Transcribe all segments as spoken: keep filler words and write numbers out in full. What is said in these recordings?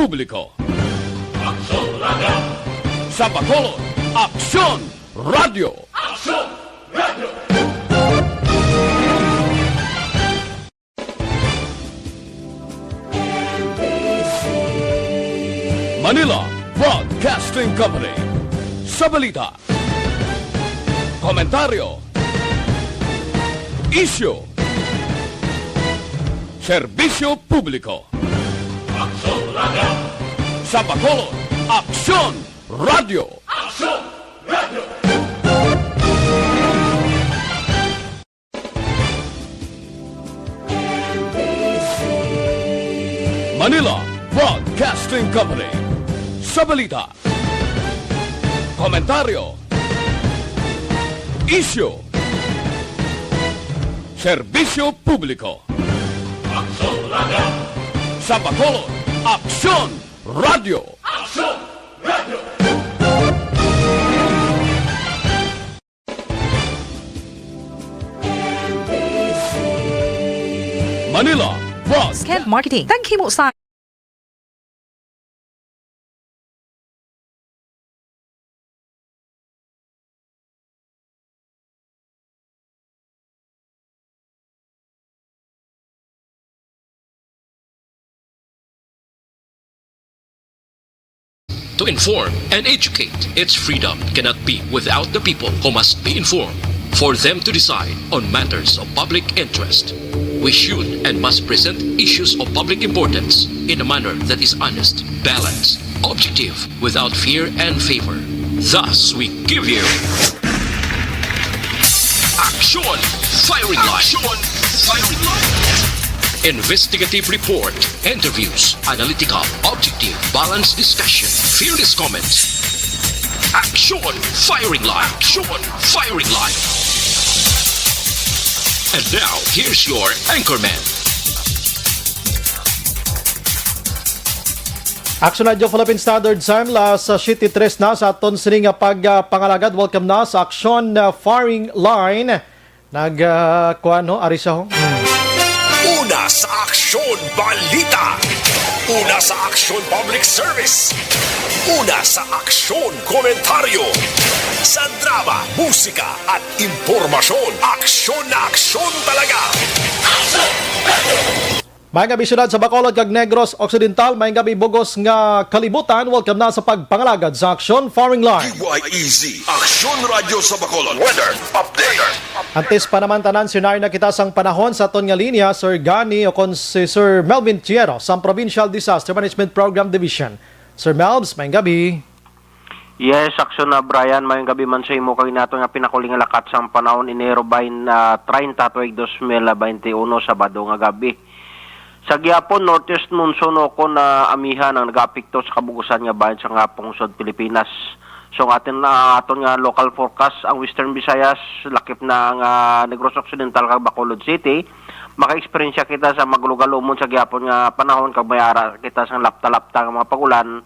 Publiko. Aksyon Radio! Sa Bacolod, Aksyon Radio! Aksyon Radio! Manila Broadcasting Company. Sa balita, komentaryo, isyu, serbisyo publiko. Aksyon Radio! Sa Bacolod, Aksyon Radio! Aksyon Radio! Manila Broadcasting Company. Sa balita, komentaryo, isyu, serbisyo publiko. Aksyon Radio! Sa Bacolod, Aksyon Radio! Aksyon Radio! Manila Broadcasting. Kent Marketing. Thank you mo sa To inform and educate, its freedom cannot be without the people who must be informed for them to decide on matters of public interest. We should and must present issues of public importance in a manner that is honest, balanced, objective, without fear and favor. Thus, we give you Action Firing Line. Action Firing Line. Investigative report, interviews, analytical, objective, balanced discussion, fearless comments. Action Firing Line. Action Firing Line. And now, here's your anchorman. Action Radio Philippine Standard Time, las siyete tres na sa aton sini nga pagpangalagad. Welcome na sa Action, uh, Firing Line. Nag, uh, kuwan, no? Ari sa ho. Hmm. Una sa aksyon, balita. Una sa aksyon, public service. Una sa aksyon, komentaryo. Sa drama, musika, at impormasyon. Aksyon na aksyon talaga. Maayong gabi, siyudad sa Bacolod kag Negros Occidental. Maayong gabi, bug-os nga kalibutan. Welcome na sa pagpangalagad sa Aksyon Firing Line. D Y E Z, Aksyon Radyo sa Bacolod. Weather update. Antes pa naman tanan, senaryo na kita sang panahon sa aton nga linya, Sir Gani, o kon si Sir Melvin Tiero, sang Provincial Disaster Management Program Division. Sir Melvs, maayong gabi. Yes, Aksyon na, Brian. Maayong gabi man sa imo kag nato nga pinakuli nga lakat sang panahon, Enero bain-, ah, treinta, tuig dos mil bainti uno, Sabado nga gabi. Sa gihapon, northeast monsoon o kon, ah, amihan ang nagaapekto sa kabug-usan nga bahin sang pungsod Pilipinas. So, ang atin, ah, aton nga local forecast, ang Western Visayas, lakip na ang, ah, Negros Occidental kag Bacolod City, maka-eksperyensya kita sa magulogalumon sa gihapon nga panahon kag may ara kita sang lapta-lapta nga mga pag-ulan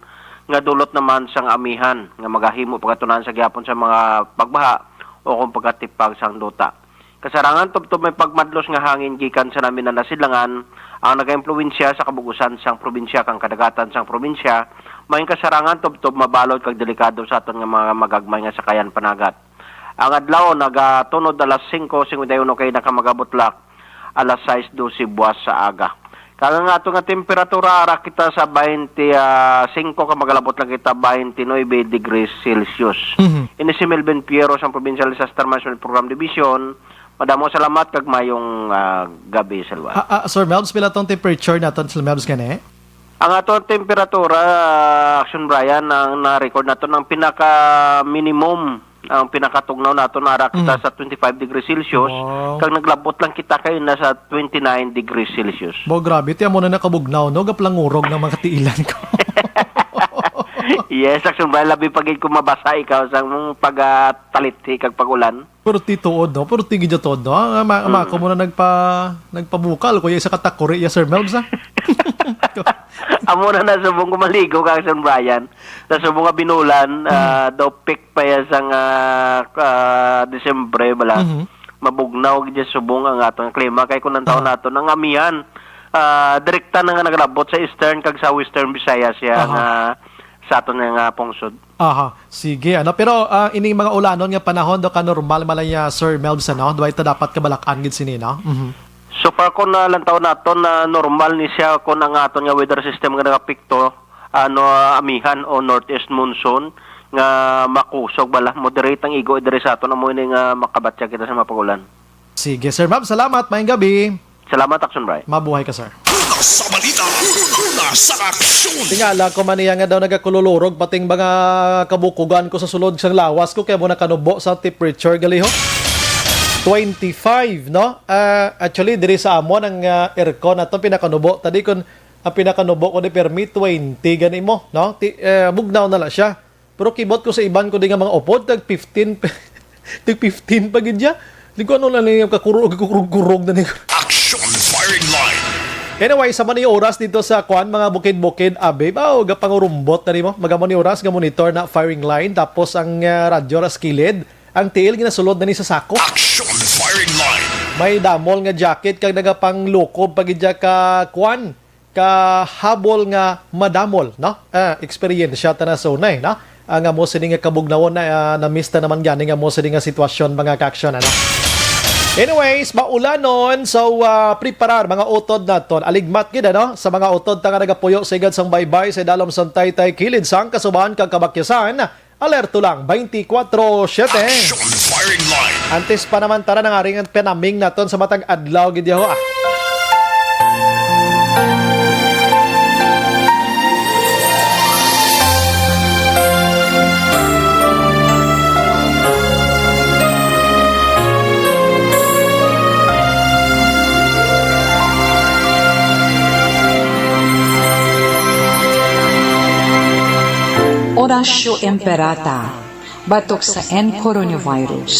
nga dulot naman sang amihan nga magahimo pagatunan sa gihapon sa mga pagbaha o kung pagkatipag sang duta. Kasarangan tubtob may pagmadlos nga hangin gikan sa namin nga nasidlangan ang nagaimpluwensya sa kabug-usan sang probinsya kang kadagatan sang probinsya, may kasarangan tubtob mabalod kag delikado sa aton nga mga magagmay nga sakayan panagat. Ang adlaw nagatunod alas singko singkwenta y uno kay nakamagabutlak alas sais dose buwas sa aga. Kag ang ato nga temperatura, ara kita sa bainti singko, ka magalabot lang kita, bainti nuebe degrees Celsius. Mhm. Ini si Melvin Piero sa Provincial Disaster Management Program Division. Madamo salamat kag mayong, ah, gabi sa luwas. Ah, ah, Sir Melvs, pila tong temperature naton, Sir Melvs, gani? Ang ato temperatura, Action Brian, ang na-record nato ang pinaka minimum, ang pinakatugnaw nato, nara kita Mhm. sa twenty-five degrees Celsius, Wow. kag naglabot lang kita kay na sa twenty-nine degrees Celsius. Bo, grabe, ti amo na nakabugnaw, no? Gaplangurog ng mga tiilan ko. Yes, Action Brian, labi pa gid kung mabasa ikaw sa mong pagtalithi kag pag-ulan. Pero ti tuod, no? Pero ti gid tuod, no? Ang ama, ama Mm. ko mo na nagpa-, nagpabukal, kuya, isa ka takuri, ya, Sir Melvs, ah. Amo na na subong ko maligo ka, Sir Brian. Sa subong nga binulan, Mm. ah, daw peak pa ya sang, ah, ah, Disyembre, bala. Mhm. Mabugnaw gid subong ang atong klima. Kay kung ang taon Ah. nato, ang amihan, Ah, direkta na nga nagalabot sa Eastern kag sa Western Visayas siya Aha. nga sa aton nga, nga pungsod. Aha, sige, ano, pero, ah, ining mga ulanon nga panahon, do, ka normal man lang ya, Sir Melbs, ano? Duway ta dapat kabalak-an gid sini, no? Mhm. So far, kung nalantaw naton, na normal ni siya kung ang aton nga weather system nga nagapikto, ano, amihan o northeast monsoon nga makusog bala, moderate ang igo diri sa aton, amo ini nga makabatya kita sa mga pag-ulan. Sige, Sir Mab, salamat. Maayong gabi. Salamat, Action Bright. Mabuhay ka, sir. Una sa balita, una sa aksyon. Tingala ko man niya nga daw nagakululurog pating mga kabukugan ko sa sulod sang lawas ko kaya mo nakanubo sa temperature gali ho. Twenty-five, no? Ah, actually, diri sa amon ang, ah, aircon nato pinakanubo. Tadi kun ang pinakanubo ko di permi twenty gani mo, no? Ti, eh, bugnaw na lang siya. Pero kibot ko sa iban ko di nga mga upod, tag fifteen, tag fifteen pa gid siya. Di ko ano na niya, kakurog, kakurog-kurog na niya. Action firing line. Anyway, sa man ni oras dito sa kwan, mga bukid-bukid, abe, ba, o, gapangurumbot na nimo. Magamo ni oras, nga monitor na firing line, tapos ang, ah, radyo ras kilid, ang tiil ginasulod na ni sa sako. Action firing line. May damol nga jacket kag nagapanglukob pa gid siya ka kwan, kahabol nga madamol, no? Ah, eksperyensya ta na sa unay, no? Ang amo sini nga kabugnawon na, ah, namista naman gani nga amo sini nga sitwasyon, mga ka-aksyon, ano? Anyways, maulanon, so, ah, preparar, mga utod naton. Aligmat gid, ano? Sa mga utod ta nga nagapuyo sa igad sang baybay, sa idalom sang taytay, kilid sang kasubahan kag kabakyasan, alerto lang, twenty-four seven. Action firing line. Antes pa naman, tara na nga rin ang pinaming naton sa matag adlaw, gid yaho, ah. Horacio Imperata, batok sa N coronavirus.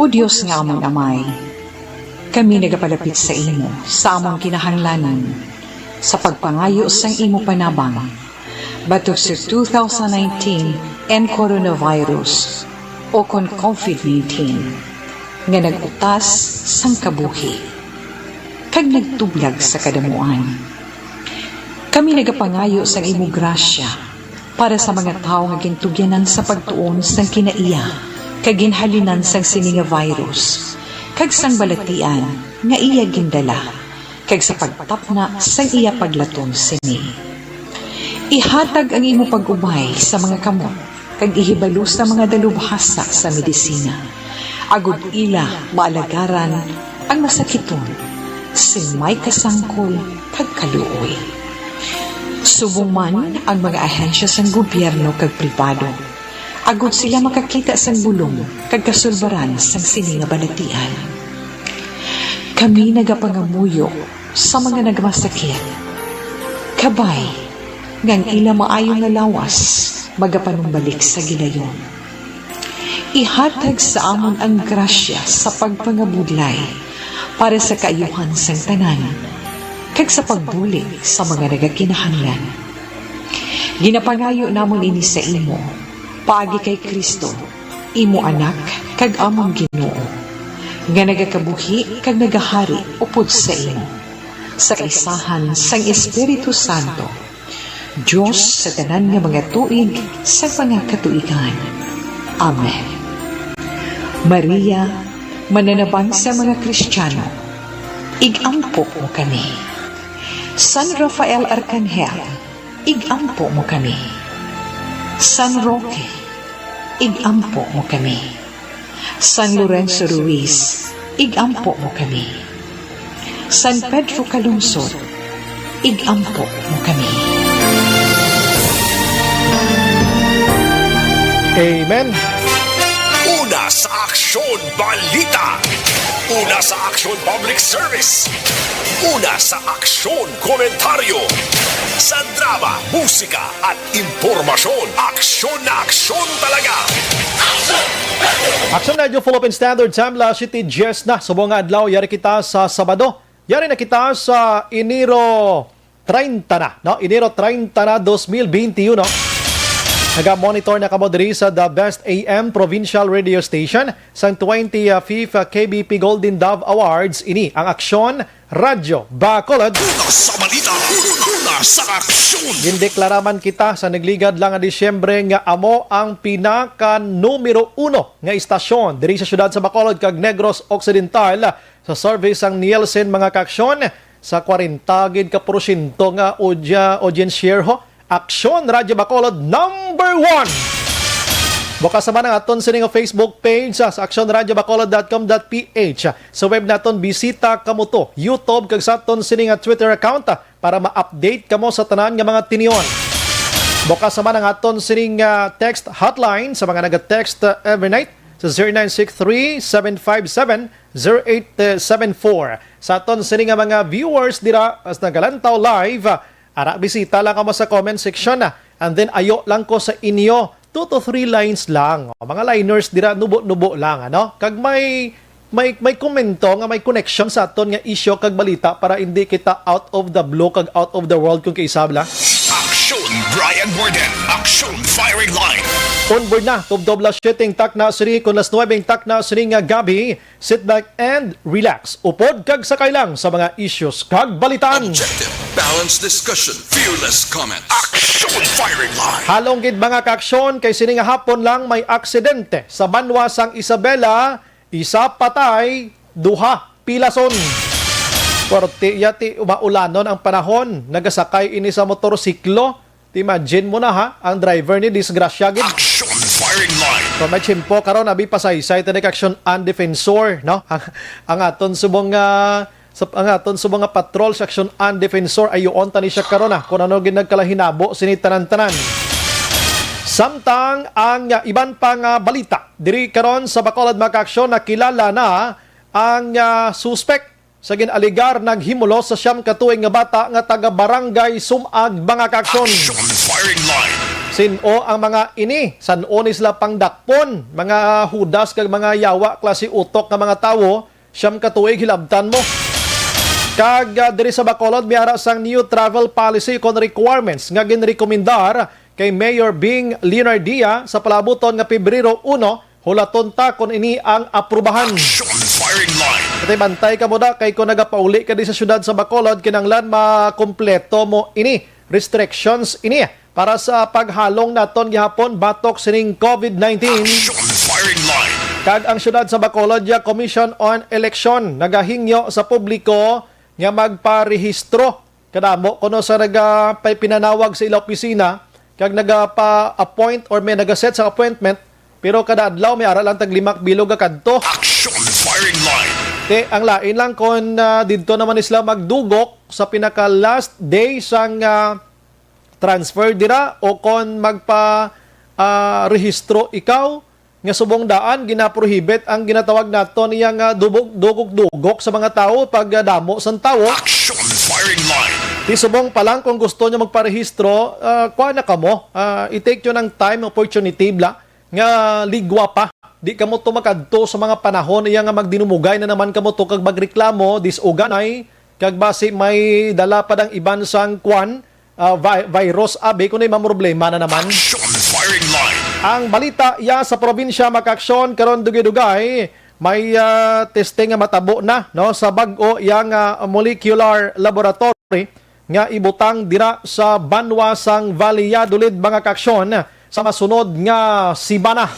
O Dios nga amon Amay, kami nagapalapit sa imo sa amon kinahanglanon sa pagpangayo sang imo panabang batok sa two thousand nineteen N coronavirus o kon COVID nineteen nga nag-utas sang kabuhi kag nagtublag sa kadamuan. Kami nagapangayo sang imo grasya para sa mga tawo nga gintugyanan sa pagtuon sang kinaiya kag ginhalinan sang sini nga virus kag sang balatian nga iya gindala kag sa pagtapna sang iya paglaton sini. Ihatag ang imo pag-ubay sa mga kamot kag ihibalo sa mga dalubhasa sa medisina, agod ila maalagaran ang masakiton sing may kasangkol kag kaluoy. Subong man ang mga ahensya sang gobyerno kag pribado, agod sila makakita sang bulong kag kasulbaran sang sini nga balatian. Kami nagapangamuyo sa mga nagmasakit, kabay nga ang ila maayo nga lawas magapanumbalik sa gilayon. Ihatag sa amon ang grasya sa pagpangabudlay para sa kaayuhan sang tanan, kag sa pagbulig sa mga nagakinahanglan. Ginapangayo namon ini sa imo, paagi kay Cristo, imo Anak kag amon Ginoo, nga nagakabuhi kag nagahari upod sa imo, sa kaisahan sang Espiritu Santo, Dios sa tanan nga mga tuig sa mga katuigan. Amen. Maria, mananabang sa mga Kristiyano, ig-ampo mo kami. San Rafael Arcangel, ig-ampo mo kami. San Roque, ig-ampo mo kami. San Lorenzo Ruiz, ig-ampo mo kami. San Pedro Calungsod, ig-ampo mo kami. Amen. Una sa Aksyon Balita. Una sa Aksyon Public Service. Una sa Aksyon Komentaryo. Sa drama, musika, at impormasyon. Aksyon na aksyon talaga. Aksyon Radyo Philippine Standard Time, alas siyete dies na. Subong nga adlaw, yari kita sa Sabado. Yari na kita sa Enero treinta na, no? Enero treinta na, dos mil veintiuno. Naga-monitor na kamo diri sa The Best A M Provincial Radio Station sang twenty-fifth K B P Golden Dove Awards. Ini ang Aksyon Radyo Bacolod. Una sa balita, una sa aksyon. Gindeklara man kita sa nagligad lang nga Disyembre nga amo ang pinaka numero uno nga istasyon diri sa siyudad sa Bacolod kag Negros Occidental. Sa survey sang Nielsen, mga kaaksyon, sa kwarenta gid ka porsyento nga audia-, audience share ho, Aksyon Radyo Bacolod number one. Bukas naman ang aton sini nga Facebook page sa, sa aksyon radyo bacolod dot com dot p h. Sa web naton, bisita kamo to, YouTube, kag sa aton sini nga Twitter account, ah, para ma-update kamo sa tanan nga mga tinion. Bukas naman ang aton sini nga text hotline sa mga naga-text, ah, every night sa zero nine six three, seven five seven, zero eight seven four. Sa aton sini nga mga viewers dira as nagalantaw live, ah, ara, bisita lang kamo sa comment section, ah, and then ayo lang ko sa inyo two to three lines lang. O, mga liners dira, nubo-nubo lang, ano? Kag may, may, may komento nga may connection sa aton nga isyu kag balita para hindi kita out of the blue kag out of the world kung kaisab lang. Aksyon Brian Warden, Aksyon Firing Line. Onboard na, tubtob las siyete ang takna sini, kon las nuebe ang takna sini nga gabi. Sit back and relax. Upod kag sakay lang sa mga issues kag balitaan. Objective, balanced discussion, fearless comment. Action Firing Line. Halong gid, mga kaaksyon, kay sini nga hapon lang may aksidente sa banwa sang Isabela, isa patay, duha pilason. Korte ya ti maulanon ang panahon, nagasakay ini sa motorsiklo. Imagine mo na, ha, ang driver ni disgrasya gid. Action Firing Line. Kung may tiyempo karon, abi, pasaysay ta ni kaaksyon ang defensor, no? Ang, ang aton subong nga, sa, ang aton subong nga patrol sa aksyon ang defensor, ayuon ta ni siya karon, ah, kung ano gid nagkalahinabo sini tanan-tanan. Samtang ang, ah, iban pa nga balita, diri karon sa Bacolod, mga kaaksyon, nakilala na ang, ah, suspek sa gin-alegar naghimulos sa siyam ka tuig nga bata nga taga Barangay Sumag, mga kaaksyon. Action Firing Line. Sin-o ang mga ini? San-o ni sila pangdakpon? Mga hudas kag mga yawa klase utok nga mga tawo, siyam ka tuig, hilabtan mo. Kag, ah, diri sa Bacolod, may ara sang new travel policy kon requirements nga ginrekomendar kay Mayor Bing Leonardia sa palabuton nga Pebrero uno, hulaton ta kon ini ang aprubahan. Action Firing Line. Bantay-bantay kamo da, kay kon nagapauli ka di sa siyudad sa Bacolod, kinahanglan makumpleto mo ini. Restrictions ini para sa paghalong naton gihapon batok sining covid nineteen. Action Firing Line. Kag ang siyudad sa Bacolod, ya Commission on Election nagahingyo sa publiko nga magparehistro. Kadamo kuno sa naga-, pay pinanawag sa ila opisina kag nagapa-appoint or may nagaset sa appointment, pero kada adlaw may ara lang tag lima ka bilog nga kadto. Action Firing Line. Te, ang lain lang kon, ah, didto naman sila magdugok sa pinaka last day sang, ah, transfer dira o kon magpa, ah, rehistro ikaw, nga subong daan ginaprohibit ang ginatawag naton niya nga dubog-, dugok-dugok sa mga tawo pag, ah, damo sang tawo. Action Firing Line. Ti subong pa lang, kung gusto nyo magparehistro, ah, kuha na kamo. Ah, i-take nyo ng time, opportunity, bla, nga ligwa pa. Di kamo to makadto sa mga panahon iya nga magdinumugay na naman kamo to kag magreklamo, disuganay, kag basi may dala pa dang iban sang kwan, ah, vi-, virus, abi, kuno may problema na naman. Action Firing Line. Ang balita ya sa probinsya, mga kaaksyon, karon dugay-dugay, may, ah, testing nga matabo na, no, sa bag-o yang, ah, molecular laboratory nga ibutang dira sa banwa sang Valladolid, mga kaaksyon, sa masunod nga simana.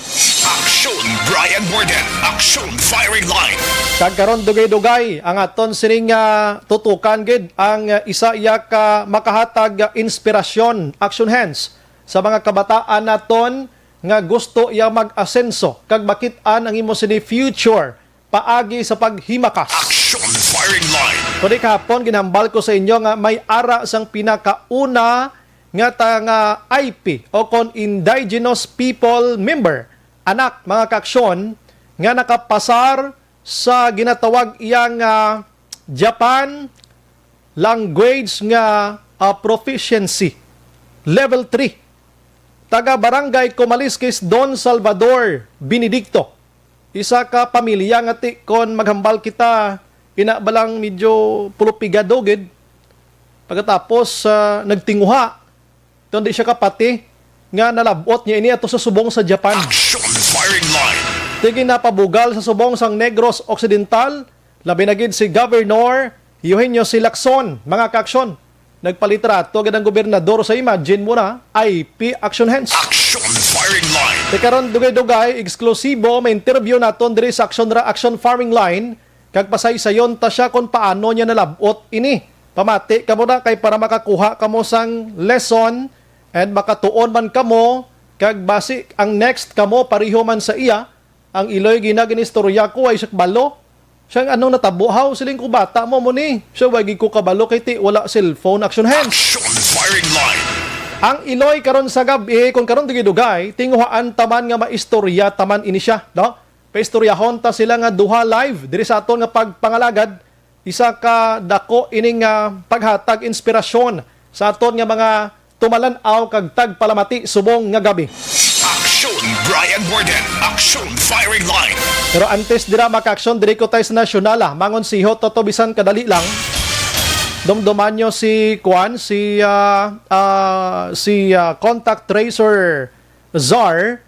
Action Brian Warden, Action Firing Line. Kag karon dugay-dugay ang aton sining, ah, tutukan gid ang, ah, isa iya ka makahatag, ah, inspirasyon, action hands, sa mga kabataan naton nga gusto iya mag-asenso kag makit-an ang imo sini future paagi sa paghimakas. Action Firing Line. Kundi kahapon, ginhambal ko sa inyo nga may ara sang pinakauna nga ta-, nga I P o kon Indigenous People Member, anak, mga kaaksyon, nga nakapasar sa ginatawag iya nga Japan Language nga, ah, Proficiency Level three. Taga Barangay Comalisques, Don Salvador Benedicto. Isa ka pamilya nga ti kon maghambal kita, ina ba lang medyo pulupigado gid. Pagkatapos, ah, nagtinguha, tungod di siya kapati, nga nalab-ot niya ini ato sa subong sa Japan. Action Firing Line. Ti ginapabugal sa subong sang Negros Occidental, labi na gid si Governor Eugenio C. Lacson, mga kaaksyon. Nagpalitrato gid ang gobernador sa, imagine mo na, I P Action Hands. Action Firing Line. Ti karon, dugay-dugay, eksklusibo, may interview naton diri sa Action Ra-, Action Firing Line, kag pasaysayon ta siya kung paano niya nalab-ot ini. Pamati kamo na kay para makakuha kamo sang lesson and makatuon man kamo, kag basi ang next kamo pareho man sa iya. Ang iloy gina ginistorya ko ay siya kabalo. Siya, "Anong natabo, haw?" Siling ko, "Bata mo mo ni." Siya, "Wa gid ko kabalo kay ti wala cellphone." Action Hands. Action Firing Line. Ang iloy karon sa gab-i, kung karon dugay-dugay, tinguhaan taman nga maistorya taman ini siya, no? Paistoryahon ta sila nga duha live diri sa aton nga pagpangalagad. Isa ka dako ining, ah, paghatag inspirasyon sa aton nga mga tumalan-aw kag tagpalamati subong nga gab-i. Action Brian Warden, Action Firing Line. Pero antes dira, mga kaaksyon, diri ko tayo sa nasyonal, ah. Mangonsiho to, to bisan kadali lang. Dumduman nyo si Kwan, si, ah, ah, si, ah, contact tracer czar,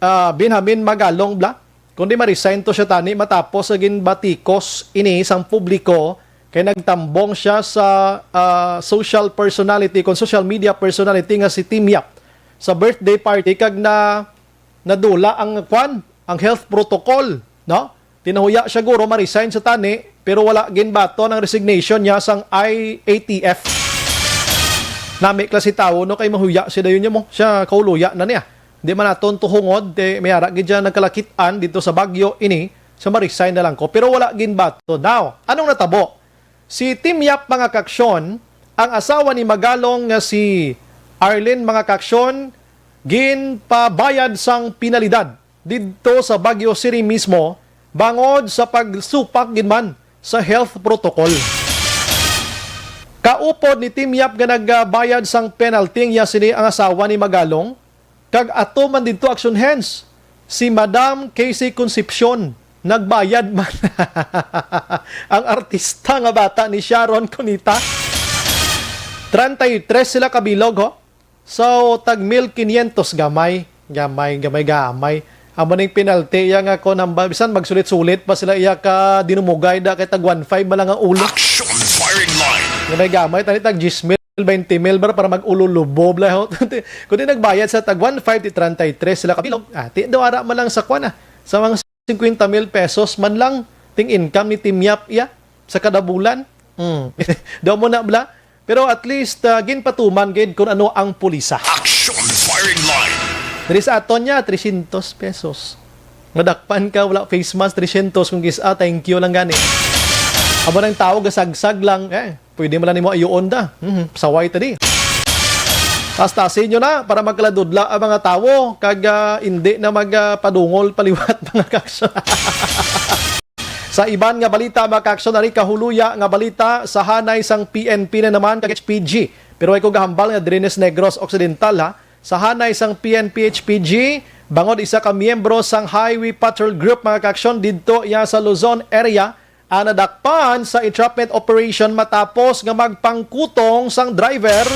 ah, Benjamin Magalong, bla. Kundi ma-resign to siya tani matapos sa ginbatikos ini sang publiko kay nagtambong siya sa, ah, social personality, kon social media personality nga si Tim Yap sa birthday party kag na, nadula ang kwan, ang health protocol, no? Tinahuya siya guro ma-resign sa tani, pero wala ginbaton ang resignation niya sang I A T F. Nami klase tawo, no, kay mahuya siya dayon niya mo. Siya kauluya na niya. Di man naton tuhungod, te, may ara gid siya nagkalakitan dito sa Baguio ini, sa ma-resign na lang ko. Pero wala ginbato. Now, anong natabo? Si Tim Yap, mga kaaksyon, ang asawa ni Magalong nga si Arlene, mga kaaksyon, ginpabayad sang penalidad didto sa Baguio City mismo bangod sa pagsupak gid man sa health protocol. Kaupod ni Tim Yap nga nagbayad sang penalty, iya sini ang asawa ni Magalong, kag ato man didto, Action Hands, si Madam Casey Concepcion, nagbayad man. Ang artista nga bata ni Sharon Cuneta. Treinta y tres sila kabilog, ho. So, tag mil quinientos, gamay, gamay, gamay, gamay. Amo ning penalty iya nga kon hamba-, bisan magsulit-sulit pa sila iya ka dinumugay da kay tag one five man lang ang ulo. Action Firing Line. Gamay-gamay, tani tag diyes mil, baynte mil, bro, para mag-ulo lubob la, ho. Kundi nagbayad sa tag one five, ti treinta y tres sila kabilog. Ah, ti do ara man lang sa kwan, ah. Sa mga cincuenta mil pesos man lang ting income ni Tim Yap iya sa kada bulan. Hmm. Daw mo na, bla. Pero at least, ah, ginpatuman gid kung ano ang pulisa. Action Firing Line. Diri sa aton niya, trescientos pesos. Madakpan ka, wala face mask, trescientos kung kis-, ah, thank you lang gani. Amo nang tao, gasagsag lang, eh, pwede man lang nimo ayuon da. Mhm, saway ta di. Tastasin nyo na para magkaladudla ang mga tawo, kag, ah, hindi na mag, ah, padungol paliwat, mga kaaksyon. Sa iban nga balita, mga kaaksyon, ari kahuluya nga balita sa hanay sang P N P na naman kag H P G. Pero ay ko gahambal nga diri ni sa Negros Occidental, ha. Sa hanay sang P N P H P G, bangod isa ka miyembro sang Highway Patrol Group, mga kaaksyon, didto iya sa Luzon area, ang nadakpan sa entrapment operation matapos nga magpangkutong sang driver.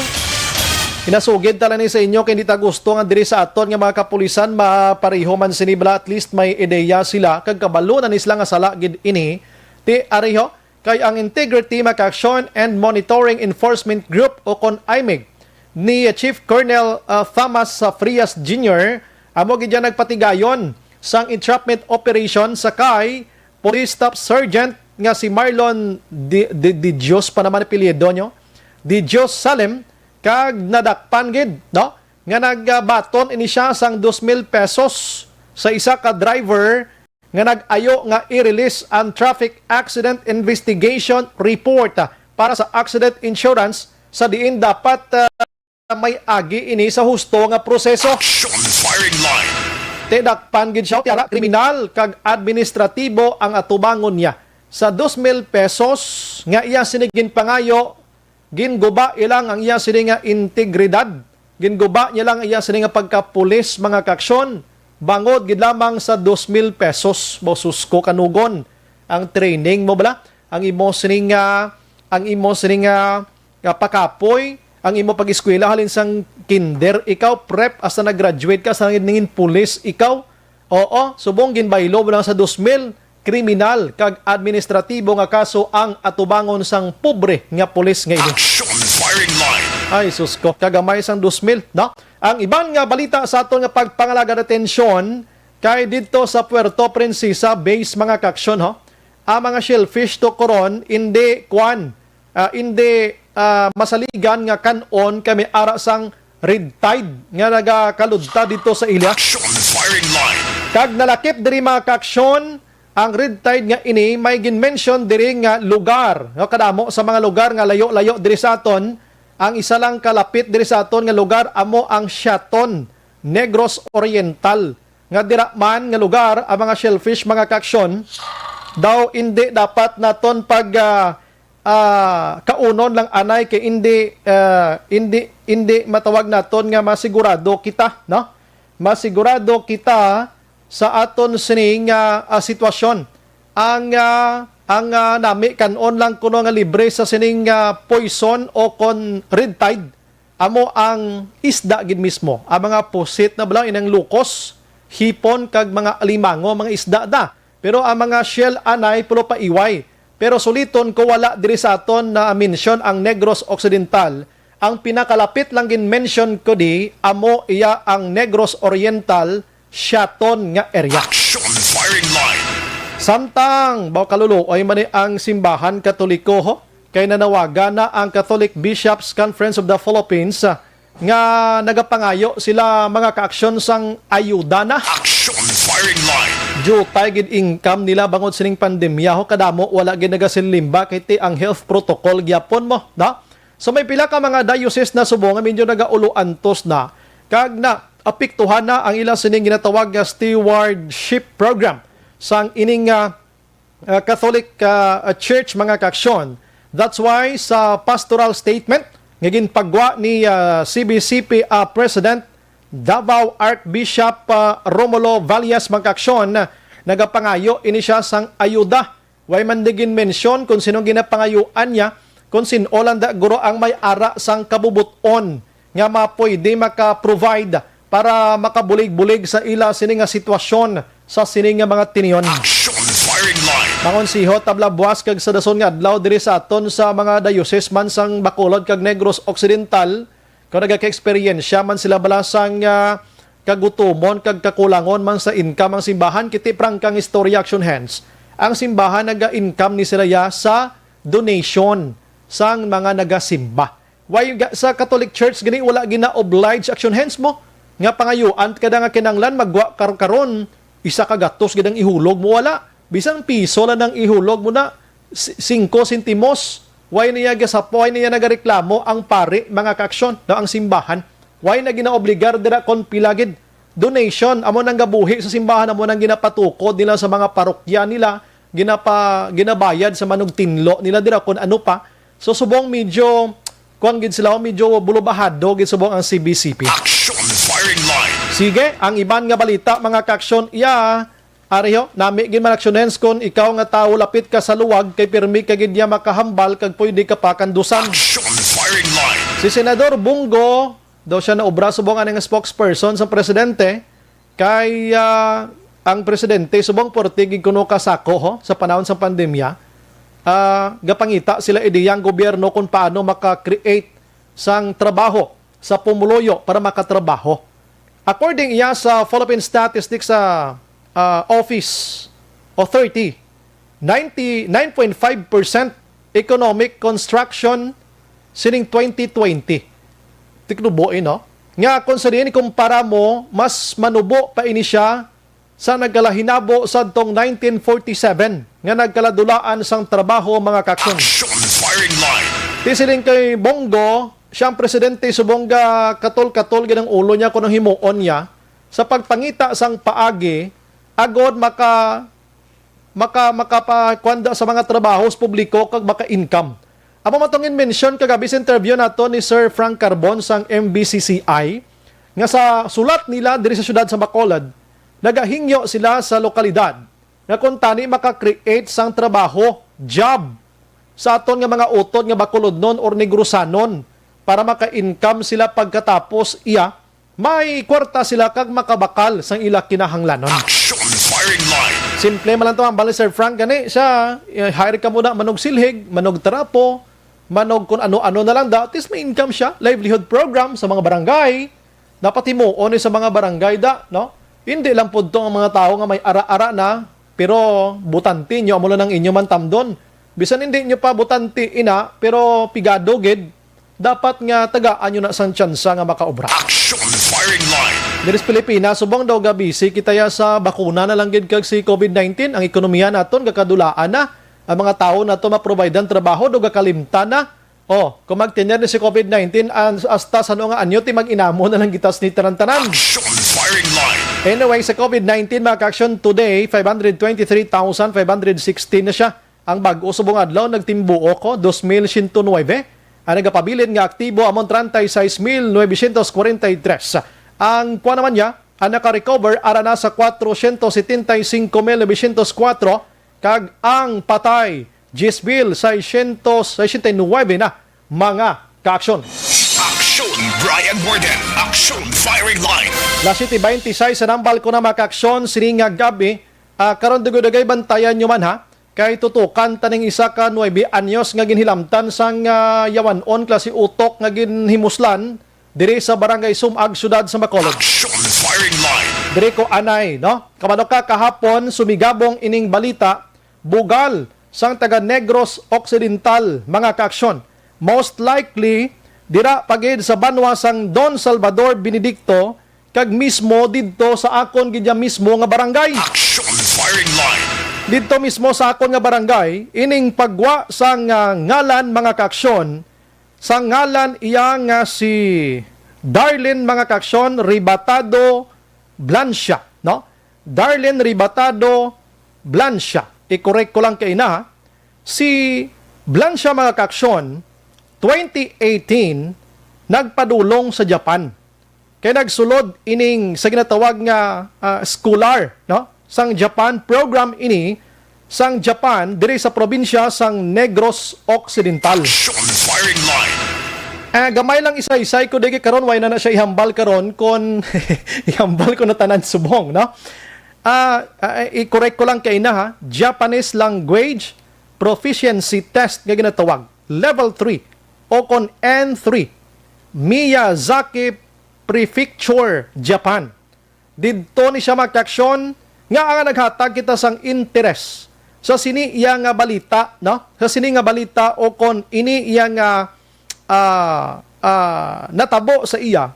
Pinasugid ta lang ni sa inyo kay hindi ta gusto nga diri sa aton nga mga kapulisan mapareho man sini, bala at least may ideya sila kag kabalo na ni sila nga sala gid ini. Ti ariho kay ang Integrity, mga kaaksyon, and Monitoring Enforcement Group o kon imeg ni Chief Colonel, ah, Thomas, ah, Frias Junior amo gid yan nagpatigayon sang entrapment operation sa kay Police Staff Sergeant nga si Marlon Di, Di, Di Dios pa naman apelyido nyo, Di Dios Salem, kag nadakpan gid, no, nga nagbaton ini siya sang dos mil pesos sa isa ka driver nga nag-ayo nga i-release ang Traffic Accident Investigation Report, ah, para sa accident insurance, sa diin dapat, ah, may agi ini sa husto nga proseso. Action Firing Line. Ti dakpan gid siya, ti ara kriminal kag administratibo ang atubangon niya. Sa dos mil pesos nga iya sini ginpangayo, ginguba iya lang ang iya sini nga integridad. Ginguba niya lang iya sini nga pagkapulis, mga kaaksyon, bangod gid lamang sa dos mil pesos. Ba, sus ko, kanugon ang training mo bala? Ang imo sini nga, ang imo sini nga, nga pakapoy, ang imo pag-eskwela halin sang kinder, ikaw prep hasta nag-graduate ka, hasta nangin pulis ikaw. Oo, subong ginbaylo mo lang sa dos mil, kriminal kag administratibo nga kaso ang atubangon sang pobre nga pulis nga ini. Action Firing Line. Ay, sus ko, kagamay sang dos mil, no? Ang iban nga balita sa aton nga pagpangalagad atensyon kay didto sa Puerto Princesa base, mga kaaksyon, ho. Ang mga shellfish to karon, hindi kwan, ah, hindi, ah, masaligan nga kan-on kay may ara sang red tide nga nagakaludta dito sa ilya. Action Firing Line. Kag nalakip diri, mga kaaksyon, ang red tide nga ini may ginmention diri nga lugar, no, kadamo sa mga lugar nga layo-layo diri sa aton. Ang isa lang kalapit diri sa aton nga lugar amo ang Siaton, Negros Oriental, nga dira man nga lugar ang mga shellfish, mga kaaksyon, daw indi dapat naton pag, ah, ah, kaunon lang anay kay indi, ah, indi, indi matawag naton nga masigurado kita, no? Masigurado kita sa aton sining, ah, ah, sitwasyon. Ang, ah, ang, ah, nami kan-on lang kuno nga libre sa sining, ah, poison o kon red tide, amo ang isda gid mismo. Ang mga pusit na bala, inang lukos, hipon, kag mga alimango, mga isda da. Pero ang mga shell anay pulo pa iway. Pero suliton ko, wala diri sa aton na mention ang Negros Occidental. Ang pinakalapit lang gin-mention ko di, amo iya ang Negros Oriental, Siaton nga area. Action Firing Line. Samtang, baw kaluluoy man ni ang simbahan Katoliko, ho? Kay nanawagan na ang Catholic Bishops' Conference of the Philippines, ah, nga nagapangayo sila, mga kaaksyon, sang ayuda na. Action Firing Line. Diutay gid income nila bangod sining pandemya, ho, kadamo wala gid nagasilimba kay ti ang health protocol gyapon mo, no? So may pila ka mga diocese na subong nga medyo nagaulo-antos na kag naapektuhan na ang ilang sining ginatawag nga stewardship program sang ining, ah, ah, Catholic, ah, ah, Church, mga kaaksyon. That's why sa pastoral statement nga ginpagwa ni, ah, C B C P, ah, President Davao Archbishop, ah, Romulo Valles, mga kaaksyon, nagapangayo ini siya sang ayuda. Way man di ginmensyon kon sino ginapangayuan niya, kon sin-o lang da guro ang may ara sang kabubot-on nga mapwede maka-provide para makabulig-bulig sa ila sini nga sitwasyon sa sini nga mga tinion. Action Firing Line. Mangonsiho, tabla buwas kag sa dason nga adlaw diri sa aton sa mga diocese man sang Bacolod kag Negros Occidental, kung nagaka-eksperyensya man sila bala sang, ah, kagutomon kag kakulangon man sa income ang simbahan, kiti prangkang istorya, Action Hands. Ang simbahan naga-income ni sila ya sa donation sang mga nagasimba. Why ga-, sa Catholic Church gani wala gina-oblige, Action Hands, mo nga pangayuan kada nga kinanglan magwa kar-, karon isa ka gatos gid ang ihulog mo, wala. Bisan piso lang ang ihulog mo na, si-, singko sentimos. Why niya gasap-, why niya nagareklamo ang pari, mga kaaksyon, no, ang simbahan? Why na ginaobligar dira kon pila gid? Donation, amo nang gabuhi sa simbahan, amo nang ginapatukod nila sa mga parokya nila, ginapa-, ginabayad sa manugtinlo nila dira kon ano pa. So subong medyo, kuwan gid sila, medyo bulubahado gid subong ang C B C P. Action Firing Line. Sige, ang iban nga balita, mga kaaksyon, iya, ari ho, nami gid man, Action Hands, kon ikaw nga tawo lapit ka sa luwag, kay pirmi ka gid niya makahambal kag pwede ka pa kandusan. Action Firing Line. Si Senador Bong Go, daw siya naobra subong ani nga spokesperson sa presidente, kay, ah, ang presidente subong porte gid kuno ka sako, ho, sa panahon sa pandemya. Ah, gapangita sila ideya ang gobyerno kung paano maka-create sang trabaho sa pumuluyo para makatrabaho. According iya sa Philippine Statistics, ah, ah, Office Authority, ninety-nine point five percent economic construction sining twenty twenty. Tiknubo, eh, no? Nga kung sa diin ikumpara mo, mas manubo pa ini siya sa nagkalahinabo sadtong nineteen forty-seven nga nagkaladulaan sang trabaho, mga kaaksyon. Action Firing Line. Ti siling kay Bong Go, siya ang presidente subong ga katol-katol gid ang ulo niya kung ang himuon niya sa pagpangita sang paagi agod maka maka-, makapakuan da sa mga trabaho sa publiko kag maka-income. Amo man tong in-mention kagabi sa interview nato ni Sir Frank Carbon sang M B C C I, nga sa sulat nila diri sa siyudad sa Bacolod, nagahingyo sila sa lokalidad nga kung tani maka-create sang trabaho, job, sa aton nga mga utod nga Bacolodnon or Negrosanon, para maka-income sila pagkatapos iya, may kwarta sila kag makabakal sang ila kinahanglanon. Action Firing Line. Simple man lang to, ang bali, Sir Frank, gani siya, eh, hire ka muna, manog silhig, manog trapo, manog kung ano-ano na lang da, at least may income siya, livelihood program sa mga barangay, dapat himuon ni sa mga barangay da, no? Hindi lang pud to ang mga tawo nga may ara-ara na, pero butante nyo, amo lang ang inyo man tamdon. Bisan hindi nyo pa butante ina, pero pigado gid, dapat nga tagaan nyo na sang tsansa nga makaobra. Action Firing Line. Diri sa Pilipinas, subong daw gabisi kita ya sa bakuna na lang gid kag si COVID nineteen, ang ekonomiya naton gakadulaan na, ang mga tawo nato maprovidean trabaho do gakalimtan na. Oh, kung magtener ni si COVID nineteen, an-, hasta sa ano nga anyo, ti mag-inamo na lang kita ni tanan-tanan. Action Firing Line. Anyway, sa COVID nineteen, mga ka-action, today, five hundred twenty-three thousand five hundred sixteen na siya. Ang bag-o subong adlaw, nagtimbuok ko, dos mil siyento nuebe. Ang nagapabilin nga aktibo amon treinta y seis mil novecientos cuarenta y tres. Ang kuwan naman niya, ang naka-recover ara na sa cuatrocientos setenta y cinco mil novecientos cuatro, kag ang patay, diyes mil seiscientos sesenta y nuebe na, mga ka-aksyon. Action Brian Warden. Action Firing Line. Las siete veintiséis sa nambal ko na, mga ka-aksyon, sini nga gabi, ah, karon dugay-dugay bantayan nyo man, ha. Kay tutukan taning isa ka nuebe anyos nga ginhilamtan sang, ah, yawanon klase utok nga ginhimuslan diri sa Barangay Sumag, Siyudad sa Bacolod. Action Firing Line. Diri ko anay, no? Kamano ka kahapon, sumigabong ining balita, bugal sang taga Negros Occidental, mga ka-aksyon. Most likely, dira pa gid sa banwa sang Don Salvador Benedicto, kag mismo didto sa akon gid ya mismo nga barangay. Action Firing Line. Didto mismo sa akon nga barangay, ining pagwa sang, ah, ngalan, mga ka-aksyon, sa ngalan iya nga si Darlene, mga ka-aksyon, Ribatado Blancia, no? Darlene Ribatado Blancia. I-correct ko lang kay ina, ha? Si Blancia, mga ka-aksyon, twenty eighteen, nagpadulong sa Japan. Kay nagsulod ining sa ginatawag nga, ah, scholar, no? Sang Japan, program ini sang Japan diri sa probinsya sang Negros Occidental. Action Firing Line. Ah, gamay lang isaysay ko digi karon, way na na siya ihambal karon kon ihambal ko na tanan subong, no? Ah, ah, i-correct ko lang kay ina, ha. Japanese language proficiency test nga ginatawag, level three o kon N three, Miyazaki Prefecture, Japan. Didto ni siya, mga ka-aksyon, nga ang naghatag kita sang interes sa sini iya nga balita, no? Sa sini nga balita o kon ini iya nga, ah, ah, natabo sa iya.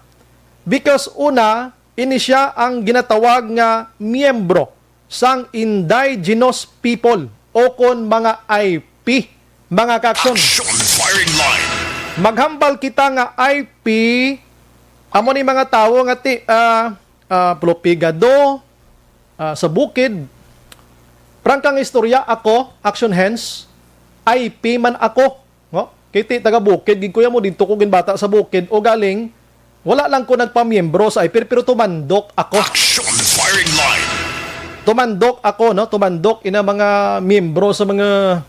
Because una, ini siya ang ginatawag nga miyembro sang indigenous people o kon mga I P, mga ka-aksyon. Action Firing Line. Maghambal kita nga I P, amo ni mga tawo nga ti, ah, ah, Plopigado, ah, sa bukid. Prangkang istorya, ako, Action Hands, I P man ako. No? Kay ti taga bukid gid ko ya mo, didto ko ginbata sa bukid. O galing, wala lang ko nagpamiyembro sa I P, pero tumandok ako. Action Firing Line. Tumandok ako, no? Tumandok ina mga miyembro sa mga,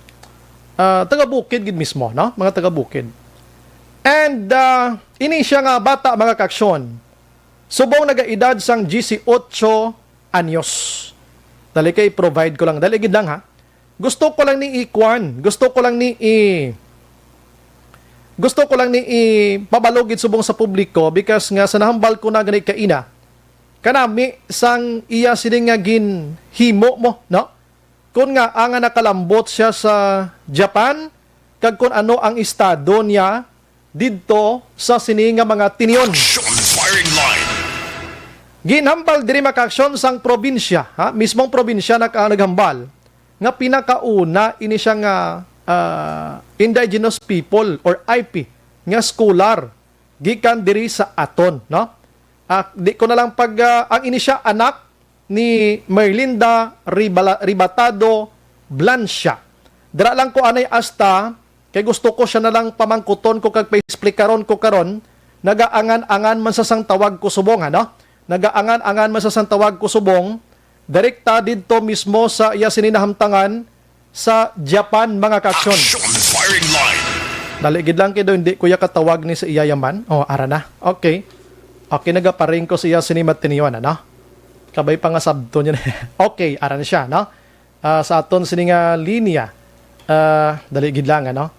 ah, taga bukid gid mismo, no? Mga taga bukid. And, ah, ini siya nga bata, mga ka-aksyon, subong nagaedad sang dieciocho anyos. Dali kay provide ko lang. Dali gid lang, ha. Gusto ko lang ni ikuan. Gusto ko lang ni i-, gusto ko lang ni ipabalo gid subong sa publiko because nga sa nahambal ko na gani kaina, kanami sang iya sini nga ginhimo mo, no? Kun nga ang nakalambot siya sa Japan, kag kun ano ang estado niya didto sa sini nga mga tinion. Action Firing Line. Ginhambal diri, mga ka-aksyon, sang probinsya, ha? Mismong probinsya nag-, ang naghambal nga pinakauna ini siya nga, ah, indigenous people or I P nga scholar gikan diri sa aton, no? Ah, di ko na lang pag, ah, ang ini siya anak ni Merlinda Ribala-, Ribatado Blancia. Dira lang ko anay asta, kay gusto ko siya na lang pamangkuton ko kag paexplikaron ko karon, nagaangan-angan man sa sang tawag ko subong, ano? Nagaangan-angan man sa sang tawag ko subong, direkta didto mismo sa iya sini nahamtangan sa Japan, mga ka-aksyon. Action Firing Line. Dali gid lang kay daw hindi ko ya katawag ni sa iya yaman. Oh, ara na. Okay. Okay, nagaparing ko sa iya sini matinyon, ano? Kabay pa nga sabton niya. Okay, ara na siya, no? Ah, sa aton sini nga linya. Ah, dali gid lang, ano?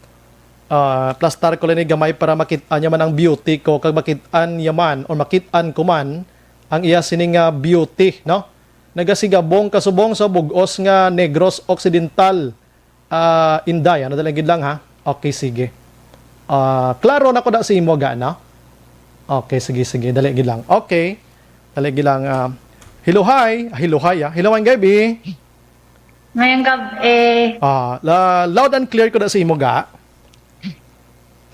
Ah, plastar ko lang ni gamay para makit-an niya man ang beauty ko, kag makit-an niya man, or makit-an ko man ang iya sini nga beauty, no? Nagasigabong kasubong sa bug-os nga Negros Occidental. Ah, Inday, ano, dali gid lang, ha? Okay, sige. Ah, klaro na ko da sa imo, ga, no? Okay, sige, sige. Dali gid lang. Okay. Dali gid lang. Ah, hello, hi. Ah, hello, hi, ah. Hello, ang gabi. Ngayong gabi. Ah, la, loud and clear ko na sa imo, ga.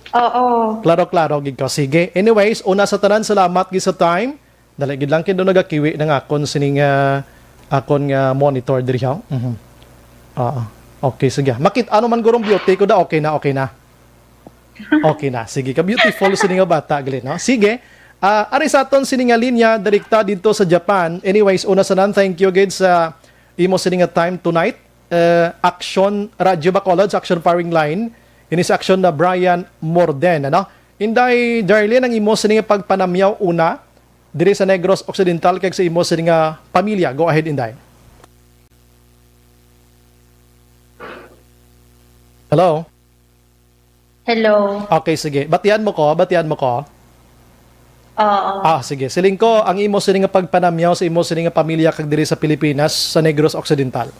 Oo. Klaro-klaro gid ko. Sige. Anyways, una sa tanan, salamat gid sa time. Dali gid lang, kay daw nagakiwi na nga akon sining, ah, akon nga monitor diri, ha? Mhm. Oo. Okay, sige. Makit-, ano man gurong beauty ko da, okay na, okay na. Okay na. Sige, ka beautiful sini nga bata, gali, no? Sige. Ah, ari sa aton sini nga linya direkta didto sa Japan. Anyways, una sa nan, thank you gid sa imo sini nga time tonight. Eh, Action Radio Bacolod sa Action Firing Line. Ini sa Action na Brian Morden, ano? Inday Darlene, ang imo sini nga pagpanamyaw una diri sa Negros Occidental kag sa imo sini nga pamilya. Go ahead, Inday. Hello? Hello. Okay, sige. Batian mo ko, batian mo ko. Oo. Ah, sige. Siling ko, ang imo sini nga pagpanamyaw sa imo sini nga pamilya kag diri sa Pilipinas, sa Negros Occidental.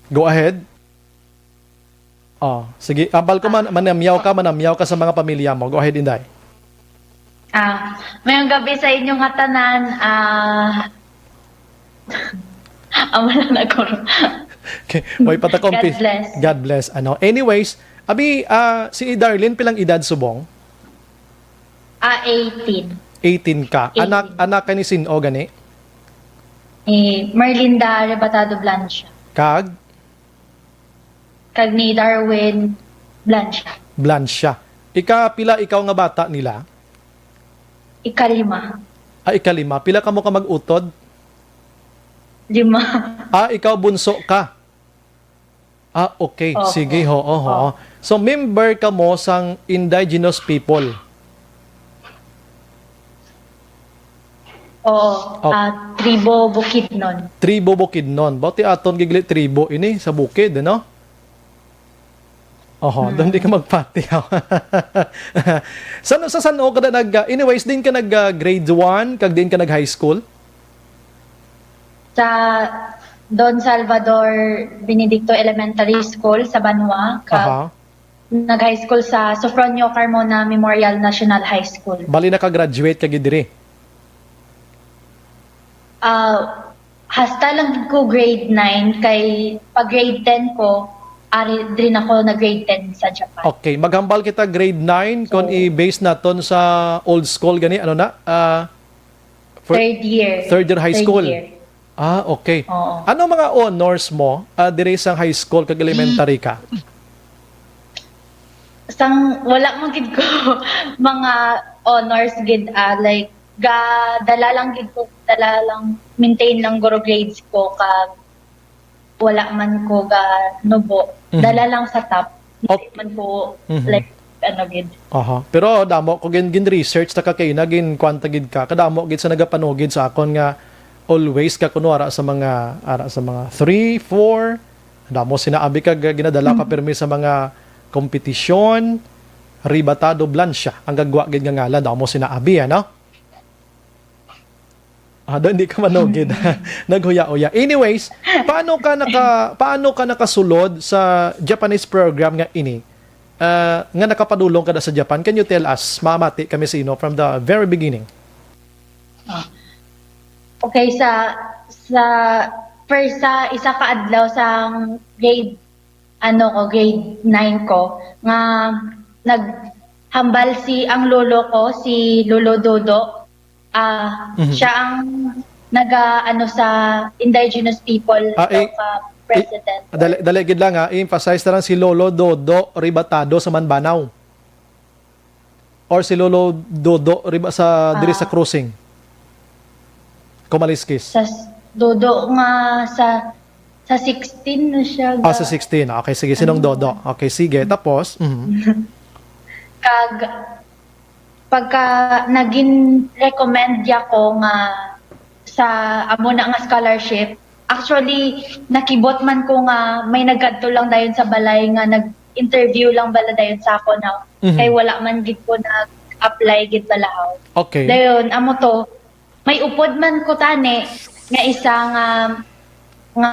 Go ahead. Oh, sige. Abal ko man, manamyaw ka, manamyaw ka sa mga pamilya mo. Go ahead, Inday. Ah, mayong gabi sa inyong nga tanan. Ah, amo lang na ko. Okay. Way pa ta God compis-, bless. God bless. Ano? Anyways, abi, ah, si Darlene, pilang edad subong? Ah, eighteen. Eighteen ka. Anak, Eighteen. Anak ka ni sin-o gani? Eh, Merlinda Arrebatado Blancia. Kag? Kag ni Darwin Blancia. Blancia. Ika, pila ikaw nga bata nila? Ikalima. Ah, ikalima. Pila kamo ka mag-utod? Lima. Ah, ikaw bunso ka. Ah, okay. Oo. Sige, ho, ho. Oo. So, member kamo sang indigenous people? Oo. Oh. Ah, tribo Bukidnon. Tribo Bukidnon. Bati aton gid gali tribo ini sa bukid, ano? Oho, Hmm. Doon di ka magpati. San, sa san-o ka na nag, ah, anyways, din ka nag, ah, grade one, kag din ka nag high school? Sa Don Salvador Benedicto Elementary School sa Banwa, kag Aha. nag-high school sa Sofronio Carmona Memorial National High School. Bali, naka-graduate ka gid diri? Ah, hasta lang ko grade nine, kay pag grade ten ko, ari, diri na ko nag grade ten sa Japan. Okay, maghambal kita grade nine, kung So i-base naton sa old school gani, ano na? Ah, fir-, Third year. Third year high Third school? year. Ah, okay. Oo. Ano mga honors mo, ah, diri sa high school kag elementary ka? Sang, wala man gid ko mga honors gid, ah, like, ga-, dala lang gid ko, dala lang, maintain lang guro grades ko, kag wala man ko ga nubo. Mhm. Dala lang sa top. Ok. Hindi man ko, Mhm. like, ano gid. Aha. Pero damo ko gin, gin-research ta ka kay na gin kwanta gid ka. Kadamo gid sa nagapanugid sa akon nga always ka kuno ara sa mga, ara sa mga three, four. Damo sina abi ka ga-, ginadala ka Mhm. pirmi sa mga kompetisyon. Ribatado Blancia ang gagwa gid nga ngalan. Damo sina abi, ano? Ah, do, hindi ka manugid. Naghuya-uya. Anyways, paano ka naka-, paano ka nakasulod sa Japanese program nga ini? Ah, nga nakapadulong ka na sa Japan? Can you tell us? Mamati kami sa ino from the very beginning. Ah. Okay, sa, sa first, sa isa ka adlaw sa grade, ano ko, grade nine ko, nga naghambal si, ang lolo ko, si Lolo Dodo, Ah, Mhm. siya ang naga, ano, sa indigenous people Ah, daw eh, ka eh, president. dali, dali gid lang, ha. I-emphasize na lang si Lolo Dodo Ribatado sa Manbanao. Or si Lolo Dodo Riba-, sa, diri sa Ah. Crossing. Kumaliskis. Sa s-, Dodo nga sa, Sa sixteen na siya. Ah, sa ga- sixteen. Okay, sige. Sinong Ano? Dodo? Okay, sige. Tapos, mhm. Kag pagka naging recommend ya ko nga sa amo na nga scholarship, actually, nakibot man ko nga may nagkadto lang dayon sa balay nga nag-interview lang bala dayon sa ako na. Mhm. Kay wala man gid ko nag-apply gid balahaw. Okay. Dayon, amo to, may upod man ko tani nga isa nga nga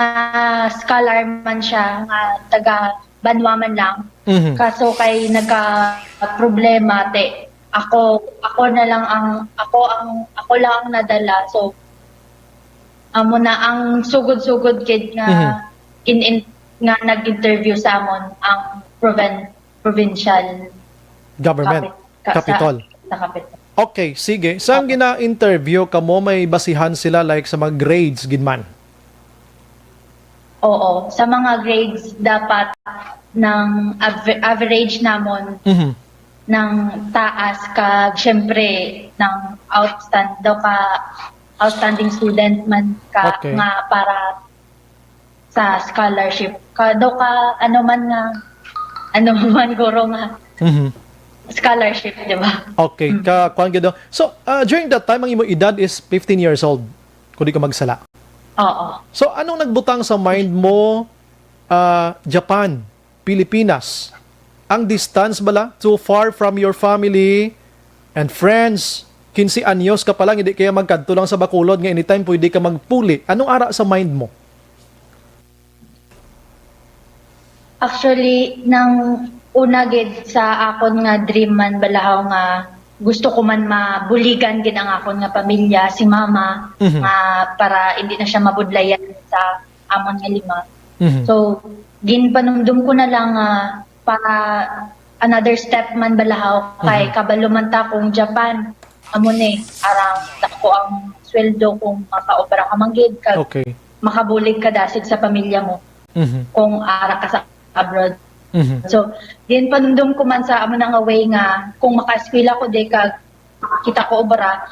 scholar man siya nga taga banwa man lang. Mhm. Kaso kay nagka problema te ako ako na lang ang ako ang ako lang ang nadala, so amo na ang sugod-sugod gid nga Mhm. in, in nga nag-interview sa amon ang proven, provincial Government. Kapit- Ka- sa- Kapitol. Sa Kapitol. Okay, sige. Sang gina-interview kamo, may basihan sila like sa mga grades gid man? Oo, sa mga grades dapat ng aver- average namon Mhm. ng taas kag syempre ng outstand daw ka outstanding student man ka Okay. nga para sa scholarship. Ka, do ka, ano man nga, ano man guro nga Mhm. scholarship, di ba? Okay, Mm. ka kuan gid. So, ah, during that time ang imo edad is fifteen years old, kung di ka magsala. Oo. So, anong nagbutang sa mind mo, ah, Japan, Pilipinas? Ang distance bala, too far from your family and friends. Quince anyos ka pa lang, hindi kaya magkadto lang sa Bacolod nga anytime pwede ka magpuli. Anong ara sa mind mo? Actually, nang una gid sa akon nga dream man balahaw nga gusto ko man mabuligan gid ang akon nga pamilya, si mama, Mhm. nga para hindi na siya mabudlayan sa amon nga lima. Mhm. So, ginpanumdum ko na lang nga para another step man balahaw kay Mhm. kabalo man ta kung Japan amo ni arang dako ang sweldo kung makaobra ka man gid kag Okay. makabulig ka dasig sa pamilya mo Mhm. kung ara ka sa abroad. Mhm. So, ginpanumdum ko man sa amo na nga way nga kung makaeskwela ko di kag makakita ko obra,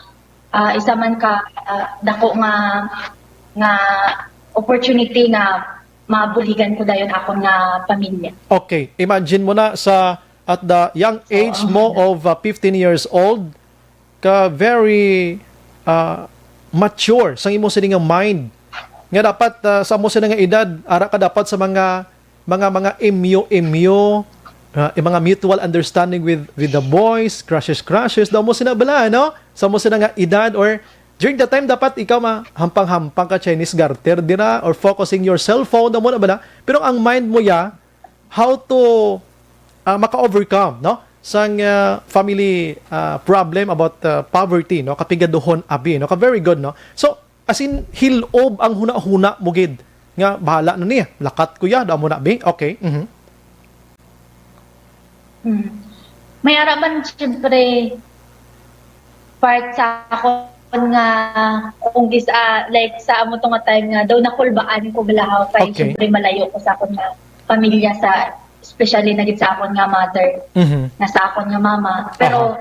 ah, isa man ka ah, dako nga nga opportunity nga mabuligan ko dayon akon nga pamilya. Okay, imagine mo na sa at the young age Oo. mo of uh, fifteen years old, ka very uh, mature sa imo sini nga mind nga dapat uh, sa mo sini nga edad ara ka dapat sa mga mga mga imyo-imyo uh, mga mutual understanding with with the boys, crushes crushes daw mo sina bala no sa mo sina nga edad or during the time dapat ikaw mahampang-hampang ka Chinese garter dira or focusing your cellphone daw mo na bala pero ang mind mo ya how to uh, maka-overcome no sang uh, family uh, problem about uh, poverty no kapigaduhon abi no ka very good no so as in hilob ang hunahuna mo gid nga bahala na ni lakat ko ya damo na bi okay mhm Hmm. May ara man, siyempre, part sa akon nga kung gis ah, like sa amo to nga time nga daw nakulbaan ko balahaw kay Okay. siyempre malayo ko sa akon nga pamilya sa especially na gid sa akon nga mother Mhm. nga sa akon nga mama. Pero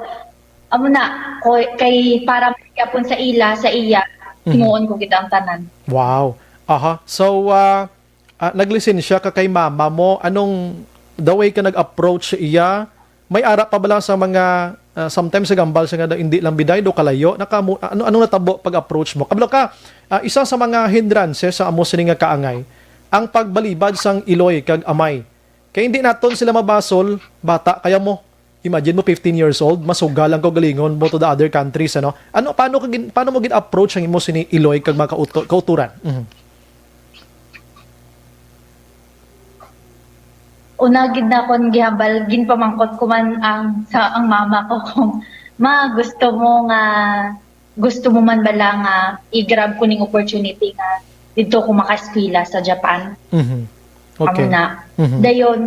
amo na ko kay para gyapon sa ila sa iya Mhm. himuon ko gid ang tanan. Wow. Aha. So, ah, ah, naglisensya ka kay mama mo. Anong, the way ka nag-approach sa iya, may ara pa bala sa mga, ah, sometimes sa gambal sa nga hindi lang biday do kalayo. Nakamu, ano, anong natabo pag-approach mo? Kabalo ka, ah, isa sa mga hindrances sa amo sini nga kaangay, ang pagbalibad sang iloy kag amay. Kay hindi naton sila mabasol, bata kaya mo. Imagine mo, fifteen years old, masugal ang kaugalingon mo to the other countries, ano? Ano, paano ka gin, paano mo gin-approach ang imo sini iloy kag mga kauto-, kauturan? Mhm. Una gid na akon gihambal, ginpamangkot ko man ang sa ang mama ko kung ma gusto mo nga gusto mo man bala nga i-grab ko ning opportunity nga didto ko makaeskwela sa Japan. Mhm. Amo Okay. na. Mhm. Dayon,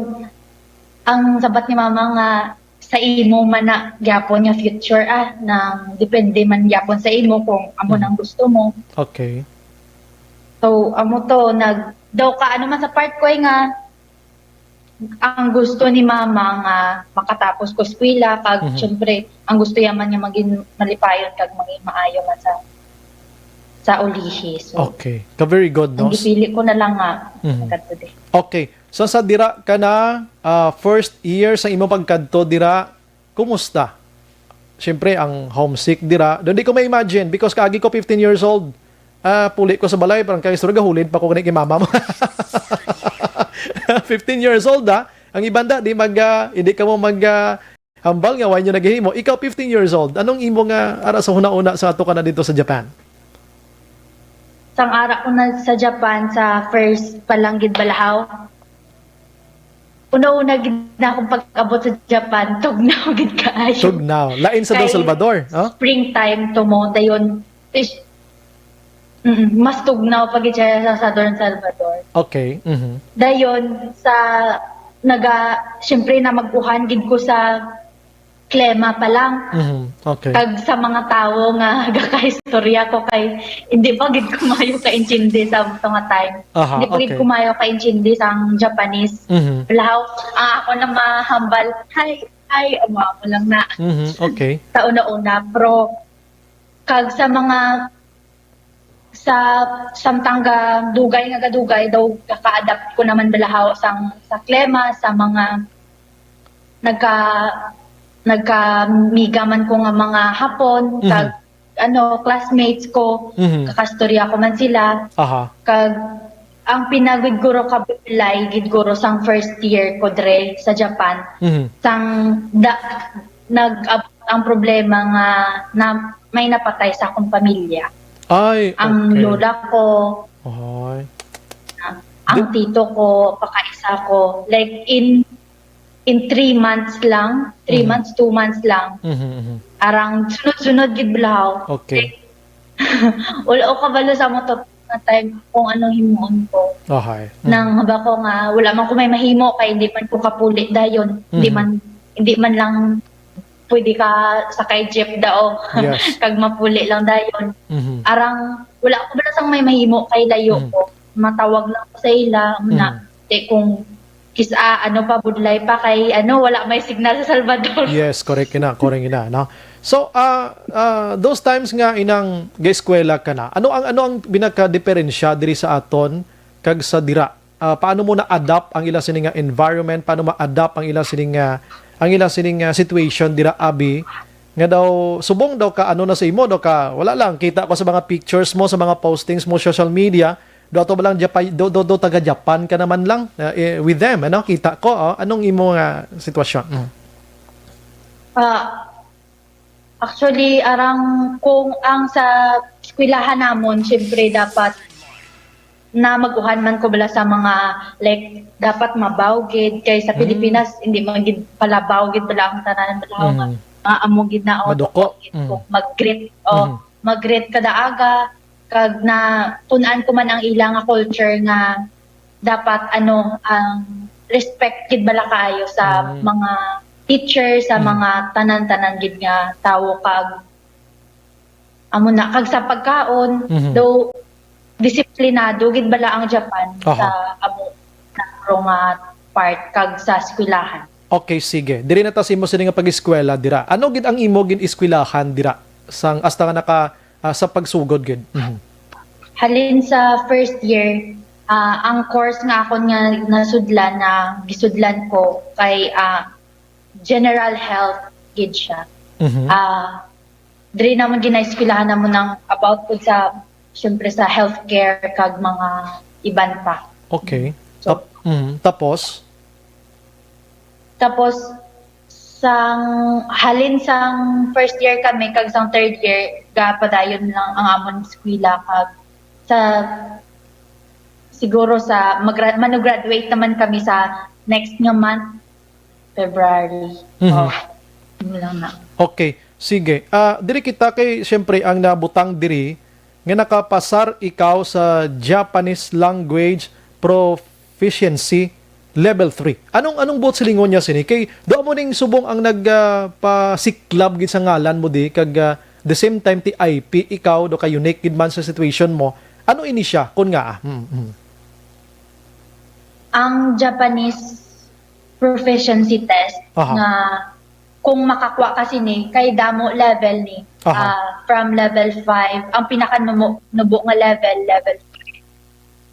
ang sabat ni mama nga sa imo man na gyapon nga future ah, nang depende man gyapon sa imo kung amo Mhm. nang gusto mo. Okay. So, amo to, nag, daw ka, ano man sa part ko eh nga, ang gusto ni mama nga makatapos ko eskwela, kag Mhm. syempre, ang gusto yaman nga maging malipayon kag maging maayo man sa sa ulihi. So, Okay. Ka very good, ang no? gipili ko na lang nga Mhm. pagkadto di. Okay. So sa dira ka na, ah, first year sa imong pagkadto dira, kumusta? Siyempre, ang homesick dira. Di ko ma-imagine because kaagi ko fifteen years old. Ah, puli ko sa balay, parang kay istorya, gahulid pa ko gani kay mama mo. Fifteen years old, ah. Ang iban da, di mag, ah, hindi ka mo mag, ah, hambal nga wala nyo naghihimo. Ikaw, fifteen years old. Anong imo nga ara sa huna-una sa ato ka na dito sa Japan? Sang ara ko na sa Japan, sa first pa lang gid balahaw, una-una gid na akong pag-abot sa Japan, tugnaw gid kaayo. Tugnaw. Lain sa Don Kay Salvador, oh? Springtime to mo, dayon, is, mm, mas tugnaw pa gid siya sa, sa Don Salvador. Okay. Mhm. Dayon, sa, naga, siyempre na mag-uhan gid ko sa klema pa lang. Mhm. Okay. Kag sa mga tawo nga gakaistorya ko kay hindi pa gid ko maayo kaintindi sa mga time. Aha, Hindi pa gid okay. ko maayo kaintindi sa Japanese. Mhm. Balahaw, ang ako na mahambal, hi, hi, amo ako lang na Mhm. Okay. sa una-una. Pero kag sa mga sa samtang ga dugay nga gadugay daw gaka-adapt ko naman balahaw sang sa klema sa mga nagka nagkamiga man ko nga mga Hapon Mhm. kag ano classmates ko Mhm. kakastorya ko man sila Aha. kag ang pinagiguro ka bulay gid guro sang first year ko dre sa Japan Mhm. sang da, nag-abot ang problema nga na may napatay sa akong pamilya. Ay, Ang okay. lola ko, Ay. ang tito ko, pakaisa ko. Like in in three months lang, three Mhm. months, two months lang. Mhm, mhm. Arang sunod-sunod gid balahaw. Okay. Wala ko kabalo sa mo to na time kung anong himuon ko. Okay. Mhm. Nang haba ko nga wala man ko may mahimo kay hindi man ko kapuli dayon. Hindi Mhm. man hindi man lang pwede ka sakay jeep daw. Yes. Kag mapuli lang dayon. Mhm. Arang wala ko bala sang may mahimo kay layo Mhm. ko. Matawag lang ko sa ila muna. Mhm. Di kung kis-a ano pa budlay pa kay ano wala may signal sa Salvador. Yes, correct na, correct na, no? So, ah, ah, those times nga inang ga-eskwela ka na, ano ang ano ang binaka-diferensya diri sa aton kag sa dira? Ah, paano mo na-adapt ang ila sini nga environment? Paano ma-adapt ang ila sini nga ang ila sini nga situation dira, abi? Nga daw subong daw ka ano na sa imo daw ka wala lang kita ko sa mga pictures mo sa mga postings mo social media do ato ba lang Japan do, do, do taga Japan ka naman lang uh, eh, with them ano kita ko oh, anong imo nga sitwasyon mm. Ah, actually, arang kung ang sa eskwelahan namon, syempre dapat na maguhan man ko bala sa mga like dapat mabaw gid kay sa Mm. Pilipinas hindi man gid palabaw gid bala ang tanan bala nga Mm. ah, amo gid na o Maduko. gid ko Mm. mag-greet o Mm. mag-greet kada aga kag na tun-an ko man ang ila nga culture nga dapat ano ang respect gid bala kaayo sa Mm. mga teacher sa Mm. mga tanan-tanan gid nga tawo kag amo na kag sa pagkaon Mhm. though disiplinado gid bala ang Japan Aha. sa amo na nga part kag sa eskwelahan. Okay, sige. Diri na ta sa imo sini nga pag-eskwela dira. Ano gid ang imo gin-eskwelahan dira sang hasta nga naka ah, sa pagsugod gid? Mhm. Halin sa first year, ah, ang course nga akon nga nasudlan na gisudlan ko kay ah, general health gid siya. Mhm. Ah, diri naman ginaeskwelahan namo nang about pud sa syempre sa healthcare kag mga iban pa. Okay. So, Tap- mhm. Tapos? Tapos sang halin sang first year kami kag sang third year gapadayon lang ang amon eskwela kag sa siguro sa magra- mano-graduate naman kami sa next nga month, February. Mhm. Oh, yun lang na. Okay, sige. Ah, diri kita kay siyempre ang nabutang diri nga nakapasar ikaw sa Japanese language proficiency level three. Anong anong buot silingon niya sini? Kay do mo ning subong ang nagpasiklab gid sa ngalan mo di kag ah, the same time ti I P ikaw do ka unique gid man sa situation mo. Ano ini siya kun nga? Hmm, hmm. Ang Japanese proficiency test Aha. nga kung makakuha ka sini kay damo level ni Aha. Ah, from level five, ang pinakanubo nubo nga level, level five.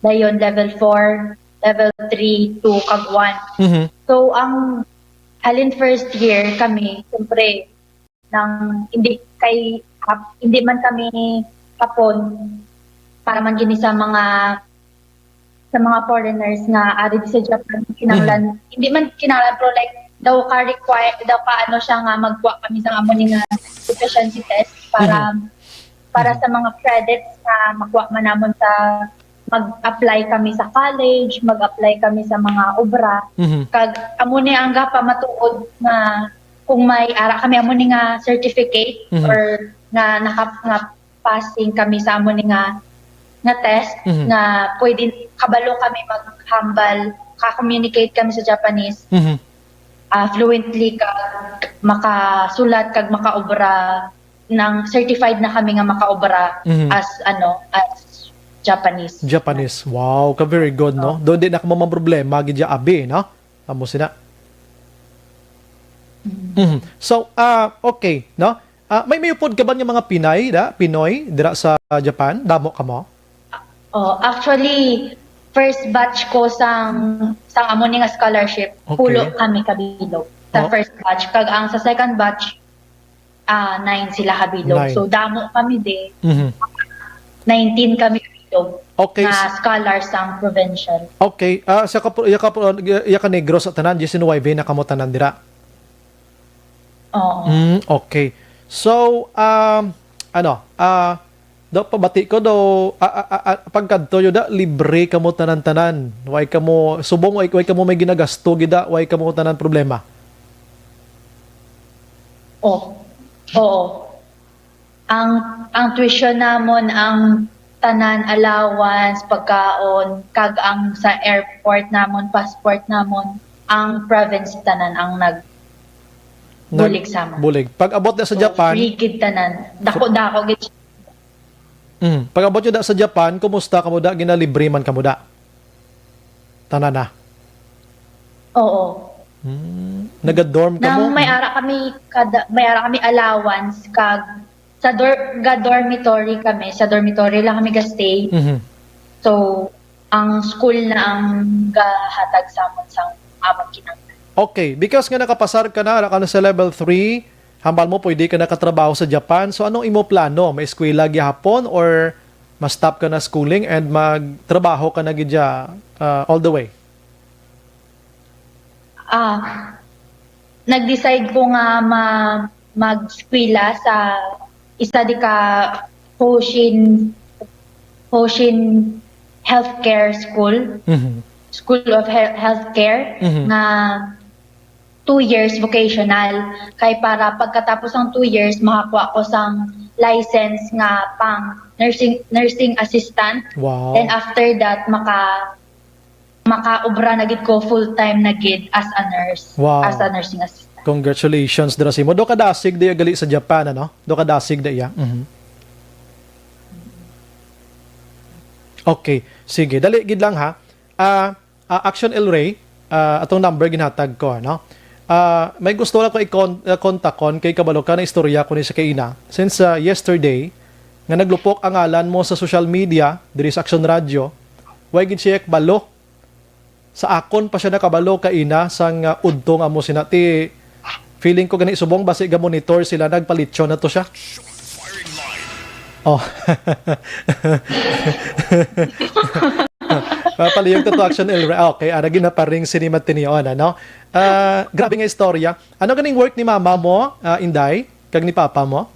Dayon, level four, level three, two, kag one. Mhm. So, ang halin first year kami, siyempre, nang hindi kay, ah, hindi man kami kapon para man gini sa mga, sa mga foreigners nga ari sa Japan, kinahanglan, Mhm. hindi man kinahanglan, pero, like, daw ka require, daw ka ano siya nga magkuha kami sa amo ni nga proficiency test para, Mhm. para Mhm. sa mga credits nga makuha man namon sa mag-apply kami sa college, mag-apply kami sa mga obra. Mhm. Kag amo ni ang gapamatuod nga kung may ara kami amo ni nga certificate Mhm. or nga naka-, nga passing kami sa amo ni nga, nga test, Mhm. nga pwede, kabalo kami maghambal, ka-communicate kami sa Japanese, Mhm. ah, fluently, kag makasulat kag makaobra nang certified na kami nga makaobra Mhm. as, ano, as Japanese. Japanese. Wow, ka very good, no? Oh. Do di na kamo mamroblema gid ya abi, no? Amo sina. Mhm. Mhm. So, ah, okay, no? Ah, may, may upod ka ba nga mga Pinay, da? Pinoy, dira sa Japan? Damo kamo? Oh, actually, first batch ko sang, sang amo ni nga scholarship, Okay. pulo kami kabilog sa Oh. first batch. Kag ang sa second batch, ah, nine sila kabilog. Nine. So, damo kami din. Mhm. Nineteen kami kabilog Okay, nga s- scholars sang provincial. Okay, ah, sa kapu-, ya kapu-, ya ka Negros sa tanan, diecinuebe na kamo tanan dira? Oo. Mm, okay. So, um, ano, ah, daw pabati ko daw, ah, ah, ah, ah, pagkadto yun da, libre kamo tanan-tanan. Way kamo, subong, way, way kamo may ginagasto gid da, way kamo tanan problema. Oh, oo. Ang, ang tuition namon, ang tanan, allowance, pagkaon, kag ang sa airport namon, passport namon, ang province tanan ang nag-, Nag-, bulig sa amon. Bulig. Pag abot na sa So, Japan, free gid tanan. Dako-dako gid siya. Mm. Pag abot nyo da sa Japan, kumusta kamo da? Ginalibre man kamo da? Tanan na? Oo. Hmm. Naga-dorm kamo? Nang may ara kami kada, may ara kami allowance kag sa dor-, ga-dormitory kami, sa dormitory lang kami ga-stay. Mhm. So, ang school na ang gahatag sa amon sang amon kinahanglan. Okay, because nga nakapasar ka na, ara ka na sa level three, hambal mo pwede ka nakatrabaho sa Japan. So, anong imo plano? May eskwela gihapon or ma-stop ka na schooling and magtrabaho ka na gid dya, ah, all the way? Ah, nag-decide ko nga ma-, mag-eskwela sa isa di ka Hoshin, Hoshin Healthcare School, Mhm. School of He-, Healthcare, Mhm. nga two years vocational. Kay para pagkatapos ang two years, makakuha ko sang license nga pang nursing, nursing assistant. Wow. Then after that, maka-, makaobra na gid ko full-time na gid as a nurse, Wow. as a nursing assistant. Congratulations, dira sa imo. Do ka dasig di gali sa Japan, ano? Do ka dasig di iya? Mhm. Okay. Sige, dali gid lang, ha. Ah, ah, Action El Rey, ah, atong number ginhatag ko, no? Ah, may gusto lang ko i-con-, ah, kontakon kay kabalo ka na istorya ko ni sa kaina. Since, ah, yesterday, nga naglupok ang ngalan mo sa social media, diri sa Action Radio, way gid siya kabalo. Sa akon pa siya nakabalo kaina sang, ah, udto nga mo sina. Ti, feeling ko gani subong basi ga-monitor sila, nagpalityon na to siya. Oh. Papalihog ka to, Action El Rey. Ah, okay, ara ginaparing sini Matinion, ano? Ah, grabe nga istorya. Ano ganing work ni mama mo, ah, Inday? Kag ni papa mo?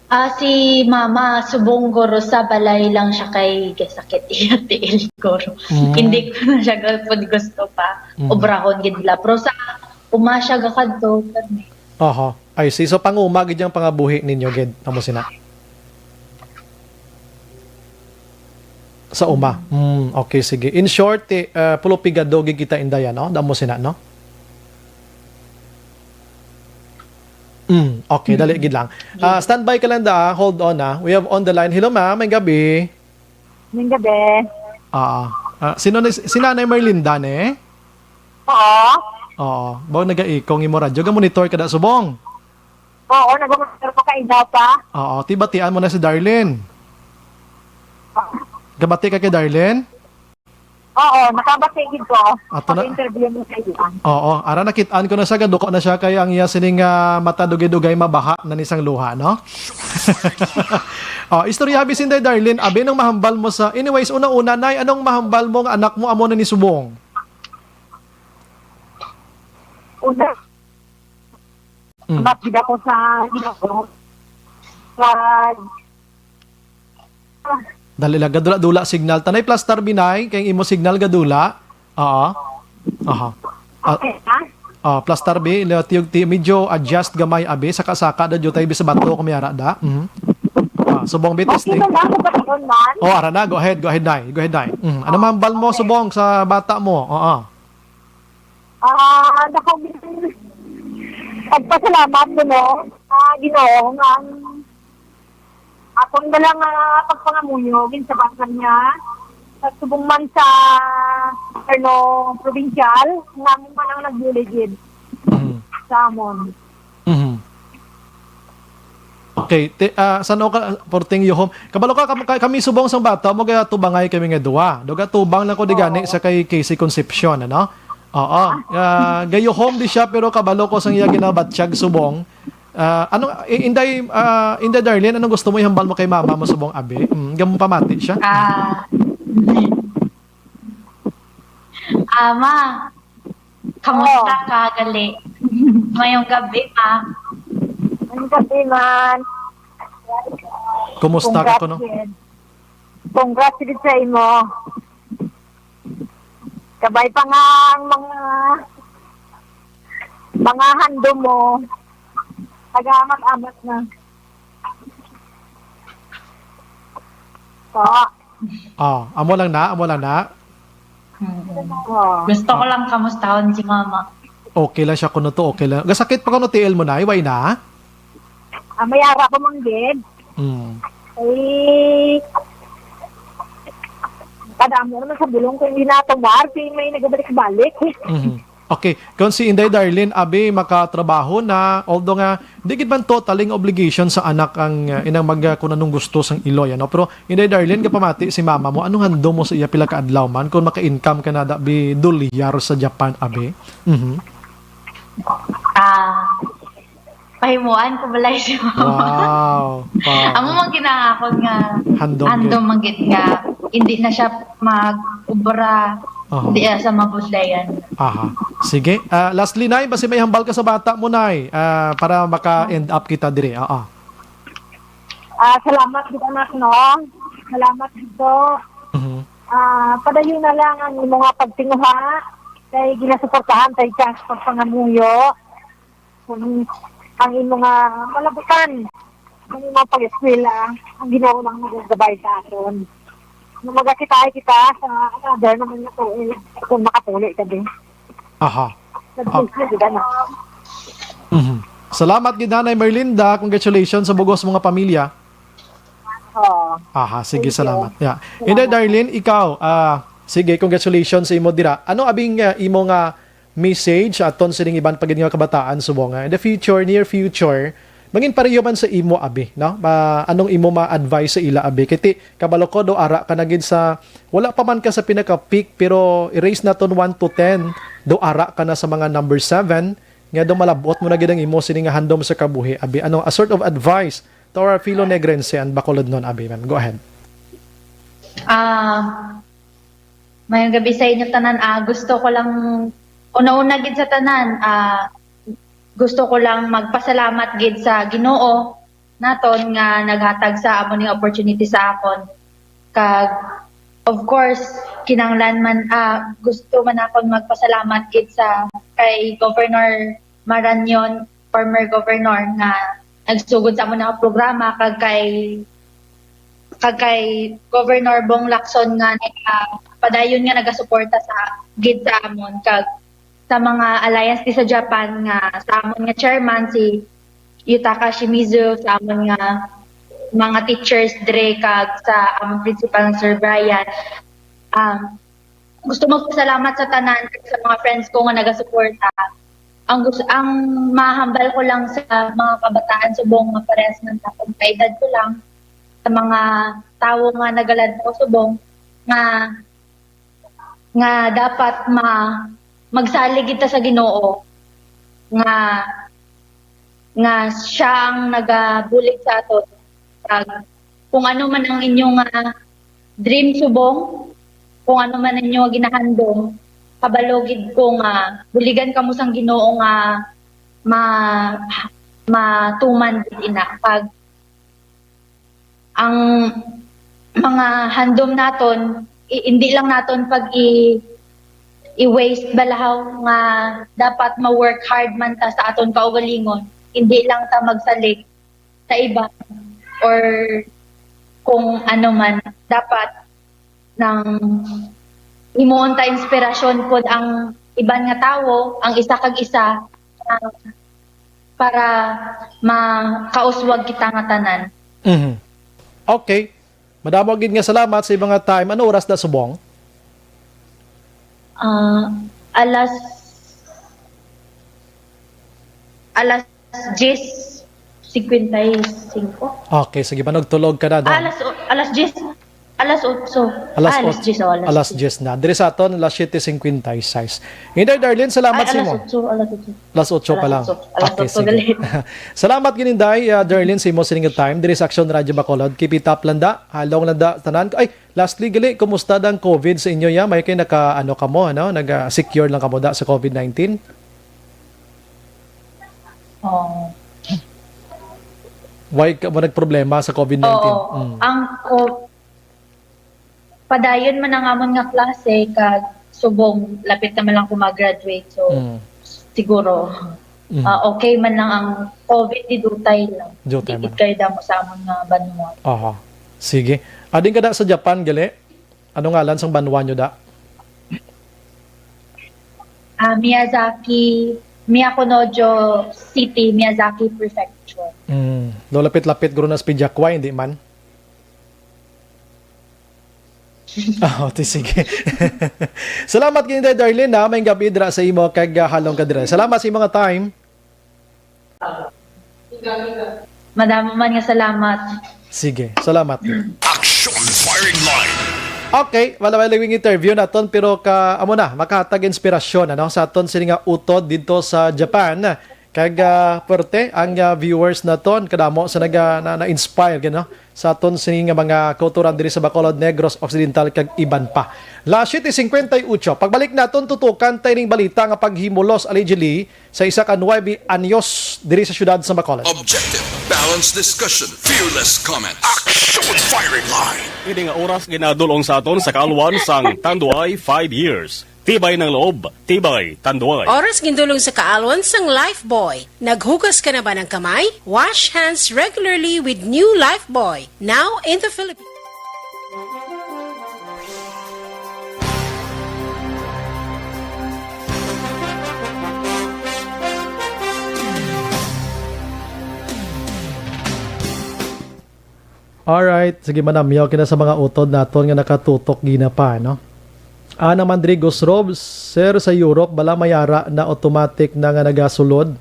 Ah, si mama, subong guro sa balay lang siya kay gasakit iya tiil guro. Mm. Hindi ko na siya gapod gusto pa. Mm. Obrahon gid la. Pero sa uma siya gakadto, kami. Aha. I see. So, panguma gid yang pangabuhi ninyo gid. Amo sina. Sa uma. Mm, okay, sige. In short, eh, ah, pulo pigado gid kita, Inday, no? Damo sina, no? Mm, okay, dali gid lang. Ah, standby ka lang da, ah. Hold on, ah. We have on the line. Hello, ma'am. May gabi. May gabi. Ah, ah, sino ni, si Nanay Merlinda, ne? Oo. Oo. Bawo naga-echo ang imo radyo. Ga-monitor ka da, subong? Oo, nag-monitor ko kaina pa. Oo. Ti batian mo na si Darlene. Gabati ka kay Darlene? Oo, nakabati gid ko. Ato na. Pag-interview mo sa iya. Oo, ara, nakit-an ko na siya, gaduko na siya kay ang iya sining, ah, mata dugay-dugay mabaha na ni sang luha, no? Oh, istorya abi si Inday Darlene, abi, anong mahambal mo sa, anyways, una-una, Nay, anong mahambal mo nga anak mo amo na ni subong? Una, Mm. Salamat gid ako sa Ginoo. Sa Dali lang, gadula-dula signal. Tanay plastar, Binay, kay imo signal gadula. Oo. Aha. Ah, Okay, ha? Oh, plastar, Bi, la-, tiyog-, ti-, medyo adjust gamay, abi, saka-saka da, jutay, Bi, sa bato, kumiyara da. Mhm. Ah, subong, Bi, Okay testing. na lang, kung karon man. Oh, ara na, go ahead, go ahead, Nay. Go ahead, Nay. Mhm. Ano mahambal mo, Okay. Subong, sa bata mo? Oo. Ah, dako gid ang pagpasalamat ko, no, sa Ginoo nga ang akon bala nga pagpangamuyo ginsabat man niya sa subong man sa gobyerno probinsyal nga amo man ang nagbulig gid Mhm. sa amon. Mhm. Okay, ti-, ah, san-o ka, porting yuhom? Kabalo ka, kam-, ka-, kami subong sang bata mo, gatubangay kami nga duwa. Do gatubang lang ko di gani Oo. sa kay Casey Concepcion, ano? Oo. Ah, gayuhom di siya, pero kabalo ko sang iya ginabatyag subong. Ah, ano, i-, Inday, ah, Inday Darlene, anong gusto mo ihambal mo kay mama mo subong, abi? Mm, gamon pamati siya. Ah. Ah, ma, kamusta Oo. ka, gali? Mayong gabi, ma. Mayong gabi, man. Kumusta ka Congrats kuno? gid. Congrats gid sa imo. Kabay pa nga ang mga, mga handom mo. Nag-aamat-amat na. Po. Oh, amo lang na, amo lang na. Mm. Oh. Gusto ko lang kamustahon si mama. Okay lang siya kuno to, okay lang. Gasakit pa kuno tiil mo, Nay? Way na? Ah, may ara ko man gid. Mm. Eh, kadamo naman sa bulong kung hindi natumar, si may nagabalik-balik. Mhm. Okay, kung si Inday Darlene, abi, makatrabaho na, although nga, di gid man totally nga obligation sa anak ang, uh, inang mag, uh, kung anong gusto sang iloy, ano? Pero, Inday Darlene, gapamati si mama mo, anong handom mo sa iya pila ka adlaw man kung maka-income ka na da, bi, dolyar sa Japan, abi? Mhm. Ah, pahimuan ko balay si mama. Wow. Wow. Amo man ginahakon nga Handom handom gid. man gid nga hindi na siya mag-obra Aha. di, ah, sa mabudlayan. Aha. Sige. Ah, lastly, Nay, basi may hambal ka sa bata mo, Nay, ah, para maka-end up kita diri. Oo. Ah, salamat gid, anak, no? Salamat gid. Mhm. Ah, padayon na lang ang imo nga pagtinguha kay ginasuportahan tay ka sa pagpangamuyo. Kung ang imo nga malabutan, ang imo pag-eskwela, ang Ginoo lang nagagabay sa aton. Nga magakitaay kita sa another naman nga tuig kung makapuli ka din. Aha. Nag-bless na gid, ano. Mhm. Salamat gid, Nanay Merlinda. Congratulations sa bugos mo nga pamilya. Oo. Aha, sige, Thank you. salamat. Yeah. Salamat. Inday Darlene, ikaw, ah, sige, congratulations sa imo dira. Ano abing, ah, imo nga message aton sining iban pa gid nga kabataan subong nga in the future, near future, mangin pareho man sa imo, abi, no? Ma-, anong imo ma-advise sa ila, abi? Kay ti, kabalo ko, do ara ka na gid sa, wala pa man ka sa pinaka-peak, pero i-raise naton one to ten, do ara ka na sa mga number seven, nga do malabot mo na gid ang imo sini nga handom sa kabuhi, abi. Ano, a sort of advice to our fellow Negrense and Bacolodnon, abi, ma'am? Go ahead. Ah, mayong gabi sa inyo tanan. Ah, gusto ko lang, una-una gid sa tanan, ah, gusto ko lang magpasalamat gid sa Ginoo naton nga naghatag sa amo ning opportunity sa akon. Kag, of course, kinahanglan man, ah, gusto man akon magpasalamat gid sa kay Governor Marañon, former governor, nga nagsugod sa amo nga programa, kag kay, kag kay Governor Bong Lacson nga, ah, padayon nga nagasuporta sa, gid sa amon, kag sa mga alliance di sa Japan nga sa amon nga chairman, si Yutaka Shimizu, sa amon nga mga teachers dire, kag sa amon principal nga Sir Brian. Um, gusto magpasalamat sa tanan, sa mga friends ko nga nagasuporta. Ang gus-, ang mahambal ko lang sa mga kabataan subong nga parehas man sa akong kaedad ko lang, sa mga tawo nga nagalantaw subong, nga, nga dapat ma-, magsalig kita sa Ginoo, nga, nga siya ang nagabulig sa aton. Kag kung ano man ang inyo nga dream subong, kung ano man ang inyo nga ginahandom, kabalo gid ko nga buligan kamo sang Ginoo nga ma-, matuman gid ina. Kag ang mga handom naton, i-, hindi lang naton pag i-, i-waste balahaw nga dapat ma-work hard man ta sa aton kaugalingon. Hindi lang ta magsalig sa iba or kung ano man. Dapat nang himuon ta inspirasyon pod ang iban nga tawo, ang isa kag isa, ah, para makauswag kita nga tanan. Mhm. Okay. Madamo gid nga salamat sa imong time. Ano oras na subong? Ah, alas, alas diyes cincuenta y cinco. Okay, sige, manugtulog ka na, Dong. Ah, alas o-, alas diyes. Alas otso. Alas Ah, alas otso. diyes, oh, alas Alas diyes. diyes na. Diri sa aton, alas siyete cincuenta y seis. Inday Darlene, salamat Ay, sa alas imo. otso, alas otso. Alas otso pa Alas lang. otso. Alas Okay, otso sige. gali. Salamat gid, Inday, ah, Darlene, sa imo sining time. Diri sa Aksyon Radyo Bacolod. Keep it up lang da. Halong lang da, tanan. Ay, lastly, gali, kumusta da ang covid sa inyo, ya? May kay naka, ano kamo, ano? Nag, ah, secure lang kamo da sa covid nineteen? Oh. Why ka mo nagproblema sa covid nineteen? Oo. Mm. Ang ko-, padayon man ang amon nga klase, kag subong lapit naman lang ko mag-graduate. So, Mm. siguro, Mm. ah, okay man lang ang covid, di dutay lang. Dutay Di man. gid kayo damo sa amon nga banwa. Aha. Sige. Ading ka da sa Japan, gali? Ano ngalan sang banwa nyo da? Ah, Miyazaki, Myakunojo City, Miyazaki Prefecture. Mm. Do lapit-lapit guro na sa Pijakway, hindi man? Ah, ti sige. Salamat gid, Darlene, ha. May gabi dira sa imo kag, ah, halong ka dira. Salamat sa imo nga time. Madamo man nga salamat. Sige, salamat. Action Firing Line. Okay, wala, wala yung interview naton, pero ka, amo na, makahatag inspirasyon, ano, sa aton sini nga utod dito sa Japan. Kag, ah, puwerte ang, ah, viewers naton, kadamo sa naga-, na, na-inspire, gano, sa aton sini nga mga kauturan diri sa Bacolod, Negros Occidental, kag iban pa. Las siete cincuenta y ocho, pagbalik naton, tutukan ta ining balita nga paghimulos, allegedly, sa isa ka nuebe anyos diri sa siyudad sa Bacolod. Objective, balanced discussion, fearless comment. Action Firing Line. Ini nga oras ginadulong sa aton sa kaalwan sang Tanduay five years. Tibay ng loob, tibay Tanduay. Oras gindulong sa kaalwan sang Lifebuoy. Naghugas ka na ba ng kamay? Wash hands regularly with new Lifebuoy, now in the Philippines. Alright, sige, manamyaw kita sa mga utod naton nga nakatutok gina pa, no? Ana Mandrigos Robs, "Sir, sa Europe bala may ara na automatic na nga nagasulod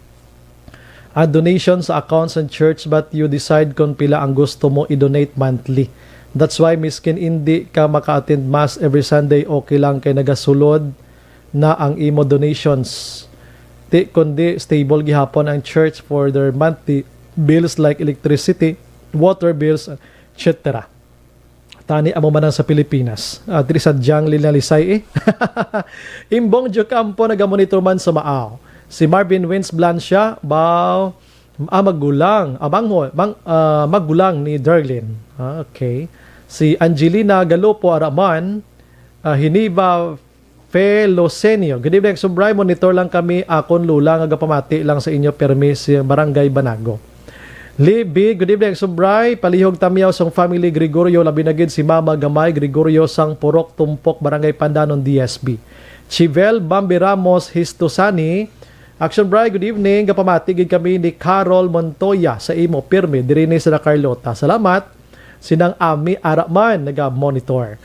ang donation sa accounts and church, but you decide kon pila ang gusto mo i-donate monthly. That's why miskin indi ka maka-attend mass every Sunday, okay lang kay nagasulod na ang imo donations. Ti, kundi stable gihapon ang church for their monthly bills like electricity, water bills, et cetera." Tani amo man ang sa Pilipinas. Ah, diri sa Jang Linalisay, eh. Imbong Jocampo nagamonitor man sa Maaw. Si Marvin Wins Blancia, Bao, ah, magulang. Ah, mangho, mang, ah, magulang ni Darlene. Ah, okay. Si Angelina Galopo Araman, ah, Hiniba Felosenio. "Good evening, Subray. Monitor lang kami. Akon lula nga gapamati lang sa inyo, permi si Barangay Banago." Libby, "Good evening, Subray. Palihog tamyaw sang family Gregorio, labi na gid si Mama Gamay Gregorio sang Purok Tumpok, Barangay Pandanon, D S B." Chivel Bambi Ramos Histosani, "Action Bray, good evening. Gapamati gid kami ni Carol Montoya sa imo, pirmi diri ni sa Carlota. Salamat." Si Nang Ami ara man naga-monitor.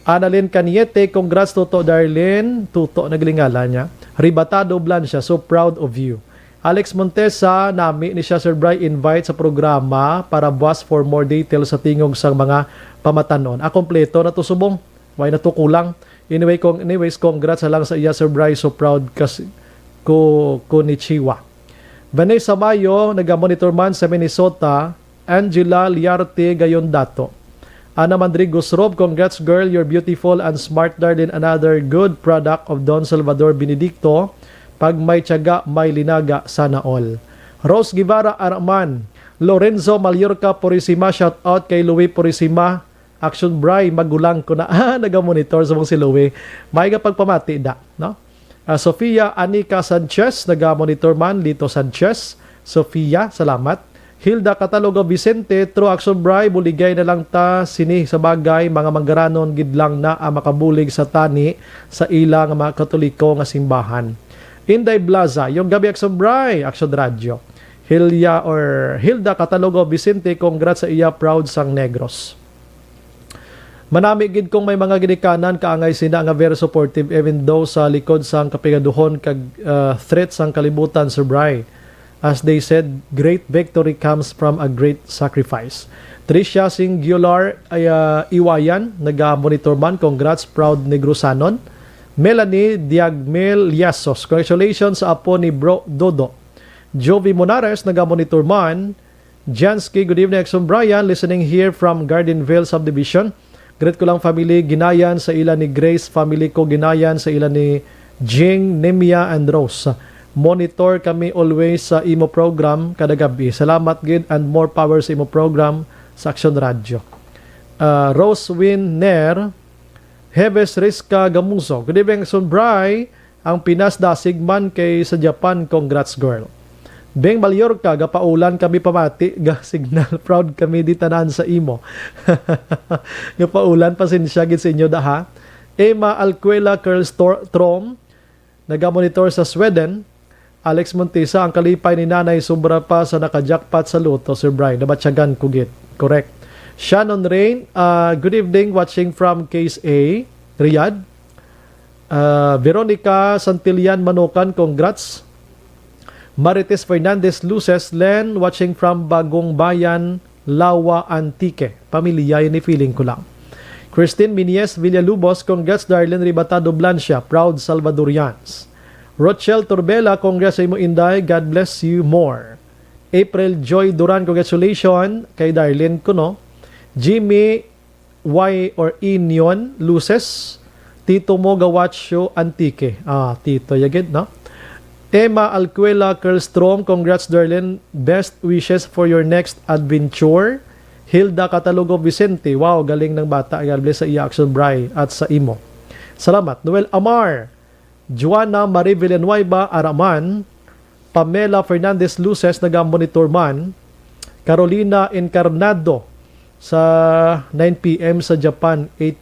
Annalyn Cañete, congrats, Toto Darlene. Toto, naglingala niya. Ribatado Blancia, so proud of you. Alex Montesa, nami ni siya, Sir Bry, invite sa programa para buwas for more details sa tingog sang mga pamatanon. Ah, kompleto na to, subong. Why na to kulang? Anyway, kong, anyways, congrats sa lang sa iya, Sir Bry. So proud kas, ko, konnichiwa. Vanessa Mayo, naga-monitor man sa Minnesota. Angela Liarte Gayon Dato. Ana Mandrig Gusrob, congrats girl, you're beautiful and smart, darling. Another good product of Don Salvador Benedicto. Pag may tiyaga, may linaga, sana all. Rose Guevara Araman, Lorenzo Mallorca Purisima, shout out kay Louis Purisima. Action Bry, magulang ko na. Ah, naga-monitor sa mong si Louie. May nga pagpamati da, no? Ah, Sofia Anika Sanchez, naga-monitor man. Lito Sanchez, Sofia, salamat. Hilda Catalogo Vicente, true, Action Bry, buligay na lang ta sini sa bagay, mga manggaranon gid lang na ang makabulig sa tani sa ila nga mga Katoliko nga simbahan. Inday Blaza, yung gabi, Action Bry, Action Radyo. Hilya or Hilda Catalogo Vicente, congrats sa iya, proud sang Negros. Manami gid kung may mga ginikanan kaangay sina nga very supportive even though sa likod sang kapigaduhon kag, uh, threat sang kalibutan, Sir Bry. As they said, great victory comes from a great sacrifice. Tricia Singular, ay, uh, Iwayan, naga-monitor man. Congrats, proud Negrosanon. Melanie Diagmel Yasos, congratulations sa apo ni Bro Dodo. Jovi Monares, naga-monitor man. Jansky, good evening, Exxon Brian. Listening here from Gardenville Subdivision. Greet ko lang family Ginayan sa ila ni Grace, family ko Ginayan sa ila ni Jing, Nemia, and Rose. Monitor kami always sa imo program kada gabi. Salamat gid and more power sa imo program sa Action Radio. Ah, Rose Win Nair, Heves Risca Gamuso. Good evening, Exxon Bry. Ang Pinas dasig man kay sa Japan, congrats, girl. Beng Mallorca, gapaulan kami pamati, ga signal, proud kami di tanan sa imo. Gapaulan, pasensya gid sa inyo da, ha. Emma Alcuela Kerlstrom, nagamonitor sa Sweden. Alex Montesa, ang kalipay ni Nanay sobra pa sa naka-jackpot sa Lotto, Sir Brian. Nabatyagan ko gid. Correct. Shannon Rain, ah, good evening, watching from K S A, Riyadh. Ah, Veronica Santillan Manokan, congrats. Marites Fernandez Luces, Len, watching from Bagong Bayan, Lawa, Antique. Pamilya ini, feeling ko lang. Christine Minies Villalubos, congrats, Darlene Ribatado Blancia, proud Salvadorians. Rochelle Torbela, congrats sa imo, Inday, God bless you more. April Joy Duran, congratulations kay Darlene kuno. Jimmy Y or Inion Luces, Tito mo ga-watch show Antique. Ah, Tito, yagid, no? Emma Alcuela Kerlstrom, congrats, Darlene. Best wishes for your next adventure. Hilda Catalogo Vicente, wow, galing ng bata. God bless sa iya, Action Bry, at sa imo. Salamat. Noel Amar, Joanna Marie Villanueva Araman, Pamela Fernandez Luces, naga-monitor man. Carolina Encarnado, sa nine P M sa Japan, eight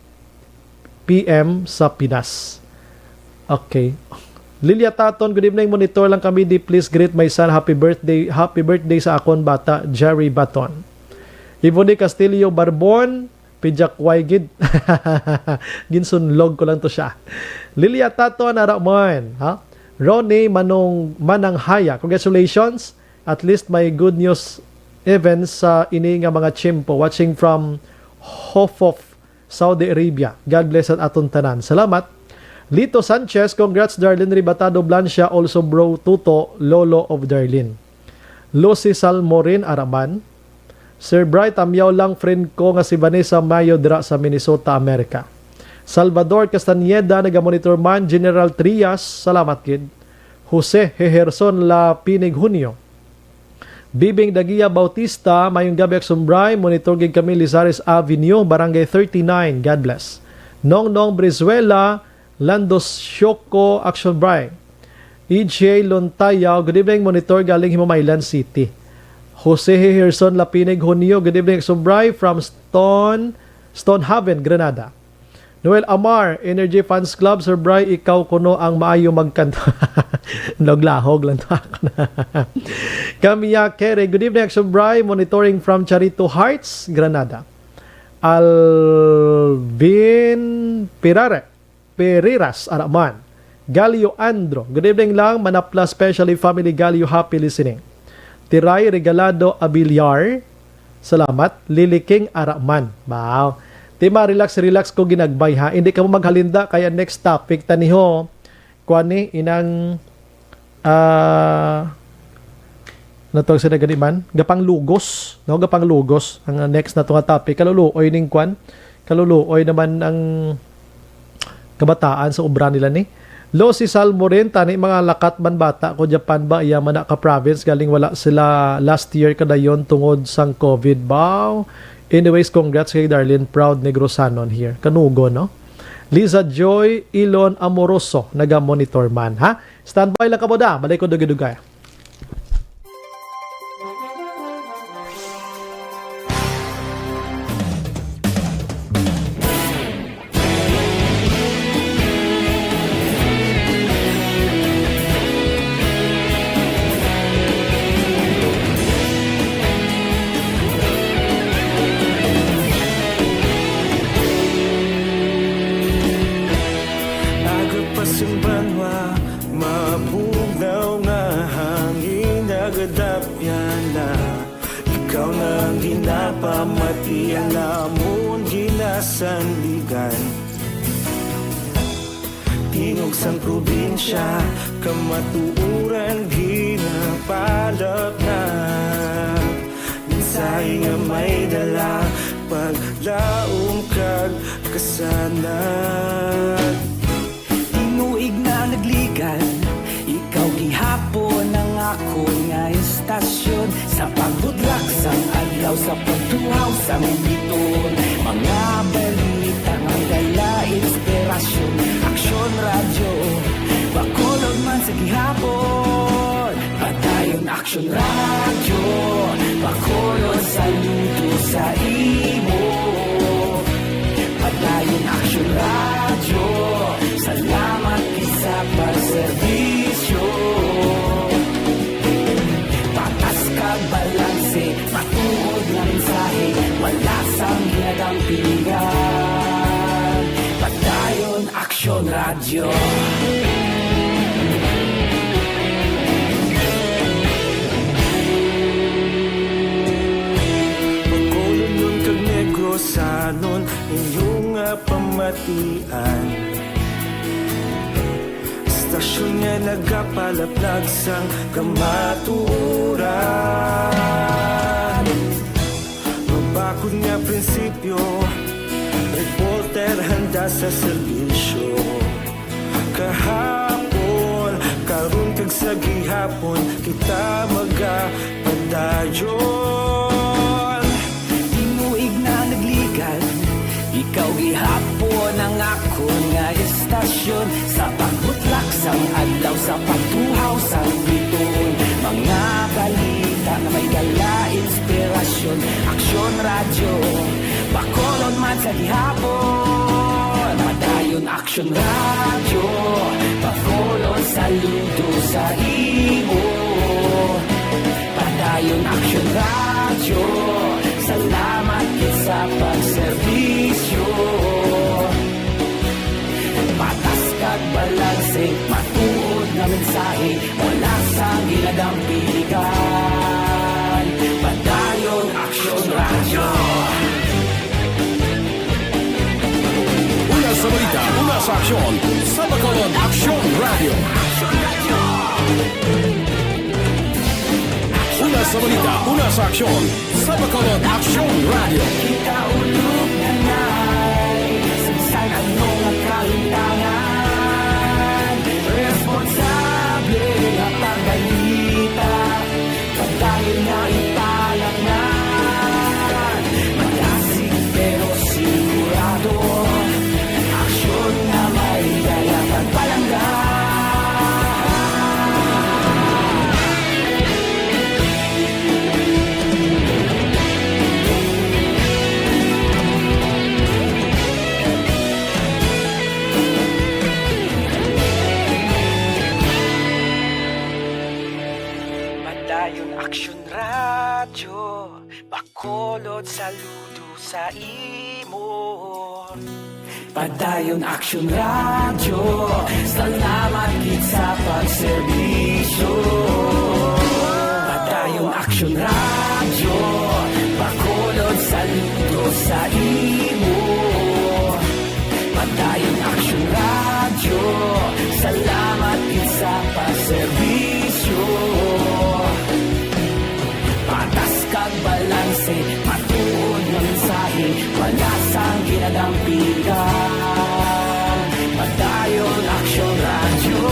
P M sa Pinas. Okay. Lilia Taton, good evening. Monitor lang kami di. Please greet my son. Happy birthday. Happy birthday sa akon bata, Jerry Baton. Ivone Castillo Barbon, pidyakway gid. Ginsunlog ko lang to siya. Lilia Taton Aramon, ha? Ronnie Manong Mananghaya, congratulations. At least may good news even sa ini nga mga tiyempo. Watching from Hofof, Saudi Arabia. God bless at aton tanan. Salamat. Lito Sanchez, congrats Darlene Ribatado Blancia, also Bro Tuto, Lolo of Darlene. Lucy Salmorin Araman, Sir Bright, amyaw lang, friend ko nga si Vanessa Mayo dira sa Minnesota, America. Salvador Castañeda, nagamonitor man. General Trias, salamat gid. Jose Heherson La Pinig Hunyo. Bibing Dagia Bautista, mayong gabi, Action Bry. Monitor gid kami, Lizares Avenue, Barangay thirty-nine. God bless. Nongnong Brizuela, Lando Sioko, Action Bry. E J Lontayaw, good evening, monitor galing Himamaylan City. Jose Herson Lapinig Junio, good evening, Action Bry, from Stone, Stonehaven, Granada. Noel Amar, Energy Fans Club, Sir Bry, ikaw kuno ang maayo magkanta. Naglahog lang to ako na. Camilla Kere, good evening, Action Bry, monitoring from Charito Heights, Granada. Alvin Pirare, Periras, ara man. Galio Andro, good evening lang, Manapla, especially family Galio, happy listening. Tiray Regalado Abiliar, salamat. Lily King, ara man. Wow. Tima, relax, relax ko ginagbay, ha. Hindi ka mo maghalinda, kaya next topic, taniho. Kuan ni, inang, ah, natawag sila gani man, gapanglugos, no? Gapanglugos. Ang, ah, next na to nga topic, kaluluoy ning kuan. Kaluluoy naman ang kabataan sa obra nila ni. Lo, si Salmo rin, tani mga lakat man bata ko, Japan ba, iya man na ka province, galing wala sila last year kadayon tungod sang covid. Baw. Anyways, congrats kay Darlene, proud Negrosanon here. Kanugo, no? Liza Joy Ilon Amoroso, naga-monitor man, ha? Standby lang kamo da, balay ko dugay-dugay. Aga pa sing banwa, mabugnaw nga hangin, nagadapyan na. Ikaw na ang ginapamati, ang amon ginasandigan. Tingog sang probinsya, kamatuoran ginapalapnag. Mensahe nga may dala, paglaom kag kasanag. Tinuig na nagligan, ikaw gihapon ang akon nga istasyon. Sa pagbudlak sang adlaw, sa pagtuhaw sang biton, mga balita nga may dala inspirasyon. Aksyon Radyo, Bacolod man sa gihapon. Padayon Aksyon Radyo, Bacolod, saludo sa imo. Padayon Aksyon Radyo, salamat gid sa pagserbisyo. Patas kag balanse, matuod nga mensahe, wala sang ginadampigan. Padayon Aksyon Radyo. Bacolodnon kag Negrosanon, inyo nga pamatian. Istasyon nga nagapalaplag sang kamatuoran. Mabakod nga prinsipyo, reporter handa sa serbisyo. Kahapon, karon kag sa gihapon, kita magapadayon. Tinuig na nagligan, ikaw gihapon ang akon nga istasyon. Sa pagbutlak sang adlaw, sa pagtuhaw sang biton, mga balita nga may dala inspirasyon. Aksyon Radyo, Bacolod man sa gihapon. Padayon Aksyon Radyo, Bacolod, saludo sa imo. Padayon Aksyon Radyo, salamat gid sa pagserbisyo. Patas kag balanse, matuod nga mensahe, wala sang ginadampigan. Padayon Aksyon Radyo. Una sa balita, una sa aksyon, sa Bacolod Aksyon Radyo. Una sa balita, una sa aksyon, sa Bacolod Aksyon Radyo. Kita ulog na nay, sa bisan ano nga kahitangan, responsable nga pagbalita. Padayon nga ipalapngan, magasig pero sigurado, aksyon nga may dala pagpalangga. Padayon Aksyon Radyo, Bacolod, saludo sa imo. Padayon Action Radio, salamat gid sa pagserbisyo. Padayon Action Radio, bakulod saludo sa imo. Padayon Action Radio, salamat gid sa pagserbisyo. Patas kag balanse, matuod nga mensahe, wala sang ginadampigan. Padayon Action Radio.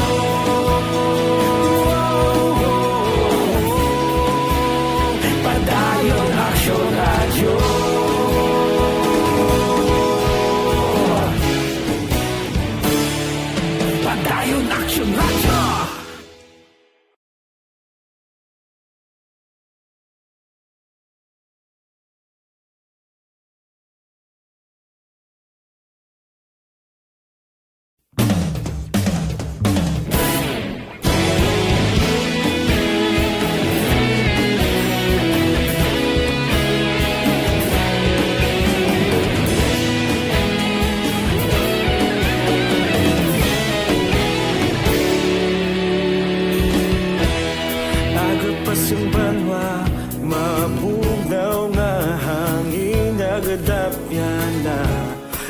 Padayon Action Radio. Padayon Action Radio. Agod pa sing banwa, mabugnaw nga hangin nagadapyan na.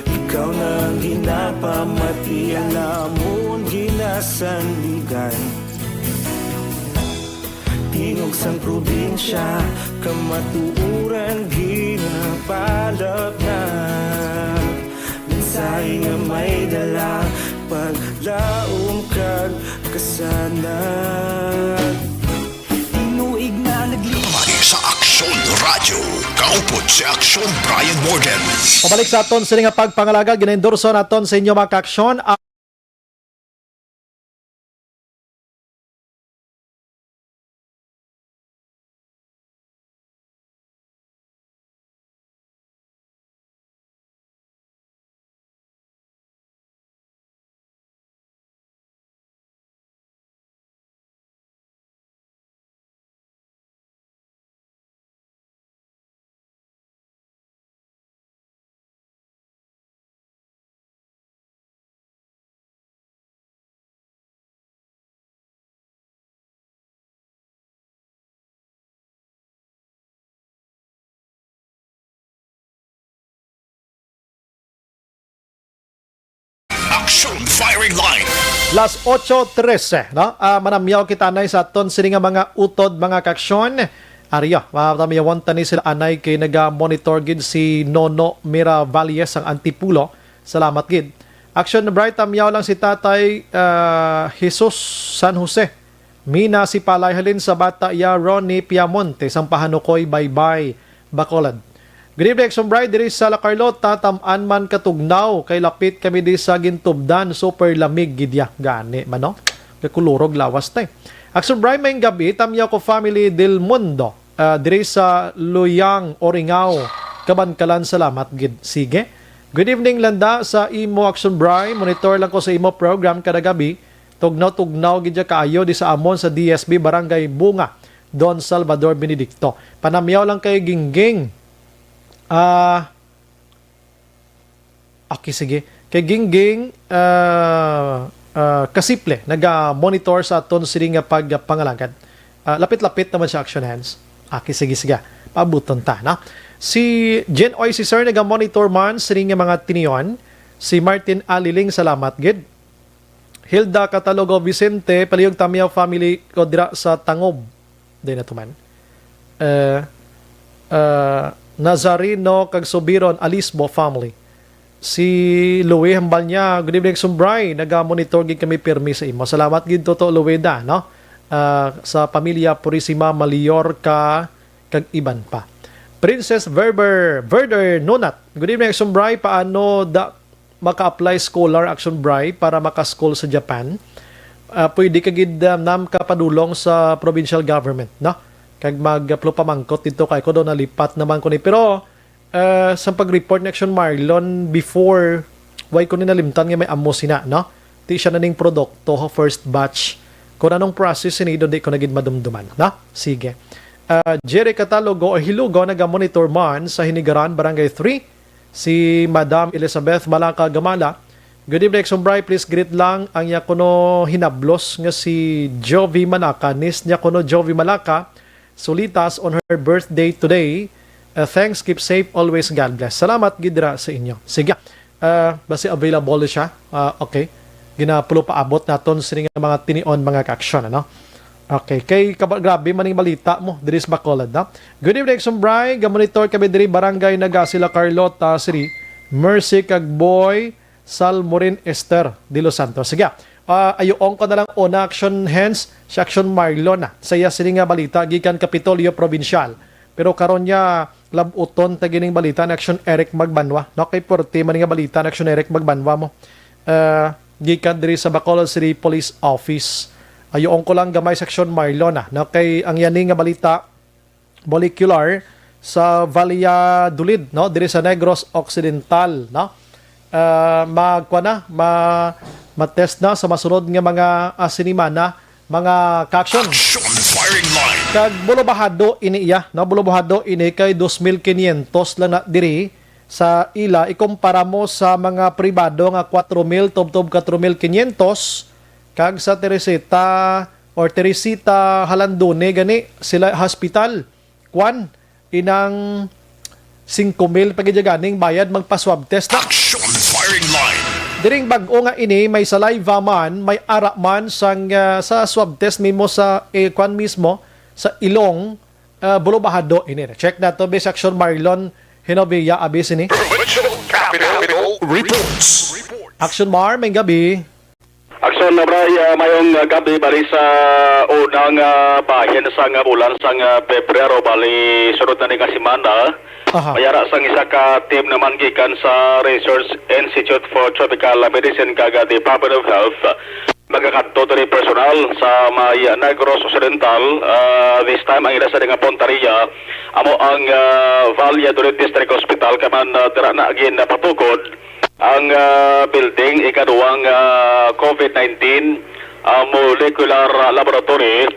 Ikaw na ang ginapamati, ang amon ginasandigan. Tingog sang probinsya, kamatuoran ginapalapnag. Mensahe nga may dala, paglaom kag kasanag. Tinuig na nagli- Pati sa Aksyon Radio, kaupod si Aksyon Brian Warden. Pabalik sa aton sini nga pagpangalagad, ginaendorso naton sa inyo, mga ka-aksyon, ang Action Firing Line. Las ocho trese, no? Ah, manamyaw kita anay sa aton sini nga mga utod, mga ka-aksyon. Ari, ah, matamyawon ta ni sila anay kay naga-monitor gid si Nono Miravalles sang Antipulo. Salamat gid. Action Bright, tamyaw lang si Tatay, ah, Jesus San Jose. Mina Sipalay, halin sa bata iya Ronnie Piamonte sang Pahanukoy, Baybay, Bacolod. Good evening, Action Bright, diri sa La Carlota, tam-an man katugnaw, kay lapit kami di sa Gintubdan, super lamig gid ya. Gani man, no? Kakulurog lawas, tay. Action Bright, maayong gabi, tamyaw ko family Del Mundo, ah, diri sa Luyang, Oringao, Kabankalan, salamat gid. Sige. Good evening, Landa, sa imo Action Bright. Monitor lang ko sa imo program kada gabi. Tugnaw-tugnaw gid ya kaayo di sa amon sa D S B Barangay Bunga, Don Salvador Benedicto. Panamyaw lang kay Gingging. Ah, okay, sige. Kay Gingging, ah, ah, Kasiple, naga-monitor sa aton sini nga pagpangalagad. Ah, lapit-lapit naman siya, Action Hands. Okay, sige, sige. Paabuton ta, no? Si Jen Oy, si Sir, naga-monitor man sini nga mga tinion. Si Martin Aliling, salamat gid. Hilda Catalogo Vicente, palihog tamyaw family ko dira sa Tangob. Di na tuman. Eh, eh, Nazarino kag Subiron, Alisbo family. Si Louie hambal niya, "Good evening, Action Bright. Naga-monitor gid kami pirmi sa imo." Salamat gid, Toto Louie da, no? Ah, sa pamilya Purisima, Mallorca, kag iban pa. Princess Verber, Verder Nunat, "Good evening, Action Bright. Paano da maka-apply scholar, Action Bright, para maka-school sa Japan?" Ah, pwede ka gid, ah, nam ka padulong sa provincial government, no? Kag mag-, pamangkot dito kay ko daw nalipat naman ko ni. Pero, ah, sa pag-report ni Action Marlon before, why ko ni nalimtan nga may amo sina, no? Ti siya na ning produkto, ha, first batch. Kung anong process ini, doon di ko na gid madumduman, no? Sige. Ah, Jerry Catalogo o Hilugo naga-monitor man sa Hinigaran, Barangay three, si Madam Elizabeth Malaca Gamala. "Good evening, Action Bri. Please greet lang ang iya kuno hinablos nga si Jovi Malaca, niece niya kuno, Jovi Malaca Solitas, on her birthday today. Uh, thanks, keep safe always, God bless." Salamat gid ra sa inyo. Sige. Ah, basi available siya. Ah, okay. Ginapulo paabot naton sini nga mga tinion, mga ka-action, ano? Okay. Kay kaba-, grabe man ning balita mo diri sa Bacolod, no? "Good evening, Action Bri. Ga-monitor kami diri, Barangay Nagasila, Carlota City. Mercy kag Boy Salmorin Esther de Los Santos." Sige. Ah, ayuon ko na lang una, Action Hens, si Action Marlon, ah, sa iya sini nga balita gikan Kapitolyo Provincial. Pero karon niya, lab-uton ta gining balita ni Action Eric Magbanwa. No, kay puwerte man nga balita ni Action Eric Magbanwa mo. Ah, gikan diri sa Bacolod City Police Office. Ayuon ko lang gamay sa Action Marlon, ah. No, kay ang yani nga balita, molecular sa Valladolid, no, diri sa Negros Occidental, no. Ah, magkuha na, ma-, ma-test na sa masunod nga mga, ah, sinimana, mga ka-action. Action firing line. Kag bulubahado ini iya, no, bulubahado ini kay dos mil quinientos lang na diri sa ila, ikumpara mo sa mga pribado nga kwatro mil tubtob kwatro mil quinientos, kag sa Teresita or Teresita Halandone gani sila hospital, kwan, inang singko mil pa gid ganing bayad magpa-swab test na. Action firing line. Diring bag-o nga ini, may saliva man, may ara man sang, ah, sa swab test mismo sa, eh, kwan mismo, sa ilong, ah, bulubahado ini. Check nato, bis Action Marlon Hinovia, abis ini. Provincial Capital Reports. Action Mar, may gabi. Action na, Bri, ah, mayong, ah, gabi, bali sa unang, ah, bahin sang, ah, bulan sang, ah, Pebrero, bali sunod na ni nga semana. Aha. May ara sang isa ka team naman gikan sa Research Institute for Tropical Medicine kag, ah, Department of Health. Magakadto diri personal sa may Negros Occidental. Ah, this time, ang ila sa nga puntaria amo ang, ah, Valladolid District Hospital, kay man, ah, dira na ginapatukod ang, ah, building, ikaduhang, ah, COVID nineteen, ah, molecular, ah, laboratory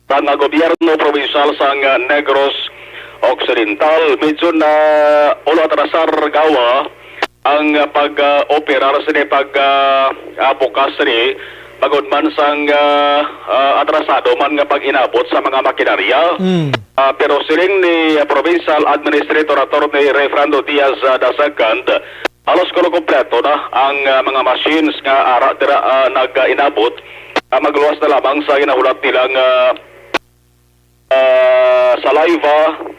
sang, ah, gobyerno provincial sang, ah, Negros Occidental. Medyo na ulo atrasar gawa ang, ah, pag, ah, operar sini, pag, ah, ah, bukas sini, bangod man sang, ah, ah, atrasado man nga pag-inabot sa mga makinarya. Mm. Ah, pero siling ni, ah, Provincial Administrator Attorney Rayfrando Diaz, ah, the second, halos kuno kompleto na ang, ah, mga machines nga ara dira, ah, nag-inabot. Ah, magluwas na lamang sa ginahulat nila nga, ah, saliva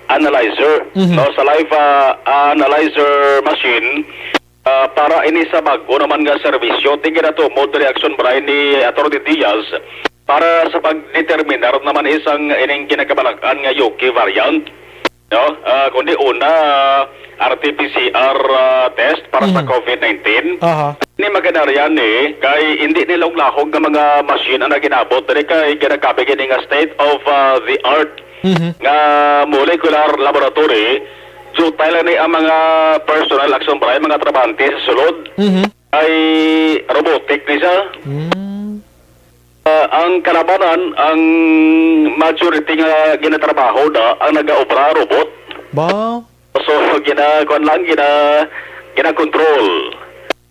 analyzer, Mhm. no? Saliva analyzer machine, ah, para ini sa bag-o naman nga serbisyo. Ti ginatumod reaksyon, Bri, ni Attorney Diaz para sa pagdeterminar naman isang ining ginakabalag-an nga U K variant. No? Ah, kundi una, R T P C R, ah, test para sa Mhm. COVID nineteen. Aha. Ni maganaryan ni, kay hindi nilahog-lahog nga mga machine ang naginabot diri, kay ginakabig ini nga state of, ah, the art Mhm. nga molecular laboratory. Jutay lang ni ang mga personnel, Action Bri, mga trabahante sa sulod. Mhm. Ay robotic ni siya. Mm. Ah, ang kalabanan, ang majority nga ginatrabaho na ang nagaobra robot. Ba? So, gina-, kuwan lang, gina-, gina-control.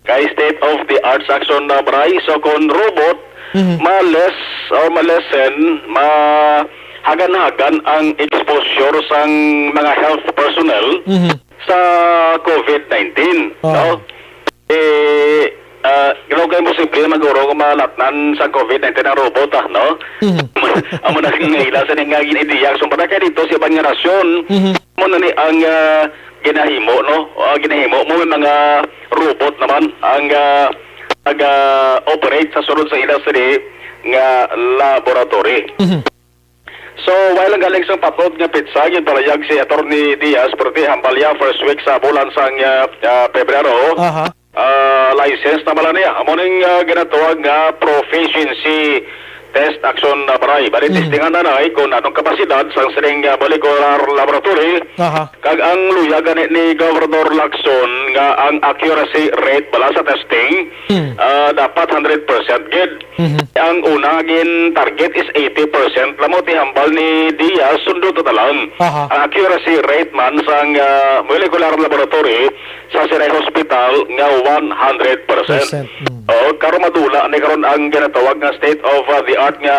Kay state of the art sa Action na, Bri. So, kung robot, Mhm. ma-less or ma-lessen, mahagan-hagan ang exposure sang mga health personnel Mhm. sa COVID nineteen, Oh. no? Eh, ah, pero kay mo simple man guro kung malatnan sa COVID nineteen ang robot, ah, no? Mhm. Amo na nga ila sa nga gin-ideya. So, para kay dito sa iban nga nasyon, Mhm. mo na ni ang, ah, ginahimo, no? Ah, ginahimo mo may mga robot naman ang, ah, nag-operate sa sulod sa ila sini nga laboratory. Mhm. So, while ang galing sa patnod nga petsa, ginpalayag si Attorney Diaz, perti hambal niya, first week sa bulan sang, ah, ah, Pebrero. Aha. Ah, license na bala niya. Amo ning, ah, ginatawag nga proficiency Test action na, Bray. Bali, Mm. testingan na na, eh, kung anong kapasidad sang sining, ah, molecular laboratory. Aha. Kag ang luya gani ni Governor Lacson nga ang accuracy rate bala sa testing, Mm. ah, dapat hundred percent gid. Mhm. Ang una gin target is eighty percent. Lamo ti hambal ni Diaz, sundot na lang. Aha. Ang accuracy rate man sang, ah, molecular laboratory sa Sinai Hospital nga one hundred percent. Percent, mm. Oo, karon madula ni karon ang ginatawag nga state of, uh, the art nga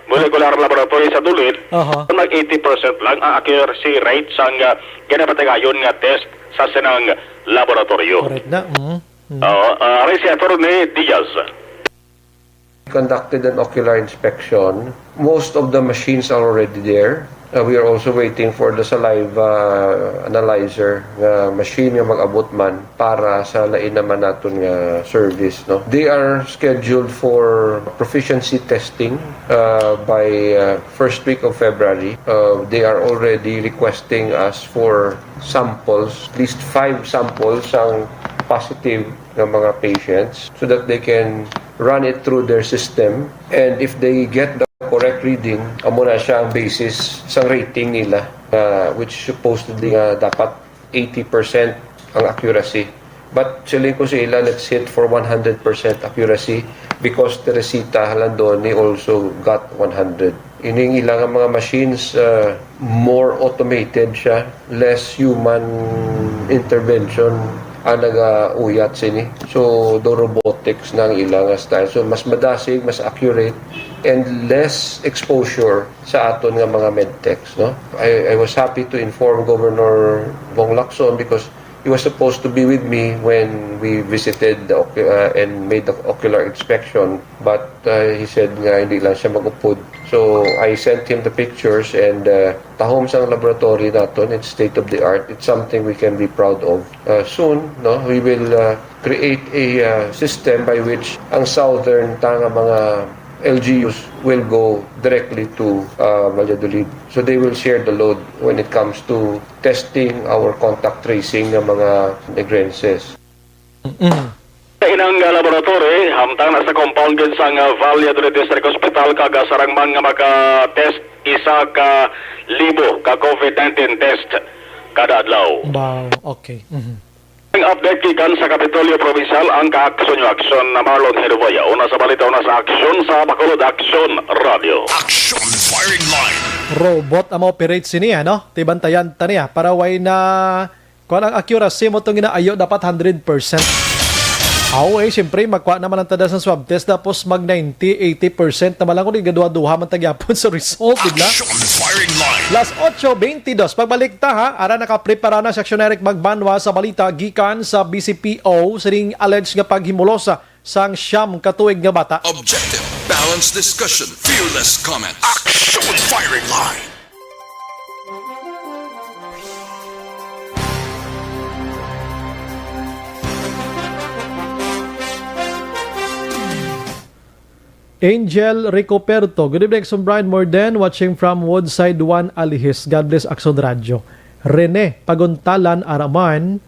molecular laboratory sa Dulid. Aha. Nag eighty percent lang ang accuracy rate sang, uh, ginapatigayon nga test sa sinang laboratorio. Correct na. Mm. Mm. Oo, uh, aray si Attorney Diaz. Conducted an ocular inspection. Most of the machines are already there. Uh, we are also waiting for the saliva analyzer nga machine nga mag-abot man para sa lain naman naton nga service, no? They are scheduled for proficiency testing, uh, by, uh, first week of February. Uh, they are already requesting us for samples, at least five samples ang positive nga mga patients so that they can run it through their system. And if they get the correct reading, amo na siya ang basis sang rating nila, uh, which supposedly nga dapat eighty percent ang accuracy. But siling ko sa ila, let's hit for one hundred percent accuracy because Teresita Halandoni also got one hundred. Ining ila nga mga machines, uh, more automated siya, less human intervention ang nagauyat sini. So, do robotics na ang ila nga style. So, mas madasig, mas accurate, and less exposure sa aton nga mga medtechs, no? I, I was happy to inform Governor Bong Lacson because he was supposed to be with me when we visited the ocu-, uh, and made the ocular inspection, but, uh, he said nga hindi lang siya mag-upod. So, I sent him the pictures and, uh, tahom sang laboratory naton, it's state of the art. It's something we can be proud of. Uh, soon, no, we will, uh, create a, uh, system by which ang southern ta nga mga L G Us will go directly to, uh, Valladolid. So they will share the load when it comes to testing our contact tracing nga mga Negrenses. Mm. Sa inang, uh, laboratory, hamtang na sa compound gid sang, uh, Valladolid District Hospital kag, uh, sarang man nga maka-test isa ka libo ka COVID nineteen test kada adlaw. Wow, okay. Mhm. Ang update gikan sa Kapitolyo Provincial, ang kaaksyon niyo, aksyon na Marlon Hiruboya. Una sa balita, una sa aksyon sa Bacolod Aksyon Radio. Action Firing Line. Robot ang ma-operate sini, ano? Tibantayan ta niya para way na kuan ang accuracy mo tong ginaayo dapat hundred percent. Aw, eh, siyempre, magkuha naman ang tada sa swab test, tapos mag ninety, eighty percent naman lang kung igaduha-duha man tagyapon sa result, di ba? Action Firing Line. Las ocho veintidós. Pagbalik ta, ha, ara nakaprepara na si Aksyon Eric Magbanwa sa balita gikan sa B C P O, sining alleged nga paghimulos sang siyam ka tuig nga bata. Objective, balanced discussion, fearless comment. Action Firing Line. Angel Ricoperto. Good evening, Aksyon Brian Morden, watching from Woodside one, Alihis. God bless, Aksyon Radyo. Rene Paguntalan Araman,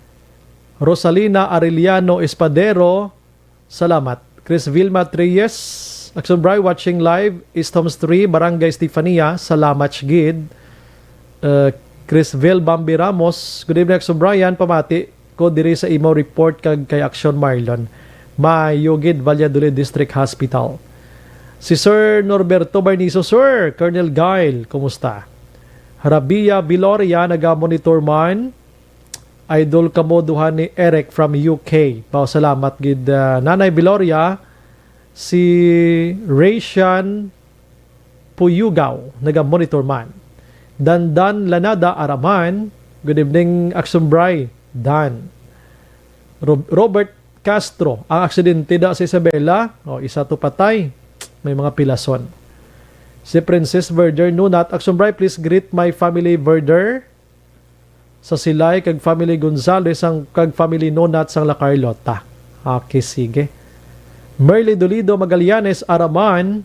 Rosalina Arellano Espadero, salamat. Chris Vilma Treyes, Aksyon Brian, watching live, East Homes three, Barangay Stefania, salamat gid. Uh, Chris Vil Bambi Ramos, good evening, Aksyon Brian, pamati ko diri sa imo report kag kay Aksyon Marlon. Maayo gid, Valladolid District Hospital. Si Sir Norberto Barnizo, Sir, Colonel Gail, kumusta? Rabia Viloria, naga-monitor man. Idol kamo duha ni Eric from U K. Wow, salamat gid, ah, Nanay Viloria. Si Raysian Puyugaw, naga-monitor man. Dandan Lanada Araman, good evening, Aksyon Brian. Dan. Rob-, Robert Castro, ang aksidente da sa Isabela, o, isa to patay, may mga pilason. Si Princess Verder Nunat, Aksyon Brian, please greet my family Verder sa Silay kag family Gonzales sang, kag family Nunat sang La Carlota. Okay, sige. Merly Dolido Magallanes Araman.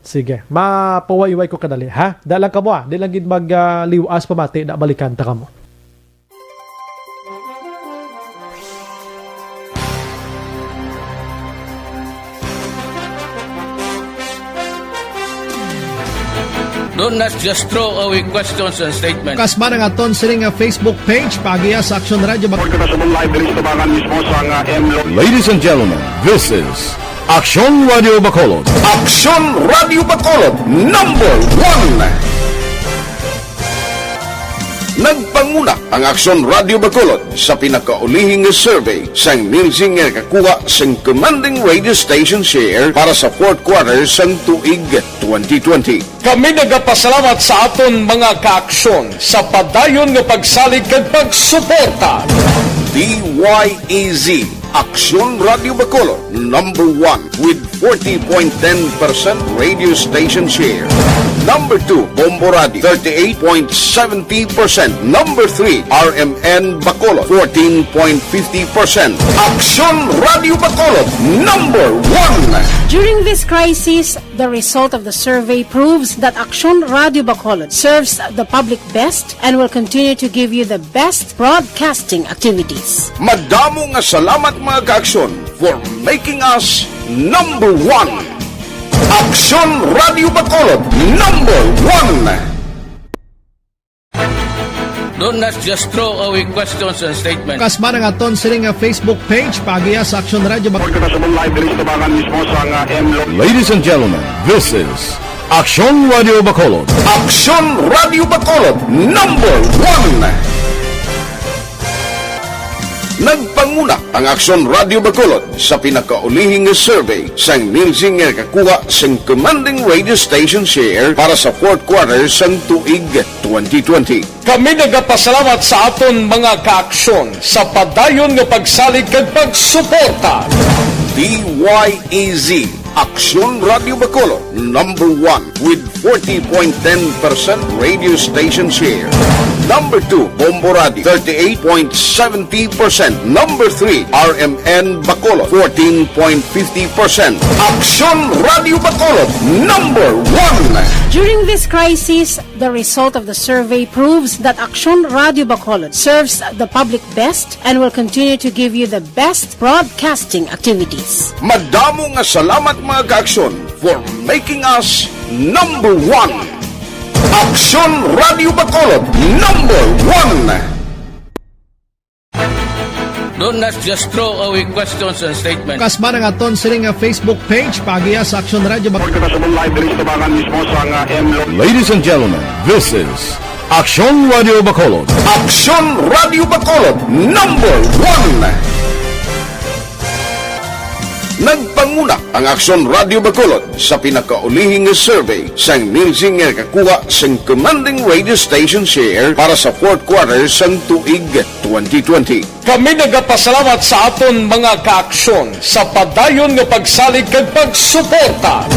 Sige, mapawayway ko kadali, ha? Da lang kamo, ah. Di lang gid mag, ah, liwas pamati, na balikan ta kamo. Don't not just throw away questions and statements. Kasman ang aton sining nga Facebook page, paagiha sa Aksyon Radio Bac- Report ko na sa mong live diri sa tubangan mismo sa nga M Lo- Ladies and gentlemen, this is Aksyon Radio Bacolod. Aksyon Radio Bacolod, number one. Nagpanguna ang Aksyon Radio Bacolod sa pinakaulihi nga survey sang Nielsen nga nakakuha sang commanding radio station share para sa fourth quarter sang tuig twenty twenty. Kami nagapasalamat sa aton mga kaaksyon sa padayon nga pagsalig kag pagsuporta. D Y E Z, Aksyon Radio Bacolod, number one with forty point ten percent radio station share. Number two, Bombo Radio, thirty-eight point seventy percent. Number three, R M N Bacolod, fourteen point fifty percent. Aksyon Radio Bacolod, number one. During this crisis, the result of the survey proves that Aksyon Radio Bacolod serves the public best and will continue to give you the best broadcasting activities. Madamo nga salamat, mga kaaksyon, for making us number one. Aksyon Radio Bacolod, number one. Don't not just throw away questions and statements. Kasman ang aton sining nga Facebook page, paagiha sa Aksyon Radio Bac- Report ko na sa mong live diri sa tubangan mismo sa nga M Lo- Ladies and gentlemen, this is Aksyon Radio Bacolod. Aksyon Radio Bacolod, number one. Nagpanguna ang Aksyon Radio Bacolod sa pinakaulihi nga survey sang Nielsen nga nakakuha sang commanding radio station share para sa fourth quarter sang tuig twenty twenty. Kami nagapasalamat sa aton mga kaaksyon sa padayon nga pagsalig kag pagsuporta. D Y E Z, Aksyon Radio Bacolod, number one with forty point ten percent radio station share. Number two, Bombo Radio, thirty-eight point seventy percent. Number three, R M N Bacolod, fourteen point fifty percent. Aksyon Radio Bacolod, number one. During this crisis, the result of the survey proves that Aksyon Radio Bacolod serves the public best and will continue to give you the best broadcasting activities. Madamo nga salamat, mga kaaksyon, for making us number one. Aksyon Radio Bacolod, number one. Don't not just throw away questions and statements. Kasman ang aton sining nga Facebook page, paagiha sa Aksyon Radio Bac- Report ko na sa mong live diri sa tubangan mismo sa nga M Lo- Ladies and gentlemen, this is Aksyon Radio Bacolod. Aksyon Radio Bacolod, number one. Nagpanguna ang Aksyon Radio Bacolod sa pinakaulihi nga survey sang Nielsen nga nakakuha sang commanding radio station share para sa fourth quarter sang tuig twenty twenty. Kami nagapasalamat sa aton mga kaaksyon sa padayon nga pagsalig kag pagsuporta.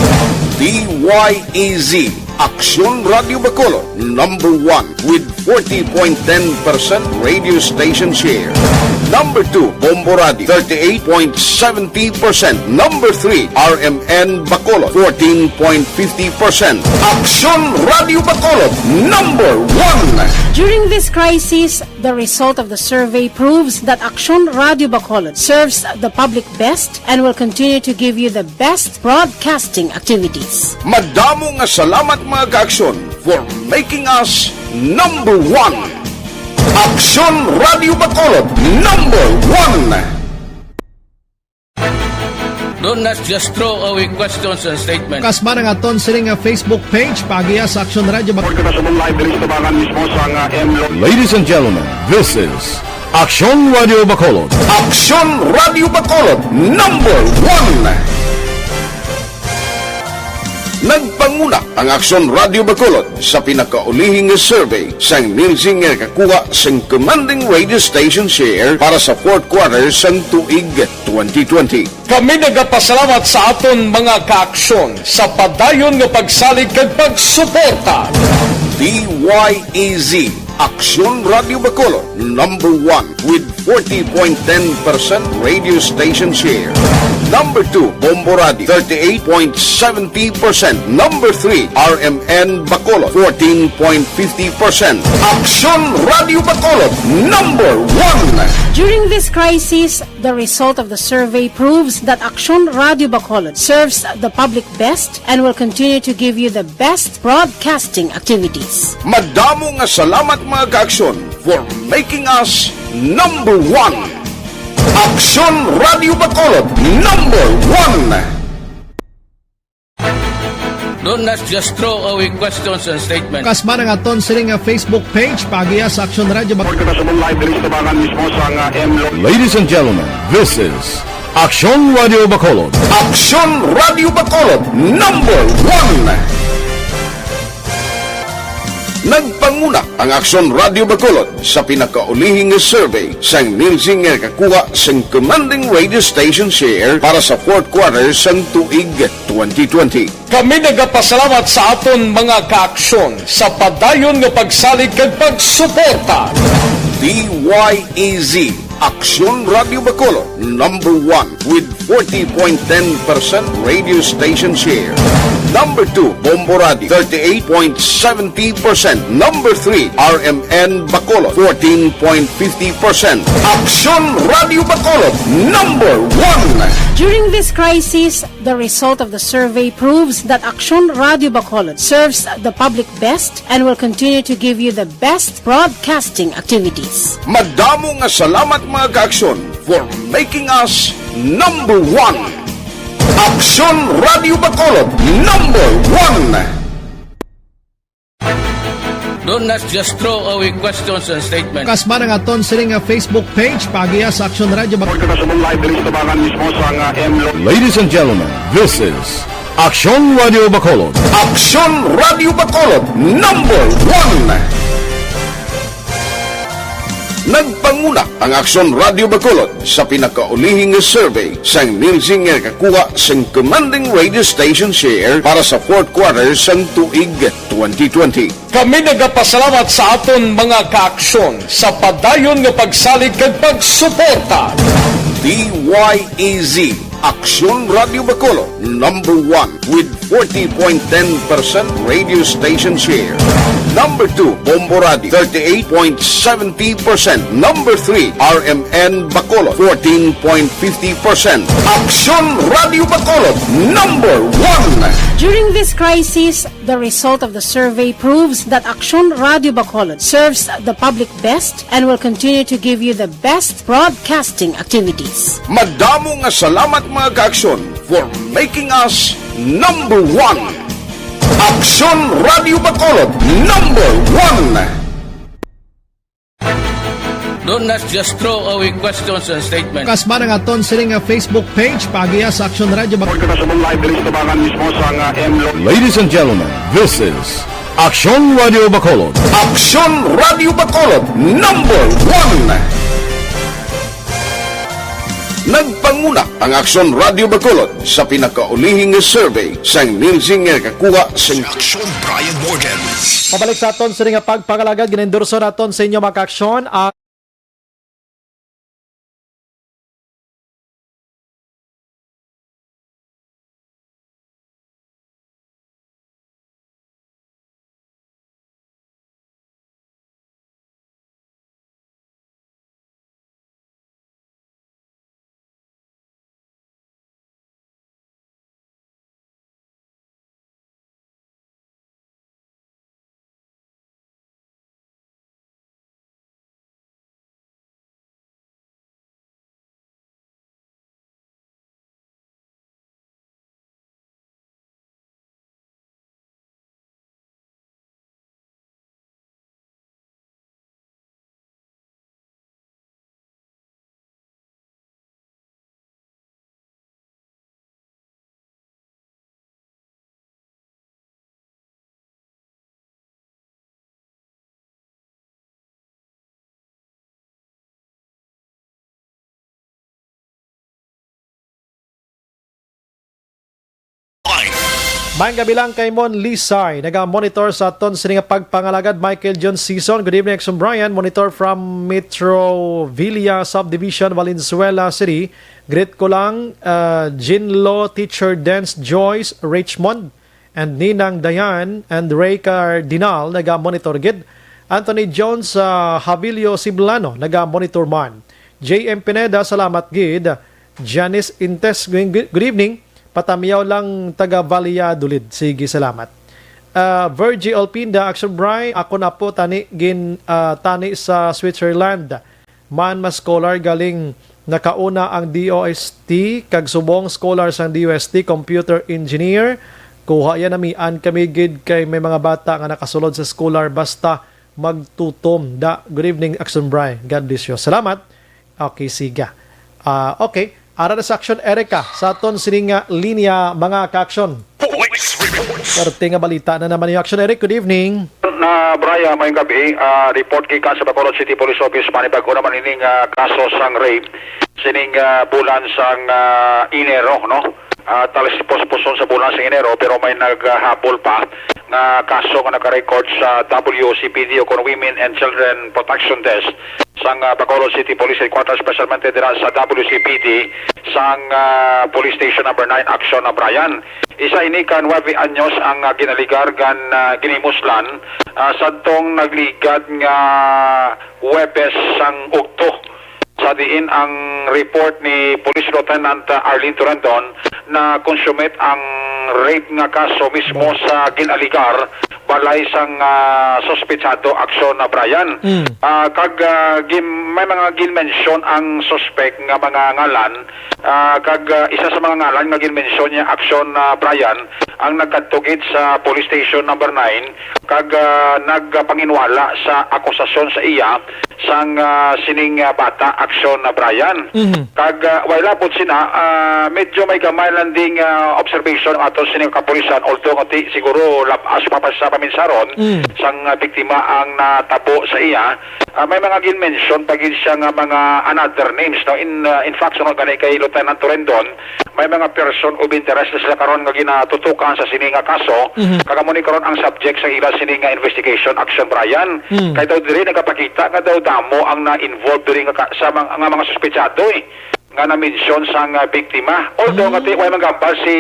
D Y E Z, Aksyon Radio Bacolod, number one with forty point ten percent radio station share. Number two, Bombo Radio, thirty-eight point seventy percent. Number three, R M N Bacolod, fourteen point fifty percent. Aksyon Radio Bacolod, number one. During this crisis, the result of the survey proves that Aksyon Radio Bacolod serves the public best and will continue to give you the best broadcasting activities. Madamo nga salamat, mga kaaksyon, for making us number one. Aksyon Radio Bacolod, number one. Don't not just throw away questions and statements. Kasman ang aton sining nga Facebook page, paagiha sa Aksyon Radio Bac- Report ko na sa mong live diri sa tubangan mismo sa nga M Lo- Ladies and gentlemen, this is Aksyon Radio Bacolod. Aksyon Radio Bacolod, number one. Nagpanguna ang Aksyon Radio Bacolod sa pinakaulihi nga survey sang Nielsen nga nakakuha sang commanding radio station share para sa fourth quarter sang tuig twenty twenty. Kami nagapasalamat sa aton mga kaaksyon sa padayon nga pagsalig kag pagsuporta. D Y E Z, Aksyon Radio Bacolod, number one with forty point ten percent radio station share. Number two, Bombo Radio, thirty-eight point seventy percent. Number three, R M N Bacolod, fourteen point fifty percent. Aksyon Radio Bacolod, number one. During this crisis, the result of the survey proves that Aksyon Radio Bacolod serves the public best and will continue to give you the best broadcasting activities. Madamo nga salamat, mga kaaksyon, for making us number one. Aksyon Radio Bacolod, number one. Don't, let's just throw away questions and statements. Kasman ang aton sini nga Facebook page, paagiha sa Aksyon Radio Bacolod. Kita sa live diri sa tabangan mismo sa nga M Lo- Ladies and gentlemen, this is Aksyon Radio Bacolod. Aksyon Radio Bacolod, number one. Nagpanguna ang Aksyon Radio Bacolod sa pinakaulihing survey sang Nielsen nga nakakuha sang commanding radio station share para sa fourth quarter sang tuig twenty twenty. Kami nagapasalamat sa aton mga kaaksyon sa padayon nga pagsalig kag pagsuporta. D Y E Z, Aksyon Radio Bacolod, number one with forty point ten percent radio station share. Number two, Bombo Radio, thirty-eight point seventy percent. Number three, R M N Bacolod, fourteen point fifty percent. Aksyon Radio Bacolod, number one. During this crisis, the result of the survey proves that Aksyon Radio Bacolod serves the public best and will continue to give you the best broadcasting activities. Madamo nga salamat, mga kaaksyon, for making us number one. Aksyon Radio Bacolod, number one. Don't, let's just throw away questions and statements. Kasman ang aton sini nga Facebook page, paagiha sa Aksyon Radio Bacolod. Kita sa live diri sa tabangan mismo sa nga M Lo- Ladies and gentlemen, this is Aksyon Radio Bacolod. Aksyon Radio Bacolod, number one. Nagpanguna ang Aksyon Radio Bacolod sa pinakaulihing survey sang Nielsen nga nakakuha sang commanding radio station share para sa fourth quarter sang tuig twenty twenty. Kami nagapasalamat sa aton mga kaaksyon sa padayon nga pagsalig kag pagsuporta. D Y E Z, Aksyon Radio Bacolod, number one with forty point ten percent radio station share. Number two, Bombo Radio, thirty-eight point seventy percent. Number three, R M N Bacolod, fourteen point fifty percent. Aksyon Radio Bacolod, number one. During this crisis, the result of the survey proves that Aksyon Radio Bacolod serves the public best and will continue to give you the best broadcasting activities. Madamo nga salamat, mga kaaksyon, for making us number one. Aksyon Radio Bacolod, number one. Don't, let's just throw away questions and statements. Kasman ang aton sini nga Facebook page, paagiha sa Aksyon Radio Bacolod. Kita sa live diri sa tabangan mismo sa nga M Lo- Ladies and gentlemen, this is Aksyon Radio Bacolod. Aksyon Radio Bacolod, number one. Nagpanguna ang Aksyon Radio Bacolod sa pinakaulihing survey sang Nielsen nga nakakuha sang Aksyon Brian Morgan. Pabalik sa aton sini nga pagpangalagad, ginendorso naton sa inyo, mga kaaksyon, ang Ang kabilang kay Mon Lisay, naga-monitor sa aton sini nga pagpangalagad. Michael John Season, good evening, Action Brian. Monitor from Metro Villa Subdivision, Valenzuela City. Greet ko lang, uh, Jinlo, Teacher Dance Joyce, Richmond, and Ninang Dayan, and Ray Cardinal, naga-monitor gid. Anthony Jones, uh, Havilio Siblano, naga-monitor man. J M Pineda, salamat gid. Janice Intes, good, good evening. Patamiyaw lang taga Valladolid. Sige, salamat. Ah, Virgie Olpinda, Action Bry, ako na po tani gin ah, tani sa Switzerland. Man mas scholar galing nakauna ang D O S T kag subong scholar sang D O S T, computer engineer. Kuha yan namian kami gid kay may mga bata nga nakasulod sa scholar basta magtutom da. Good evening, Action Bry. God bless you. Salamat. Okay, siga. Ah, okay. Ara na sa aksyon, Erica, sa aton sining nga linya, mga ka-aksyon. Police reports. Swerte nga balita na naman yung aksyon, Eric. Good evening. Na Brian, mayong gabi. Ah, report gikan sa Bacolod City Police Office, panibag-o naman ining ah, kaso sang rape sining ah, bulan sang ah, Enero, no? Ah, talis posposon sa bulan sang Enero, pero may naghabol pa nga kaso nga nakarecord sa W C P D o kon Women and Children Protection Desk sang ah, Bacolod City Police Headquarters, specialmente dira sa W C P D sang ah, Police Station Number Nine, Action na Brian. Isa ini ka nuebe anyos ang ah, ginaligar ngan ah, ginimuslan ah, sadtong nagligad nga Huwebes sang ugto, sa diin ang report ni Police Lieutenant Arlene Torendon na consumate ang rape nga kaso mismo sa ginaligar balay sang ah, suspetsado, Action na Brian. Mm. Ah, kag ah, gin- may mga ginmensyon ang suspect nga mga ngalan, ah, kag ah, isa sa mga ngalan nga ginmensyon niya, Action na Brian, ang nagkadto gid sa Police Station Number Nine kag ah, nagpanginwala sa akusasyon sa iya sang ah, sining ah, bata, Action na Brian. Mhm. Kag ah, wala pod sina, ah, medyo may gamay lang ding ah, observation ato sining kapulisan, although nga ti siguro labas pa, pa sa paminsaron Mm. sang ah, biktima ang natabo sa iya. Ah, may mga ginmention pa gid siya nga mga another names, no? In ah, in fact, sunod gani kay Lieutenant Torendon, may mga person of interest na sila karon nga ginatutukan sa sini nga kaso. Mhm. Kag amo ni karon ang subject sa ila sini nga investigation, Action Brian. Mm. Kay daw diri nagapakita nga daw damo ang na-involve diri nga ka- sa mga, nga mga suspetsado, eh, nga na-mention sang ah, biktima. Although Mm. nga ti way manggambal si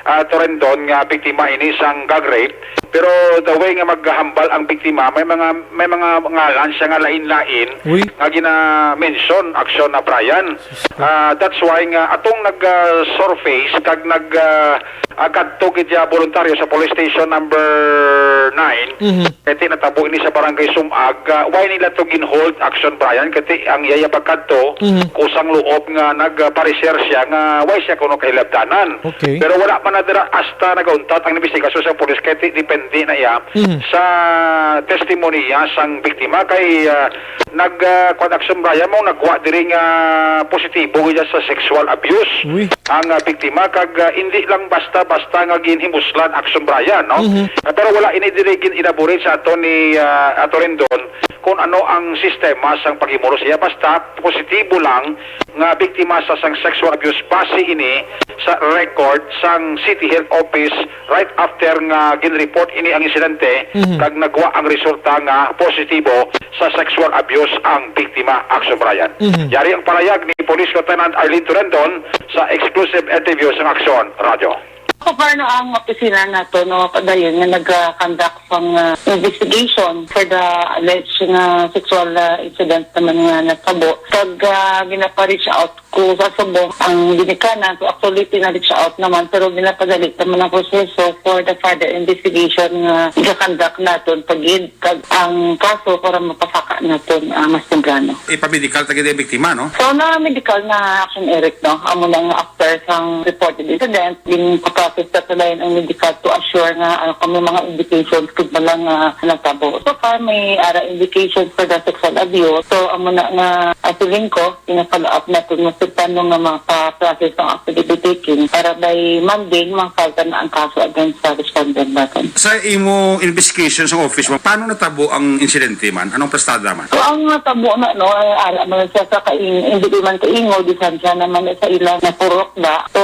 ah, Torendon nga biktima ini sang gang rape, pero the way nga maghambal ang biktima, may mga may mga ngalan siya nga lain-lain Uy. nga gina-mention, Action na Brian. Ah, that's why nga atong nag-surface kag nag ah, ah, kadto gid siya voluntaryo sa police station number nine. Mhm. Kay ti natabo ini sa barangay Sumag, ah, why nila to ginhold, Action Brian? Kay ti ang iyaya pagkadto Mhm. kusang loob nga nagpareser siya nga why siya kuno kahilabtanan. Okay. Pero wala pa na dira hasta nagauntat ang investigasyon sa pulis, kay ti depende na iya Mhm. sa testimonya sang biktima. Kay ah, nag ah, kwan, Action Brian, mo nagwa diri nga positibo gid sa sexual abuse Uy. ang ah, biktima, kag ah, hindi lang basta-basta nga ginhimuslan, Action Brian, no? Mhm. Ah, pero wala ini diri gin-elaborate sa ato ni ah, Ato Rendon kung ano ang sistema sang paghimulos iya. Basta positibo lang nga biktima sa sang sexual abuse base ini sa record sang City Health Office right after nga gin-report ini ang insidente Mhm. kag nagwa ang resulta nga positibo sa sexual abuse ang biktima, Action Brian. Mhm. Yari ang pahayag ni Police Lieutenant Arlene Torendon sa exclusive interview sang Action Radio. So far, no, ang opisina nato, no, padayon nga nag-conduct sang ah, investigation for the alleged nga sexual ah, incident naman nga natabo. Pag ah, ginapa-reach out ko sa subong ang ginikanan, so actually pina-reach out naman, pero ginapadali naman ang proseso for the further investigation nga i-conduct naton pagid kag ang kaso para mapasaka naton ah, mas temprano. Ipamedikal ta gid ang biktima, no? So, na medical na, Action Eric, no? Amo na nga after sang reported incident, ginpa-process sa padayon ang medical to assure nga ano kami mga indications kung ba lang nga nagtabo. So far, may ara indications for the sexual abuse. So, amo na nga, ah, feeling ko, pina-follow up naton nga sugdan nga mapa-process ang affidavit taking para by Monday, ma-file na ang kaso against sa respondent naton. Sa imo investigation sa office mo, paano natabo ang insidente man? Anong pastada man? So, ang natabo na, no, ay ara man siya sa kaing-, hindi man kaingo, distansya naman sa ilang napurok da. So,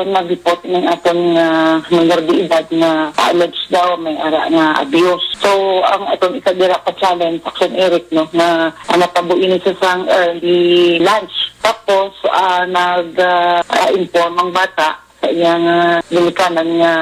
nag-report ng aton nga minor de edad nga alleged daw may ara nga abuse. So, ang atong isa dira ka challenge, Action Eric, no, nga ang natabo ini sa sang early lunch. Tapos, ah, nag, ah, ah, inform ang bata sa iyang, ah, ginikanan nga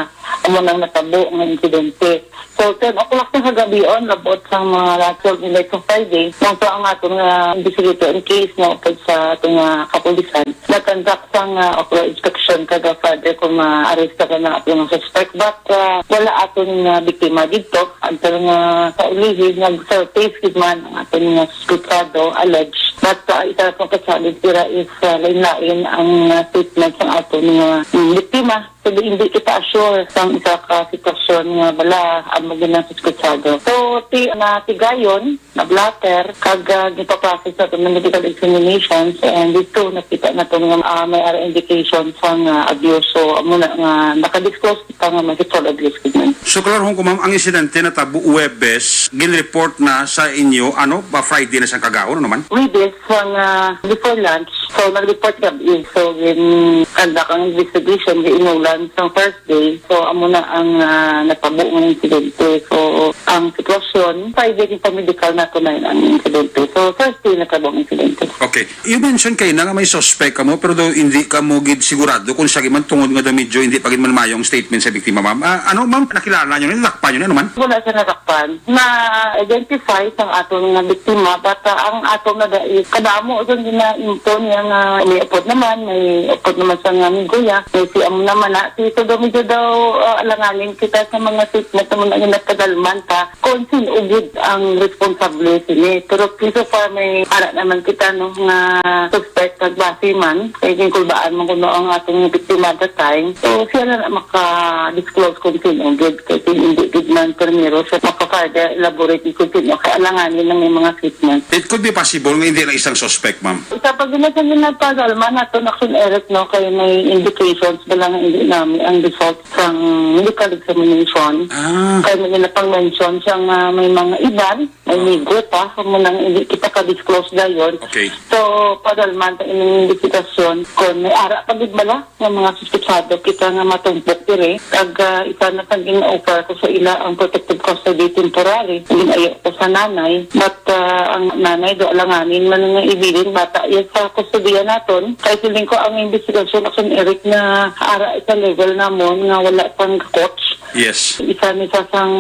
amo nang natabo nga insidente. So, ten o'clock na kagabi, on, labot sang mga twelve midnight sa Friday, nang sa ang aton nga investigator in case nga upod sa aton nga kapulisan, nag-conduct sang, ah, okra inspection kada Friday kung ma-arrest na ba na aton nga suspect. But, ah, wala aton nga biktima dito. Until nga sa ulihi, nag-surface gid man ang aton nga suspetsado, alleged. But, ah, isa sa pagkasabi sila is, ah, lain-lain ang, ah, statement sang aton nga, mm, biktima. So, di, hindi kita sure sang isa ka sitwasyon nga bala amo ginang suspetsado. So, ti, na tigayon, na blotter, kag, ah, gipaprocess nato ng medical examinations, and dito nakita nato nga, ah, may ara indication sang, ah, abuse. So, amo na nga nakadisclose kita nga may sexual abuse gid man. So, klarahon ko, ma'am, ang insidente natabo Huwebes, gin-report na sa inyo, ano, ba Friday na sang kagahon, ano man? Huwebes, sang, ah, before lunch, so nag-report gabi. So, gin-conduct ang investigation, giinulan sang Thursday. So, amo na ang, ah, natabo nga insidente. So, ang sitwasyon, Friday, gipamedikal nato na ang insidente. So, Thursday, natabo ang insidente. Okay. You mentioned kaina nga may suspect kamo, pero daw hindi kamo gid sigurado kung siya gid man tungod nga daw medyo hindi pa gid man maayo ang statement sa biktima, ma'am. Ah, ano, ma'am, nakilala nyo na, nadakpan nyo na, ano man? Wala siya nadakpan. Na-identify sang aton nga biktima, but, ah, ang aton na dai, kadamo gyud gina-info niya nga may upod naman, may upod naman sa nga amigo niya, may si amo naman na, si so daw medyo daw, ah, alanganin kita sa mga statement naman ang nagpadalman ta kung sin-o gid ang responsable sini. Pero so far may ara naman kita, no, nga suspect, nagbase man kay ginkulbaan man kuno ang aton nga biktima that time. So, siya na, na maka-disclose kung sin-o gid, kay kung hindi gid man primero siya maka-further elaborate kung sin-o, kay alanganin na may mga statement. It could be possible nga hindi lang isang suspect, ma'am. Isa pa gid na sa ginapag-alman nato, Action Eric, no, kay may indications ba lang nga hindi nami ang result sang medical examination. Ah. Kay may ginapang-mention siya nga may mga iban, may Ah. migo pa, kamo nang hindi kita ka-disclose dayon. Okay. So, padalman ta ining investigasyon kung may ara pa gid bala nga mga suspetsado kita nga matumpok diri. Kag, ah, isa na sa gin-offer ko sa ila ang protective custody temporary. Gin-ayo ko sa nanay. But, ah, ang nanay do alanganin man nga ibilin bata iya sa kustodiya naton. Kay siling ko ang investigasyon, Action Eric, nga ara sa level namon nga wala pang coach. Yes. Isa ni sa sang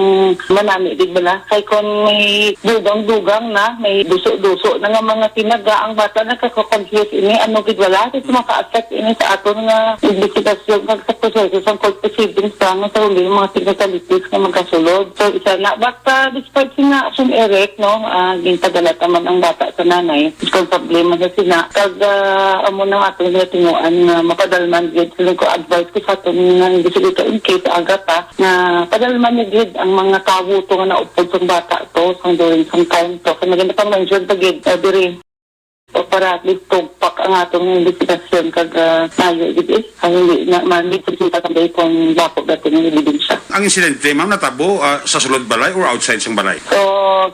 manami, di ba la? Kay kung may dugang-dugang na, may duso-duso na nga mga tinaga, ang bata nakaka-confuse ini, ano, di ba la? Kasi maka-affect ini sa aton nga investigasyon kag sa proseso sang court proceedings pa nga sa huli mga technicalities nga magasulod. So, isa na, basta despite sina Action Eric, no, ah, ginpadala ta man ang bata sa nanay, responsable man sa sina. Kag, ah, amo na ang aton ginatinguan nga mapadalman gid. Siling ko, advice ko sa aton nga investigator in case aga pa, nga padalman ni gid ang mga tawo to nga naupod sang bata to, sang during sang time to. Kay maganda pang mention pa gid, ah, diri. So, para at least tugpak ang atong investigasyon kag, ah, tayo gid eh. Ang hindi na, mami, sa kita kami kung bako dati ng ebidensya. Ang insidente, ma'am, natabo, ah, sa sulod balay or outside sang balay? So,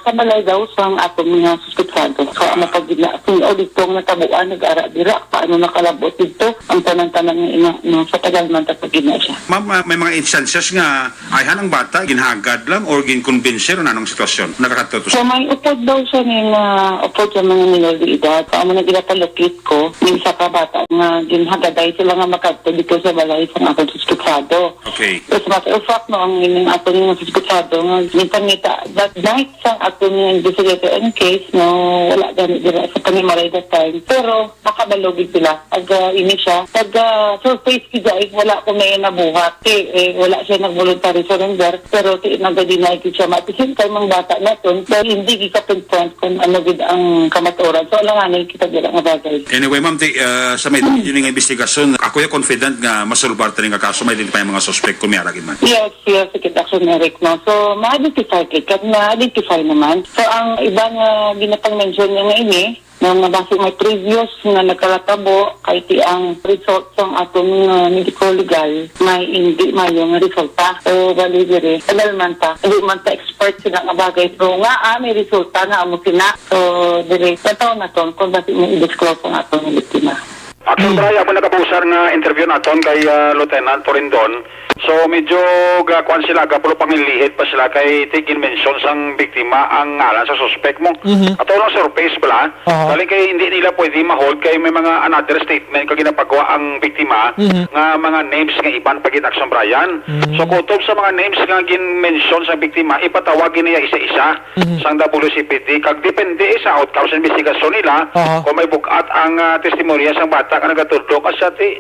sa balay daw, sang atong mga suspetsado. So, ang mapagina, kung auditong natabuan, nag-ara-dira, paano nakalabot dito, ang tanan-tanan nga ina, no, sa tagal man, tapagina siya. Ma'am, ah, may mga instances nga ayhan ang bata, ginhagad lang or ginkonbinse, o nanong sitwasyon? Nakakadto to. So, may upod daw siya ni nga upod sa mga minor de edad. So, amo na ginapalukit ko, may isa ka bata nga ginhagaday sila nga makadto dito sa balay sa akong suspetsado. Okay. As a matter of fact, no, ang ining ato nga suspetsado nga ginpangita that night sa ato nga investigator in case, no, wala gani dira sa panimalay that time. Pero makabalugid sila. Ag, ah, ini siya. Pag, ah, surface gid ay wala ko may nabuhat. Kay, eh, wala siya nag-voluntary surrender. Pero ti nagadi na ito siya. Matisin kay mga bata naton. Dahil hindi gid ka-confront kung ano gid ang kamatuoran. So, alanganin kita dira nga bagay. Anyway, ma'am, ti, ah, sa may yun nga investigasyon, ako yung confident nga masulbar ta rin nga kaso, may identify mga suspect kung may aragin man. Yes, yes, sige, Action Eric, no? So, ma-identify kay, kag ma-identify naman. So, ang iba nga ginapang-mention niya nga ini, no, nga basi may previous nga nagkalatabo, kay ti ang result sang atong, ah, medico-legal, may hindi mayo nga resulta. So, bali diri, tagal man ta, hindi man ta expert sila nga bagay. Pero nga, ah, may resulta nga amo sina. So, diri, sa taon na to, kung basi may i-disclose ang atong biktima. Actually, Brian, amo nagabusar nga interview naton kay, ah, Lieutenant Torindon. So, medyo ga-, kuwan sila, gapulo panginlihid pa sila kay ti ginmention sang biktima ang ngalan sa suspek mo. Mhm. Ato lang surface bala. Aha. Galing kay hindi nila pwede ma-hold kay may mga another statement kag ginapagawa ang biktima Mhm. nga mga names nga iban pa gid, Action Brian. Mhm. So, kutob sa mga names nga gin-mention sa biktima, ipatawag niya isa-isa Mhm. sang W C P D. Kag depende sa outcome sa investigasyon nila, Aha. kung may bugat ang, ah, testimonya sang bata nga nagatudlo ka siya, ti,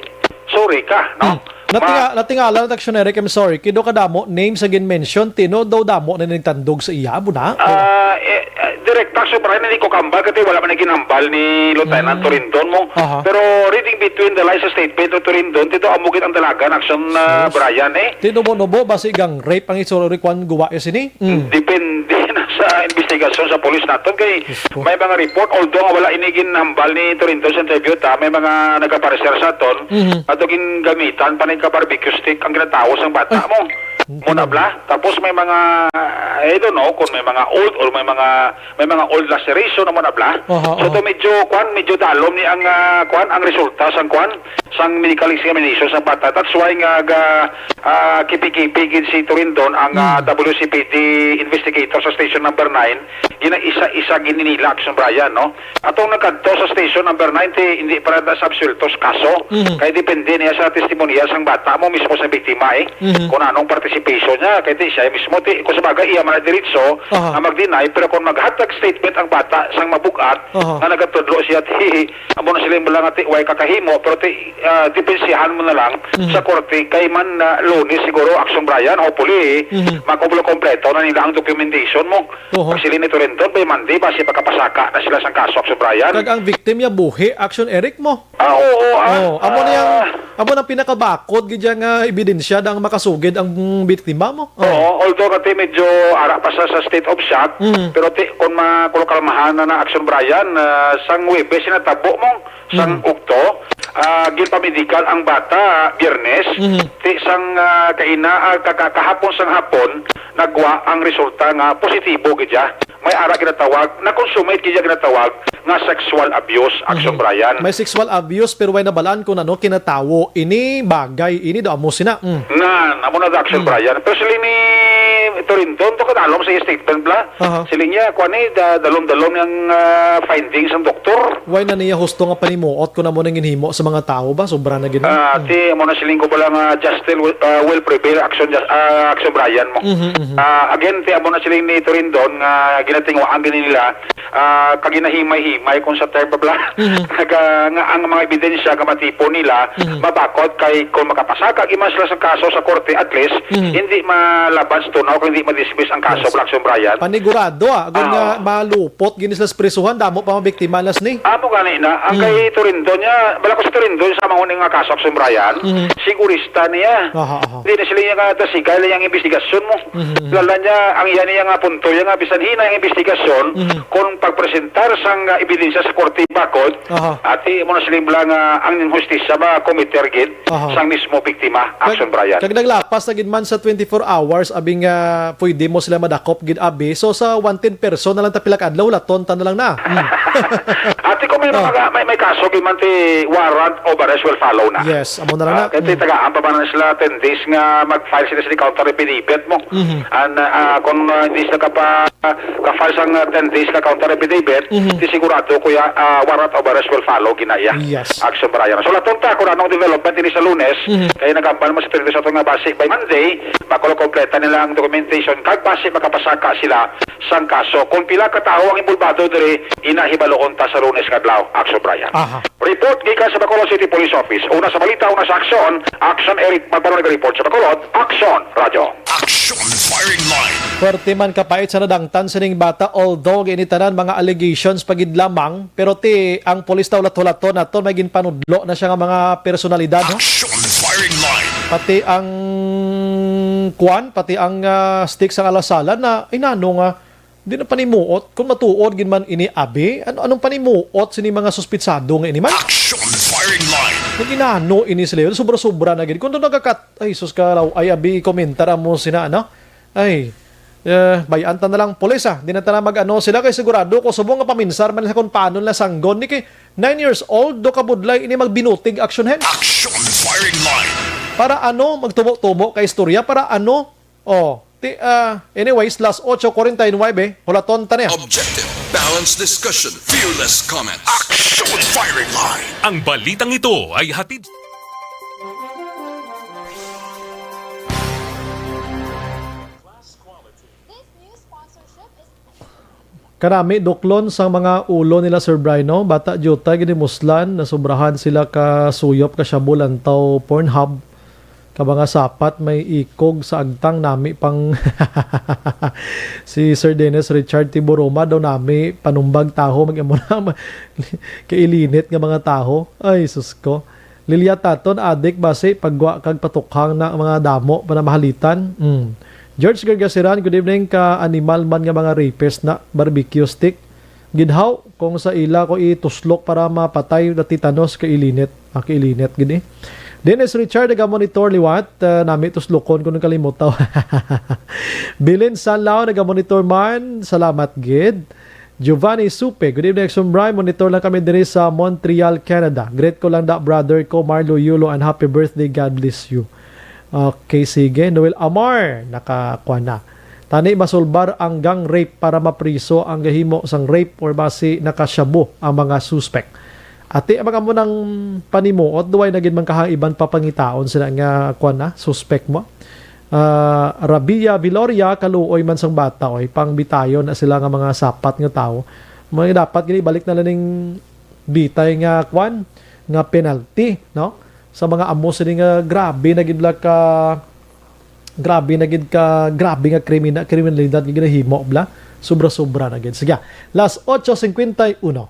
sorry ka, no? Hmm. Natinga-, Ma- natingala na, Action Eric, I'm sorry. Kido kadamo, name sa gin-mention, tino daw damo na nagtandog sa iya, abo na? Ah, eh, eh, direkta, so, Brian, hindi ko kambal kasi wala man naging hambal ni Lieutenant Hmm. Torindon mo. Aha. Pero reading between the lines sa statement ni Torindon, dito amo gid ang dalagan, Action, ah, Sus. Brian, eh. Tinubo-nubo, basi gang rape ang itsura, Eric, kwan guwa, eh, sini? Mm. Depende na sa investigasyon sa pulis naton kay Diyos ko. May mga report, although nga wala ini ginhambal ni Torindon sa interview ta, may mga nagapareser sa aton, Mhm. ato gingamitan pa ni ka barbecue stick ang ginatawo sang bata Ay. mo. Mo na bla. Tapos may mga, I don't know kung may mga old or may mga, may mga old laceration na mo na bla. Aha, So, aha. to medyo, kwan, medyo dalom ni ang, ah, kwan, ang resulta sang kwan, sang medical examination sa bata. That's why nga ga, ah, kipi-kipi gid si Torindon ang, ah, Mm. W C P D investigator sa station number nine. Gina-isa-isa gid nila, Action Brian, no? Atong nagkadto sa station number nine, ti, hindi pa na sa absuelto sa kaso. Mhm. Kay depende niya sa testimonya sang bata mo mismo sa biktima, eh. Mhm. Kung anong participation niya, kay ti siya mismo, ti, kung sa bagay, iya man ang diritso Aha. nga mag-deny, pero kung maghatag statement ang bata sang mabugat, Aha. nga nagatudlo siya, ti, amo na sila yung lang ati, way kakahimo, pero ti, ah, depensihan mo na lang Mhm. sa korte, kay man, ah, Lunes siguro, Action Brian, hopefully, Mhm. makumpleto na nila ang documentation mo. Oho. Pag sila ni Torindon, by Monday, basi pagkapasaka na sila sang kaso, Action Brian. Kag ang victim niya buhi, Action Eric mo? Ah, oo, ah, Oh, amo na yang, ah, amo nang pinakabakod gid yang, ah, ebidensya dang makasugid ang biktima mo. Oh. Oo, although kati medyo ara pa sa, sa state of shock, Mm. pero ti, kung ma-, kung kalmahan na na, Action Brian, ah, sang Huwebes, sinatabo mo, sang Mm. ugto, ah, ginpamedikal ang bata, Biyernes, Mhm. ti sang, ah, kaina, ah, ka-, ka-, kahapon sang hapon, nagwa ang resulta nga positibo gid siya. May ara ginatawag, na-consummate gid siya ginatawag nga sexual abuse, Action Mhm. Brian. May sexual abuse, pero way nabalaan kung ano kinatawo. Ini bagay, ini daw amo sina. Mm. Nan, amo na, Action Mm. Brian. Pero sila ni Torindon, to kadalom sa statement bla. Aha. Sila niya, kuwan ni, da-, dalom-dalom yang, ah, findings ng doktor. Why na niya husto nga panimuot kung amo nang ginhimo sa mga tao ba? Sobra na gid, no? Ah, Mm. ti, amo na siling ko pala nga justice will, ah, will prevail, Action, Ju-, ah, Action Brian mo. Mhm, mhm. Ah, again, ti, amo na siling ni Torindon nga ginatinguhaan gini nila, ah, kaginahimay-himay kung sa term pa bla. Mhm. Nga, nga ang mga ebidensya nga matipon nila, Mhm. mabakod kay kung makapasaka giman sila sa kaso sa korte, at least, Mhm. hindi malaban sa tunaw kung hindi ma-dismiss ang kaso, Yes. Black Brian. Panigurado, ah. Kung Ah, nga oo. malupot, gini sila sa prisuhan, damo pa mabiktima las ni. Amo gani na, ang Mm. kay Torindon niya, bala ko sa Torindon sa mga uning nga kaso, Action Brian, Mhm. sigurista niya. Aha, aha. Hindi na sila yung, ah, tasigay lang yung investigasyon mo. Mhm, mhm. Lala niya, ang iya niya nga punto, yung nga bisan hina yung investigasyon, Mhm. kung pagpresentar sang, ah, ebidensya sa korte bakod, Aha. ati mo na sila yung bala nga ang hustisya ba, committer gid, Aha. sang mismo biktima, Kag, Action Brian. kag naglapas na gid man sa twenty-four hours, abi nga pwede mo sila madakop gid, abi. So, sa wanted person na lang ta pila ka adlaw, laton ta na lang na. Mm. Ati ko may Oh. mga, may, may kaso gid man ti warrant of arrest will follow na. Yes, amo na lang Ah, na. kaya ti Mm. tagaan pa man na sila ten days nga mag-file sila sa counter affidavit mo. Mhm. And, ah, kung, ah, hindi sila kapa-, ka-file sang, ah, ten days na counter affidavit, Mhm. ti sigurado ko ya, ah, warrant of arrest will follow, ginaya. Yes. Action Brian. So, laton ta kung anong development ini sa Lunes, Mhm. kaya nagambal mo sa Trinidad sa ato nga basi by Monday, makulo-, kompleto nila ang documentation, kag basi makapasaka sila sang kaso. Kung pila ka tawo ang involvado diri, ina hibaloon ta sa Lunes nga adlaw. Action Brian. Aha. Report gikan sa Bacolod City Police Office. Una sa balita, una sa aksyon. Action Eric Magbanwa nag-report sa Bacolod. Action Radio. Action Firing Line. Pwerte man kapait sa nadangtan sining bata, although gini tanan mga allegations pa gid lamang, pero ti ang pulis daw lato-lato naton may ginpanudlo na siya nga mga personalidad, no? Action Firing Line. Pati ang kuan, pati ang, ah, stick sang alasalan na inano nga di na panimuot kung matuod gid man ini, abi. Ano, anong panimuot sini mga suspitsado nga ini man? Action Firing Line. Nag-inano ini sila, sobra-sobra na gid. Kung doon nagkakat-, ay, sus ka raw, ay, abi, komentar mo sina, ano? Ay, Eh, bay-an ta na lang, pulis, ah. Di na ta na mag-ano sila, kay sigurado ko subong nga paminsar man nila kung paano nila sanggon ni kay nine years old, do kabudlay ini magbinutig aksyon hen. Action firing line. Para ano magtubo-tubo ka istorya? Para ano? Oh, ti, ah, anyways, las ocho cuarenta y nueve, hulaton ta niya. Objective, balanced discussion, fearless comments. Action firing line. Ang balitang ito ay hatid This new sponsorship is Kanami duklon sang mga ulo nila, Sir Bryno. Bata diutay gid ni Muslan, nasobrahan sila ka suyop ka shabu lantaw Pornhub. Ka mga sapat may ikog sa agtang nami pang si Sir Dennis Richard Tiburuma daw nami panumbag taho mag-amo na ma-, kailinit nga mga taho. Ay, sus ko. Lilia Taton, adik basi, pagwa kag patukhang na ang mga damo panamahalitan. Mm. George Gargasiran, good evening, ka animal man nga mga rapist na barbecue stick. Gidhaw, kung sa ila ko ituslok para mapatay na titanos, kailinit. Ah, kailinit gid eh. Dennis Richard, nagamonitor liwat. Ah, nami tuslokon ko nung kalimutaw. Bilin Sanlao, nagamonitor man. Salamat gid. Giovanni Supe, good evening, Action Bry. Monitor lang kami diri sa Montreal, Canada. Greet ko lang da brother ko, Marlo Yulo, and happy birthday. God bless you. Okay, sige. Noel Amar, nakakuha na. Tani masulbar ang gang rape para mapriso ang gahimo sang rape or basi nakashabu ang mga suspek. Ati ang mga mo nang panimuot, duway na gid man kahang iban pa pangitaon sila nga kuan na, suspek mo. Ah, Rabia Viloria, kaluoy man sang bata, oy, pangbitayon na sila nga mga sapat nga tawo. Mga dapat gid ibalik na lang ning bitay nga kwan, nga penalty, no? Sa mga amo sini nga grabe na gid la ka, grabe na gid ka, grabe nga krimina-, kriminalidad nga ginahimo, bla. Sobra-sobra na gid. Sige, las ocho cincuenta y uno.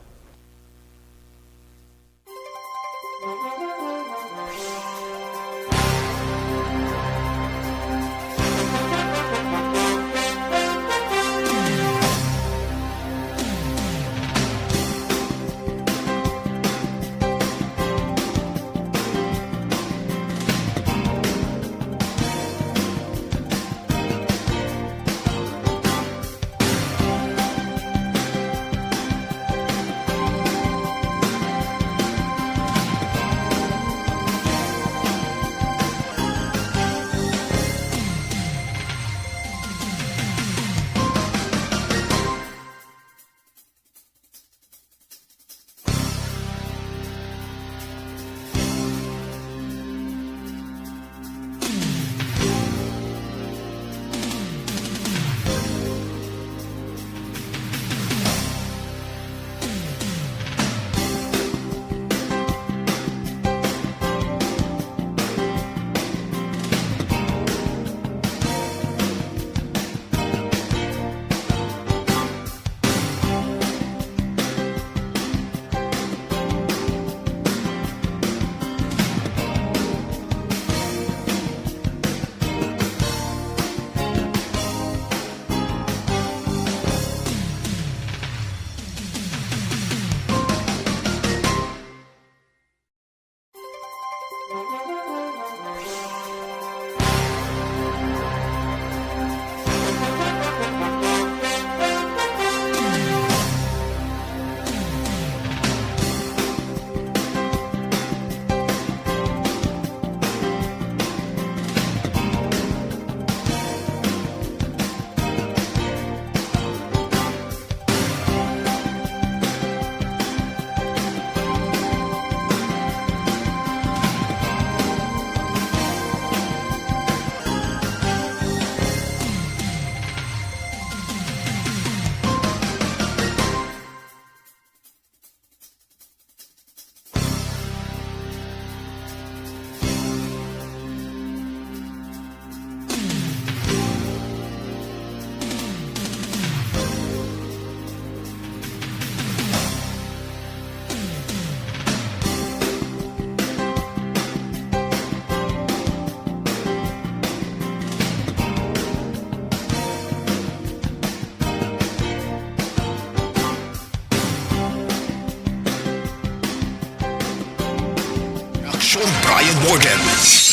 Action, Brian Morgan.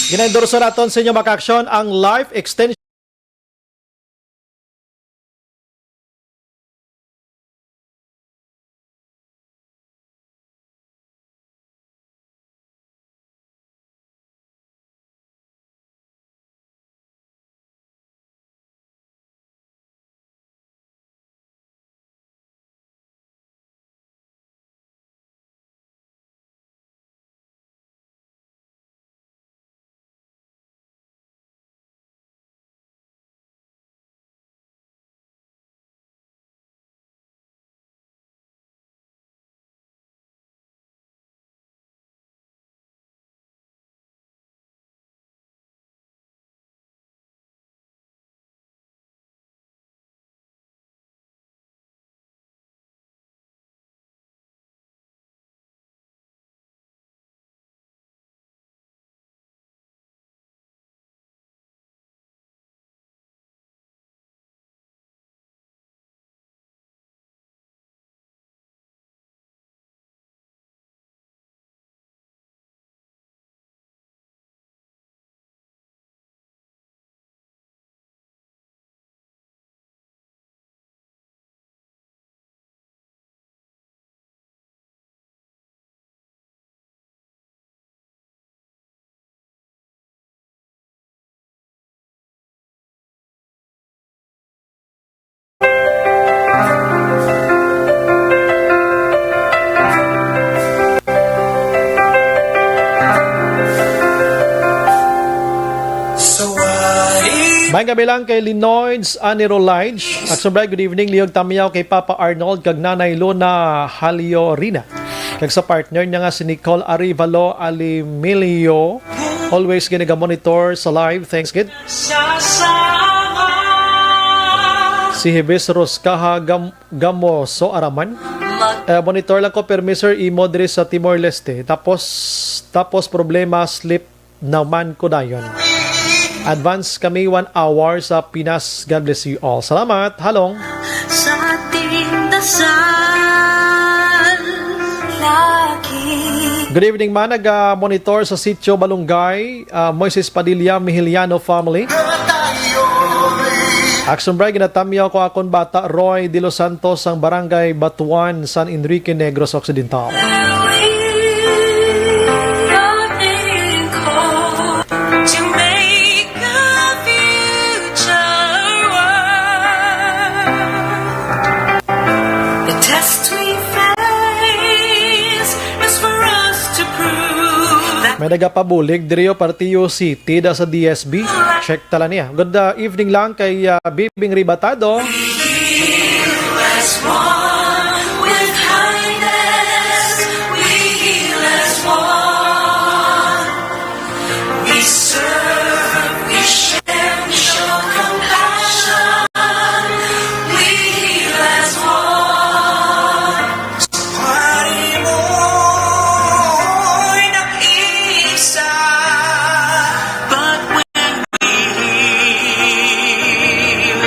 Ginaendorso naton sa inyo, mga ka-aksyon, ang Life Extension May gabi lang kay Linoids Anirolaige. Action Bright, good evening. Lihog tamyaw kay Papa Arnold kag Nanay Luna Haliorina. Kag sa partner niya nga si Nicole Arivalo Alimilio. Always ginaga-monitor sa live. Thanks, gid. Si Jebes Roscaha Gam-, Gamoso Araman. Eh, monitor lang ko, permi, sir, imo diri sa Timor-Leste. Tapos, tapos problema, sleep naman ko dayon. Advance kami one hour sa Pinas. God bless you all. Salamat. Halong. Sa ating dasal lagi. Good evening, man. Naga-monitor sa Sitio Balungay, ah, Moises Padilla, Mihiliano family. Action Bright, ginatamyaw ko akon bata, Roy De Los Santos, sang Barangay Batuan, San Enrique, Negros Occidental. To make a future work. The test we face is for us to prove that May nagapabulig diri, o, Partiyo City da sa D S B. Check tala niya. Good, uh, evening lang kay, uh, Bibing Ribatado. We heal as one with kindness. We heal as one. We serve, we share, we show compassion. We heal as one. Sa pari mo'y nag-isa. But when we heal,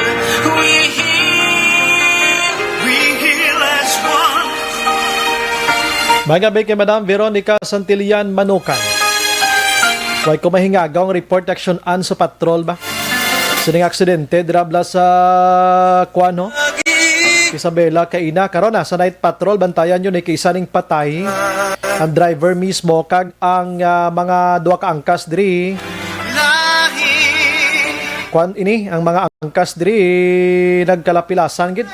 we heal, we heal as one. May gabi kay Madam Veronica Santillan Manukan. Way ko mahingagaw ang report, Action Ann, sa patrol ba? Sining aksidente, dira bala sa, kuwan, no? Isabela, kaina. Karon na, sa night patrol, bantayan yun, eh, kay isa ning patay. Ang driver mismo, kag ang, ah, mga duha ka angkas diri. Kuwan ini, ang mga angkas diri, nagkalapilasan gid.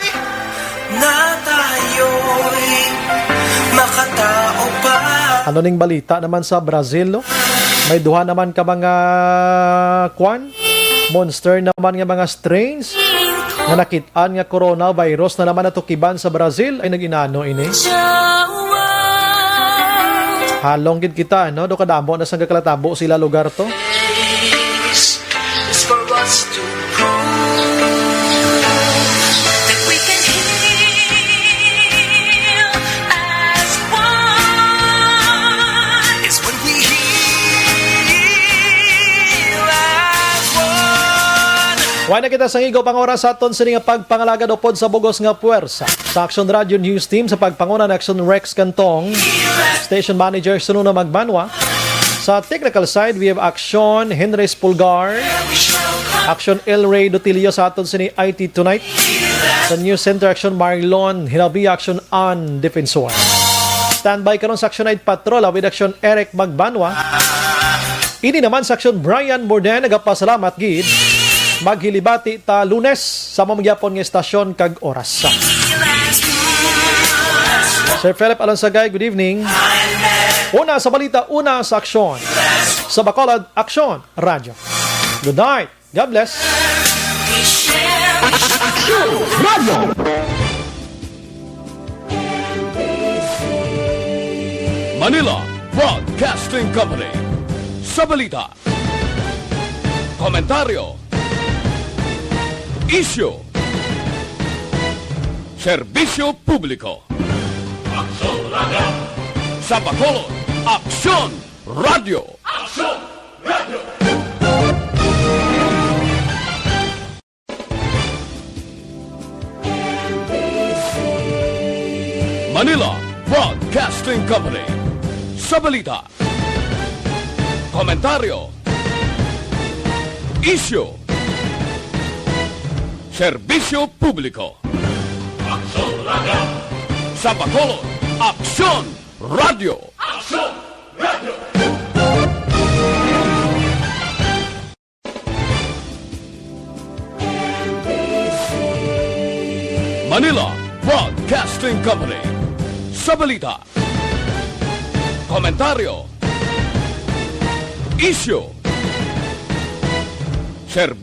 Na tayo'y makatao pa. Ano ning balita naman sa Brazil, no? May duha naman ka mga, kwan, monster naman nga mga strains nga nakit-an nga coronavirus na naman natukiban sa Brazil. Ay, nag-inano ini. Halong gid kita, no? Do kadamo na sang nagkalatabo sila lugar to. Is for us to prove that we can heal as one. Is when we heal as one. Way na kita sang igo pang oras sa aton sini nga pagpangalagad upod sa bug-os nga puwersa. Sa Action Radio News Team, sa pagpanguna ni Action Rex Cantong, Station Manager Sununa Magbanwa. Sa technical side, we have Action Henry Spulgar, Action El Rey Dotilio sa aton sini I T Tonight. Sa News Center, Action Marlon Hinabi, Action Ann Defensor. Standby karon sa Action Night Patrol with Action Eric Magbanwa. Ini naman sa Action Brian Morden, nagapasalamat gid. Maghilibati ta Lunes sa amo man gyapon nga estasyon kag oras. Sir Philip Alonsagay, good evening. Una sa balita, una sa aksyon. Sa Bacolod, Aksyon Radyo. Good night. God bless. Aksyon Radyo. Manila Broadcasting Company. Sa balita, komentaryo, isyu, serbisyo publiko. Aksyon Radyo. Sa Bacolod, Aksyon Radyo. Aksyon Radyo. Manila Broadcasting Company. Sa balita, komentaryo, isyu, serbisyo publiko. Aksyon Radyo. Sa Bacolod, Aksyon Radyo. Aksyon Radyo. Manila Broadcasting Company. Sa balita, komentaryo, isyu, serbisyo